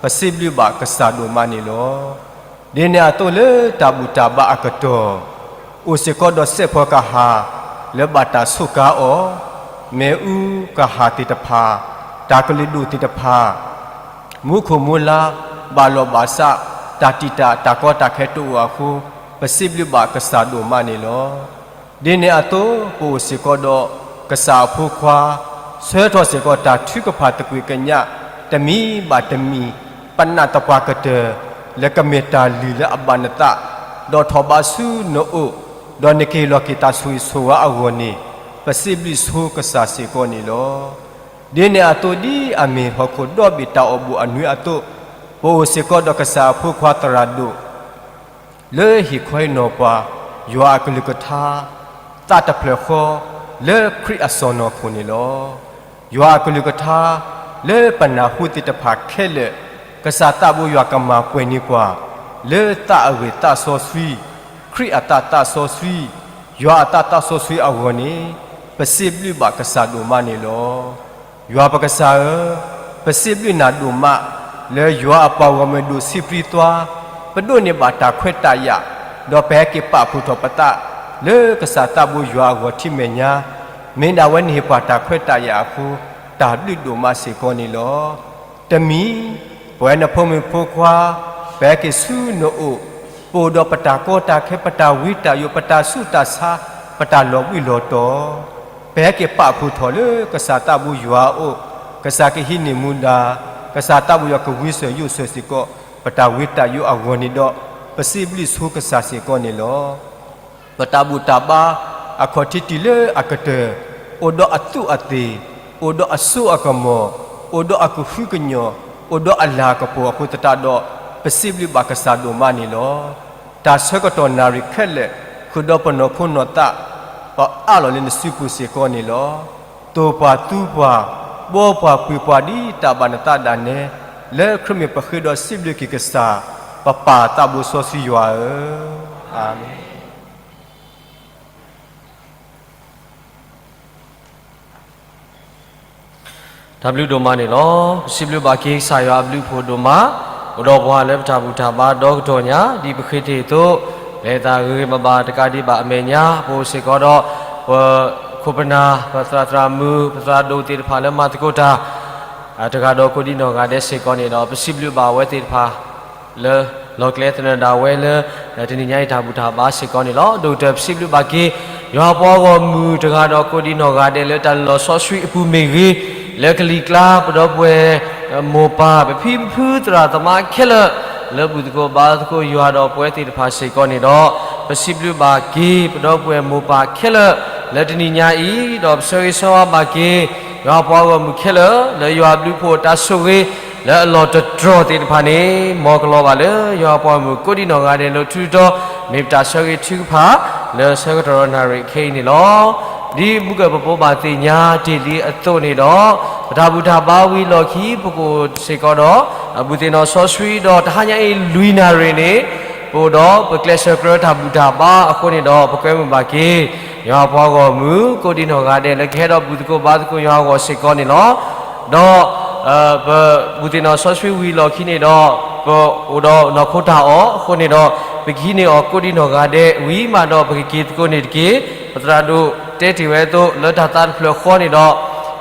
ပစံးဘျုးဘၣ်ကစၢ်ဒိၣ်မးန့ၣ်လီၤ. ဒ်န့ၣ်အသိးလၢတၢ်ဘူၣ်တၢ်ဘါအကတီၢ်, အိၣ်စ့ၢ်ကီးဒီးစဲးဖီကဟၣ်လၢဘၣ်တၢ်စူးကါအီၤ, မ့ၣ်အူကဟၣ်သ့ၣ်တဖၣ်, တၢ်ကလုာ်ဒူၣ်သ့ၣ်တဖၣ်, မူခိၣ်မူလါ, ဘၣ်လီၢ်ဘၣ်စး, တၢ်တံာ်တာ်တၢ်ကီတၢ်ခဲတအိၣ်အဃိ, ပစံးဘျုးဘၣ်ကစၢ်ဒိၣ်မးန့ၣ်လီၤ. ဒ်န့ၣ်အသိး ပအိၣ်စ့ၢ်ကီးဒီးကစၢ်အဖိခွါ, ဆှၢထီၣ်စ့ၢ်ကီးတၢ်ထုကဖၣ်သကွ့ၢ်ကညး တမံၤဘၣ်တမံၤ, ပနာ်သပှၢ်ကတၢၢ်, လၢကမ့ၢ်တၢ်လုၢ်လၢအဘၣ်နသး, ဒီးထီၣ်ဘးဆူနအိၣ်, ဒီးနကဟ့ၣ်လီၤက့ၤတၢ်ဆိၣ်ဂ့ၤဆိၣ်ဝါအဂီၢ်န့ၣ်, ပစံးဘျုးဆိကစၢ်စ့ၢ်ကီးန့ၣ်လီၤ. ဒ်န့ၣ်အသိးဒ်အမ့ၢ်ဟီၣ်ခိၣ်ဒီဘ့ၣ်တၢ်အီၣ်ဘူၣ်အနွံအသိး, ပအိၣ်စ့ၢ်ကီးဒီးကစၢ်အဖိခွါသရၣ်ဒိၣ် လၢဟ့ၣ်ခီဟ့ၣ်နီၤပှၤ, ယွၤအကလုၢ်ကထါ, သးတဖျၢၣ်ဃီ, လၢခရံာ်အစီၢ်နီၤခိၣ်န့ၣ်လီၤ. ယွၤအကလုၢ်ကထါ, လၢပနၢ်ဟူသ့ၣ်တဖၣ်ခဲလၢာ်, ကစၢ်သးဘိယွၤကမၤပှဲၤန့ၢ်ပှၤ, လၢသးအဂ့ၢ်သးစီဆှံ, ခရံာ်အသးသးစီဆှံ, ယွၤအသးသးစီဆှံအဂီၢ်န့ၣ်, ပစံးဘျုးဘၣ်ကစၢ်ဒိၣ်မးန့ၣ်လီၤ. ယွၤပကစၢ်ဧၢ, ပစံးဘျုးနၤဒိၣ်မး, လၢယွၤအပှၤဂီၢ်မုၢ်ဒိၣ်ဆံးပြံသွါ, ပဒိးန့ၢ်ဘၣ်တၢ်ခွဲးတၢ်ယာ်, ဒီးပဟဲက့ၤပာ်ဖှိၣ်ထီၣ်ပသး, လၢကစၢ်သးဘိယွၤအဂီၢ်ထံမဲာ်ညါ, မ့ၢ်ဒၣ်ဝဲနဟ့ၣ်ပှၤတၢ်ခွဲးတၢ်ယာ်အဃိ, တၢ်ဘျုးဒိၣ်မးစ့ၢ်ကီးန့ၣ်လီၤ. တမံၤ, ပဝဲနဖိမုၣ်ဖိခွါ, ပဟဲက့ၤဆူနအိၣ်, ပအိၣ်ဒီးပတၢ်ကီတၢ်ခဲ ပတၢ်ဝံတၢ်ယိး ပတၢ်ဆူးတၢ်ဆါ ပတၢ်လီၤဘှံးလီၤတီၤ, ပဟဲက့ၤပာ်ဖှိၣ်ထီၣ်လၢကစၢ်သးဘိယွၤအအိၣ်, ကစၢ်ကဟံးန့ၢ်မူဒါ, ကစၢ်သးဘိယွၤကဝံစၢၤယိးစၢၤစ့ၢ်ကီး ပတၢ်ဝံတၢ်ယိးအဂီၢ်န့ၣ်ဒီး, ပစံးဘျုးဆိကစၢ်စ့ၢ်ကီးန့ၣ်လီၤ. ပတၢ်ဘူၣ်တၢ်ဘါအခီၣ်ထံးတုၤလၢအကတၢၢ်, အိၣ်ဒီးအသူးအသ့ၣ်, အိၣ်ဒီးအစိအကမီၤ, အိၣ်ဒီးအကဟုကညီၢ်, အိၣ်ဒီးအလၤကပီၤအဃိသတးဒီး, ပစံးဘျုးဘၣ်ကစၢ်ဒိၣ်မးန့ၣ်လီၤ. တၢ်ဆၢကတီၢ်နၣ်ရံၣ်ခဲလၢာ်, ဃုာ်ဒီးပနီၢ်ခိနီၢ်သး, ပအးလီၤလၢနစုပူၤစ့ၢ်ကီးန့ၣ်လီၤ. သိၣ်ပှၤသူပှၤ, ဘှီပှၤပှ့ၤပှၤဒ်တၢ်ဘၣ်နသးဒၣ်နဲ, လၢခရံာ်မ့ၢ်ပဃ့ဒီးစံးဘျုးက့ၤကစၢ်, ပပၢ်သးဘိစီဆှံယွၤဧၢ, အၤမ့ၣ်. တၢ်ဘျုးဒိၣ်မးန့ၣ်လီၤ. ပစံးဘျုးဘၣ်က့ၤကစၢ်ယွၤအဘျုးအဖှိၣ်ဒိၣ်မး, အိၣ်ဒီးပှၤလၢပတၢ်ဘူၣ်တၢ်ဘါဒီကတီၢ်ညါ, ဒ်ပဃ့တ့ၢ်အသိး, လဲၤသးဂ့ၤဂ့ၤဘၣ်ဘၣ်တကးဒံးဘၣ်အမဲာ်ညါ, ပအိၣ်စ့ၢ်ကီးဒီး, ပခိၣ်ပနၢ်, ပသရၣ်သရၣ်မုၣ်, ပသရၣ်ဒိၣ်သ့ၣ်တဖၣ်လၢမၤသကိးတၢ် တဂၤဒီးကိးဒံနီၢ်ဂၤဒဲးစ့ၢ်ကီးန့ၣ်ဒီး ပစံးဘျုးဘၣ်အဝဲသ့ၣ်တဖၣ် လၢလီၢ်ကျဲသနၢၣ်ဒၣ်ဝဲလၢ တနံၤညါအံၤတၢ်ဘူၣ်တၢ်ဘါစ့ၢ်ကီးန့ၣ်လီၤ. ဒီးကတၢၢ်ပစံးဘျုးဘၣ်က့ၤ ယွၤပှၤဂီၢ်မုၢ်တဂၤဒီးကိးဒံနီၢ်ဂၤဒဲးလၢတၢ်လီၤဆီဆှံအပူၤမ့ၢ်ဂ့ၤ, လၢကလံၤကျါ ပဒီပုၢ်ဝဲၢ် မိၢ်ပၢ် ပဖံပဖုသရၣ်သမါခဲလၢာ် လၢဘူၣ်သကိးဘါသကိးယွၤဒီးပဝဲသ့ၣ်တဖၣ်စ့ၢ်ကီးန့ၣ်ဒီး, ပစံးဘျုးဘၣ်က့ၤ ပဒီပုၢ်ဝဲၢ်မိၢ်ပၢ်ခဲလၢာ် လၢတနံၤညါအံၤ, ဒီးပဆၢဂ့ၤဆၢဝါဘၣ်က့ၤ ယွၤပှၤဂီၢ်မုၢ်ခဲလၢာ် လၢယွၤအဘျုးအဖှိၣ်အတၢ်ဆိၣ်ဂ့ၤ လၢအလီၢ်တတြီၢ်သ့ၣ်တဖၣ်န့ၣ်, မ်ကလီၤဘၣ်လၢယွၤပှၤဂီၢ်မုၢ်ကိးဒံနီၢ်ဂၤဒဲးလၢထူလၢတီၤ, မ့ၢ်ပတၢ်ဆၢဂ့ၤထုကဖၣ် လၢဆၢကတီၢ်နၣ်ရံၣ်ခဲအံၤန့ၣ်လီၤ. ဒ်မုၢ်ကၢၢ်ပဘိးဘၣ်သ့ၣ်ညါတ့ၢ်လံအသိးန့ၣ်ဒီး, ပတၢ်ဘူၣ်တၢ်ဘါဝံၤလီၢ်ခံ ပကအိၣ်စ့ၢ်ကီးဒီး ဘူၣ်သ့ၣ်နီၣ်စီဆှံဒီး တဟါညါအံၤလွံၢ်နၣ်ရံၣ်န့ၣ်, ပအိၣ်ဒီးပကျဲးစၢးကြၢးတၢ်ဘူၣ်တၢ်ဘါအဃိန့ၣ်ဒီး ပကွဲမုာ်ဘၣ်က့ၤ ယွၤပှၤဂီၢ်မုၢ်ကိးဒံနီၢ်ဂၤဒဲးလၢကဟဲဒီးဘူၣ်သကိးဘါသကိးယွၤအဂီၢ်စ့ၢ်ကီးန့ၣ်လီၤ. ဒီး ပဘူၣ်သ့ၣ်နီၣ်စီဆှံဝံၤလီၢ်ခံန့ၣ်ဒီး, ပအိၣ်ဒီးနီၢ်ခိတၢ်အီၣ်အဃိန့ၣ်ဒီး, ပကဟံးန့ၢ်အီၤကိးဒံနီၢ်ဂၤဒဲးဝံၤမးဒီး ပကက့ၤသကိးန့ၣ်တက့ၢ်. ပသရၣ်ဒိၣ်တဲတ့ၢ်ဝဲအသိး လၢတၢ်သးတဖျၢၣ်ဃီန့ၣ်ဒီး,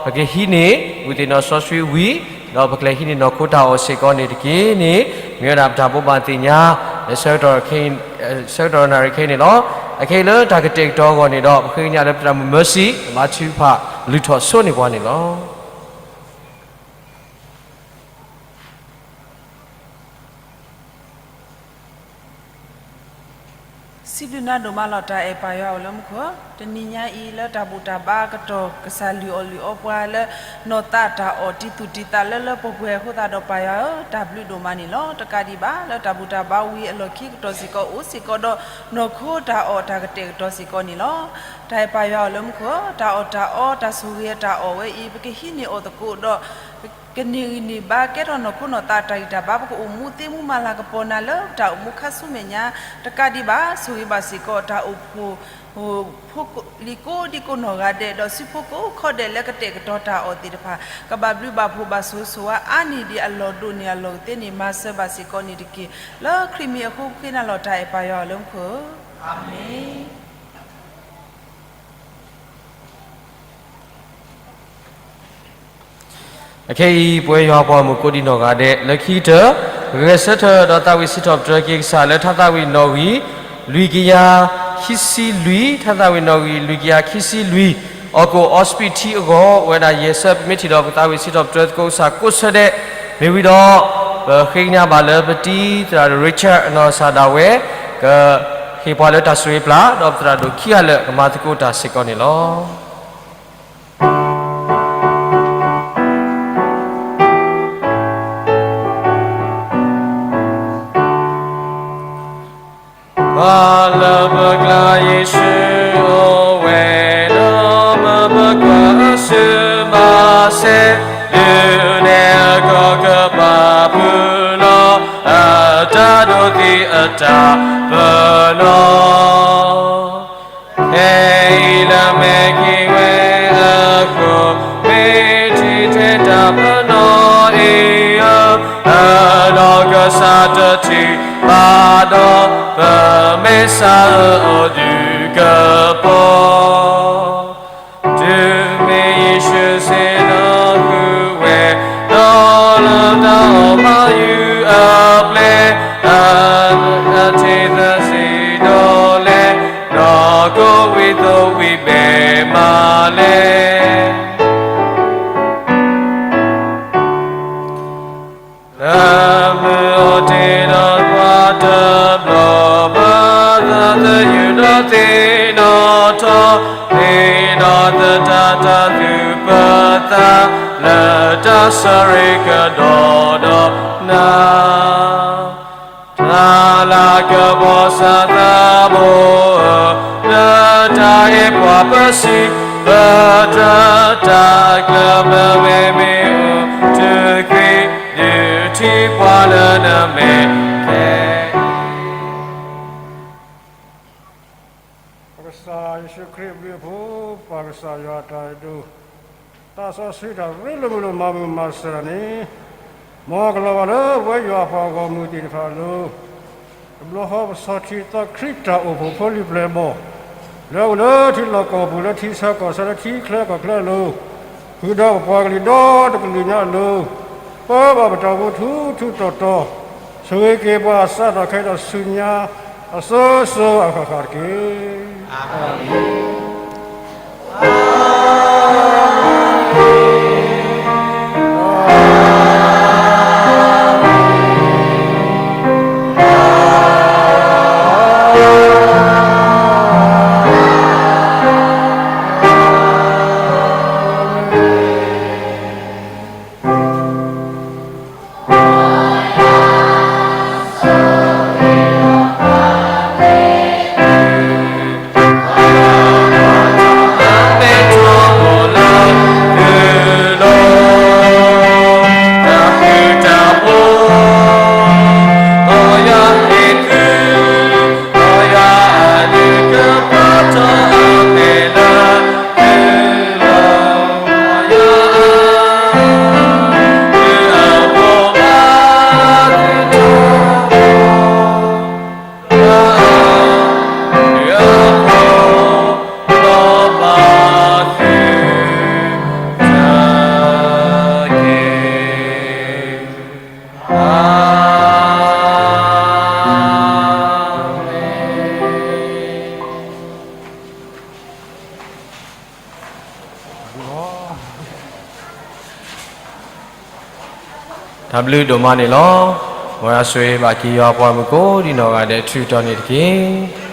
ပကဟံးန့ၢ်ဘူၣ်သ့ၣ်နီၣ်စီဆှံဝံၤ, ဒီးပကလဲၤဟံးန့ၢ်နီၢ်ခိတၢ်အီၣ်စ့ၢ်ကီးန့ၣ်တက့ၢ်န့ၣ်, မ့ၢ်ဝဲဒၣ်ပတၢ်ဘိးဘၣ်သ့ၣ်ညါ လၢဆၢကတီၢ်နၣ်ရံၣ်ခဲအံၤန့ၣ်လီၤ. အခဲအံၤလၢတၢ်ကတဲာ်ကတီၤအဂီၢ်န့ၣ်ဒီး, ပဃ့ကညးလၢပသရၣ်မုၣ် Mercy ဘါထုကဖၣ် လုၢ်ထီၣ်ဆိန့ၢ်ပှၤန့ၣ်လီၤ. စံးဘျုးနၤဒိၣ်မးလီၤ တၢ်အဲၣ်ပၢ်ယွၤအိၣ်လၢမူခိၣ်, တနံၤညါအံၤလၢတၢ်ဘူၣ်တၢ်ဘါအကတီၢ် ကစၢ်လုၢ်အီၣ်လုၢ်အီပှၤလၢ နီၢ်သးတၢ်အီၣ်တံၤသူၣ်တံၤသးလၢလၢပှဲၤပှဲၤအဃိသတးဒီးပၢ်ယွၤဧၢ, တၢ်ဘျုးဒိၣ်မးန့ၣ်လီၤ. တကးဒံးဘၣ် လၢတၢ်ဘူၣ်တၢ်ဘါဝံၤအလီၢ်ခံကတီၢ်စ့ၢ်ကီး အိၣ်စ့ၢ်ကီးဒီး နီၢ်ခိတၢ်အီၣ်တၢ်ကတဲာ်ကတီၤစ့ၢ်ကီးန့ၣ်လီၤ. တၢ်အဲၣ်ပၢ်ယွၤအိၣ်လၢမူခိၣ်, တၢ်အီၣ်တၢ်အီ တၢ်ဆိၣ်ဂ့ၤတၢ်အီၣ်ဝဲအံၤ ပကဟံးန့ၢ်အီၤသကိးဒီး ကန့ၢ်ဂံၢ်န့ၢ်ဘါ ကဲထီၣ်နီၢ်ခိနီၢ်သးတၢ်ဂံၢ်တၢ်ဘါ, ပကအိၣ်မူသ့မူမၤလၤကပီၤနၤလၢပတၢ်အိၣ်မူခါဆူမဲာ်ညါ, တကးဒံးဘၣ် ဆိၣ်ဂ့ၤဘၣ်စ့ၢ်ကီးတၢ်အိၣ်ဖှိၣ် ဖိလံၤကိးဒံကိးနီၢ်ဂၤဒဲး ဒီးစုဖိကိးခီဒဲးလၢကတဲာ်ကတီၤတၢ်အီၣ်သ့ၣ်တဖၣ် ကဘၣ်ဘျုးဘၣ်ဖှိၣ်ဘၣ်ဆိၣ်ဂ့ၤဆိၣ်ဝါအါန့ၢ်ဒံးအလီၢ်ဒိၣ်န့ၢ်အလီၢ်ကသ့န့ၣ် မၤစၢၤဘၣ်စ့ၢ်ကီးန့ၣ်တက့ၢ်. လၢခရံာ်မံၤအဃိ ပဃ့နၤလီၤတၢ်အဲၣ်ပၢ်ယွၤလၢမူခိၣ်ဧၢ, အၤမ့ၣ်. အခဲအံၤ ပဝဲယွၤပှၤမုၣ်ကိးဒံနီၢ်ဂၤဒဲး လၢခံကတၢၢ် ဂဲၤဆၢထၢၣ်ဒီးသးဝံၣ်စံးထီၣ်ပတြၢၤက့ၤကစၢ်လၢထါသးဝံၣ်နီၣ်ဂံၢ် လွံၢ်ကယၤခံဆံလွံၢ်, ထါသးဝံၣ်နီၣ်ဂံၢ် လွံၢ်ကယၤခံဆံလွံၢ်, အီၣ်ကူၣ်အီစပံးထံအဂီၢ် ဝဲဒၣ်ယဲၢ်ဆၢ ပမ့ၢ်ထံၣ်ဒီးပသးဝံၣ်စံးထီၣ်ပတြၢၤသကိးကစၢ်ကိးဆၢဒဲး မ့ၢ်ဝံၤဒီး ပဃ့ကညးဘၣ်လၢပတံၤသရၣ် Richard အနီၢ်ကစၢ်ဒၣ်ဝဲ ကဟ့ၣ်ပှၤလၢတၢ်ဆိၣ်ဂ့ၤပျၢ် ဒီးပသရၣ်ဒိၣ်ခံဂၤလၢာ် ကမၤသကိးတၢ်စ့ၢ်ကီးန့ၣ်လီၤ. ပှၤလၢပကျါယ့ၣ်ၡူးအိၣ်ဝဲဒီး မၢပကွၢ်အစုမၤစဲ ဒုးနဲၣ်အကီၢ်ကပၤဖုလီၤ အတၢ်ဒိးသံအတၢ်ပနီၣ် ခဲအံၤလၢမဲာ်က့ၤဝဲအဃိ မ့ၢ်ထံၣ်ထဲတၢ်ပနီၣ်အံၤဧၢ, အနီၢ်ကစၢ်တထံၣ်ဘၣ်ဒီး ပမ့ၢ်စးအၢအီၤဒုးကပီၤ တုၤမ့ၢ်ယ့ၣ်ၡူးစ့ၢ်နီၤဃုာ်ဝဲ ဒီးလၢတၢ်အီၣ်ဘၣ်ယုၢ်အပျဲၢ် အထံၣ်သးစံးဒီးလဲၤ နီၢ်ကိးဝံသိးဝံဘဲမးလဲၣ် လၢမုၢ်အီၤတ့ၢ်ဒီးပှၤတဘျီဘၣ် သးသယုၢ်ဒီးသ့ၣ်နီၣ်ထီၣ် သ့ၣ်နီၣ်သတးတၢ်သူၣ်ပသး လၢတၢ်ဆၢရ့ၣ်ကဒီးဒီးနၤ တၢ်လၤကပီၤစၢ်သးဘိဧၢ, လၢတၢ်အဲၣ်ပှၤပစံး ပတြၢၤတၢ်ကျၢၢ်မ့ၢ်မ့ၢ်အိၣ် တုၤကွံာ်ဒုးထံၣ်ပှၤလၢနမဲာ်ခဲအံၤ ပကစၢ်ယ့ၣ်ၡူးခရံာ်အဘျုးအဖှိၣ်, ပၢ်ကစၢ်ယွၤအတၢ်အဲၣ်ဒိၣ်, သးစီဆှံတၢ်ရ့လိာ်မုာ်လိာ်မၤမုာ်မၤစၢၤတၢ်န့ၣ်, မ်ကလီၤဘၣ်လၢပဝဲယွၤအပှၤဂီၢ်မုၢ်သ့ၣ်တဖၣ်အလိၤ, တဘျီဃီပဆီၣ်ထံသီခရံာ်တၢ်အိၣ်ဖှိၣ်ဖိလံၤပျဲၢ်ဘီၣ်, လၢအအိၣ်လၢထံလီၢ်ကီၢ်ပူၤ လၢထံဆၢကီၢ်ဆၢ လၢထံချၢကီၢ်ချၢအလိၤ, ဃုာ်ဒီးပပှၤကလုာ်ဒီတကလုာ်ညါအလိၤ, ပၢဘၣ်ပတၢ်အိၣ်မူထူထူတီတီ, ဆိၣ်ဂ့ၤက့ၤပှၤအစးထီၣ်ခဲအံၤဒီးဆူညါ အစိၤစိၤအဃၣ်ဃၣ်တက့ၢ်. တၢ်ဘျုးဒိၣ်မးန့ၣ်လီၤ. မ်ယွၤဆိၣ်ဂ့ၤဘၣ်က့ၤယွၤပှၤမုၣ်ကိးဒံနီၢ်ဂၤဒဲး ထုးထီၣ်န့ၣ်တက့ၢ်.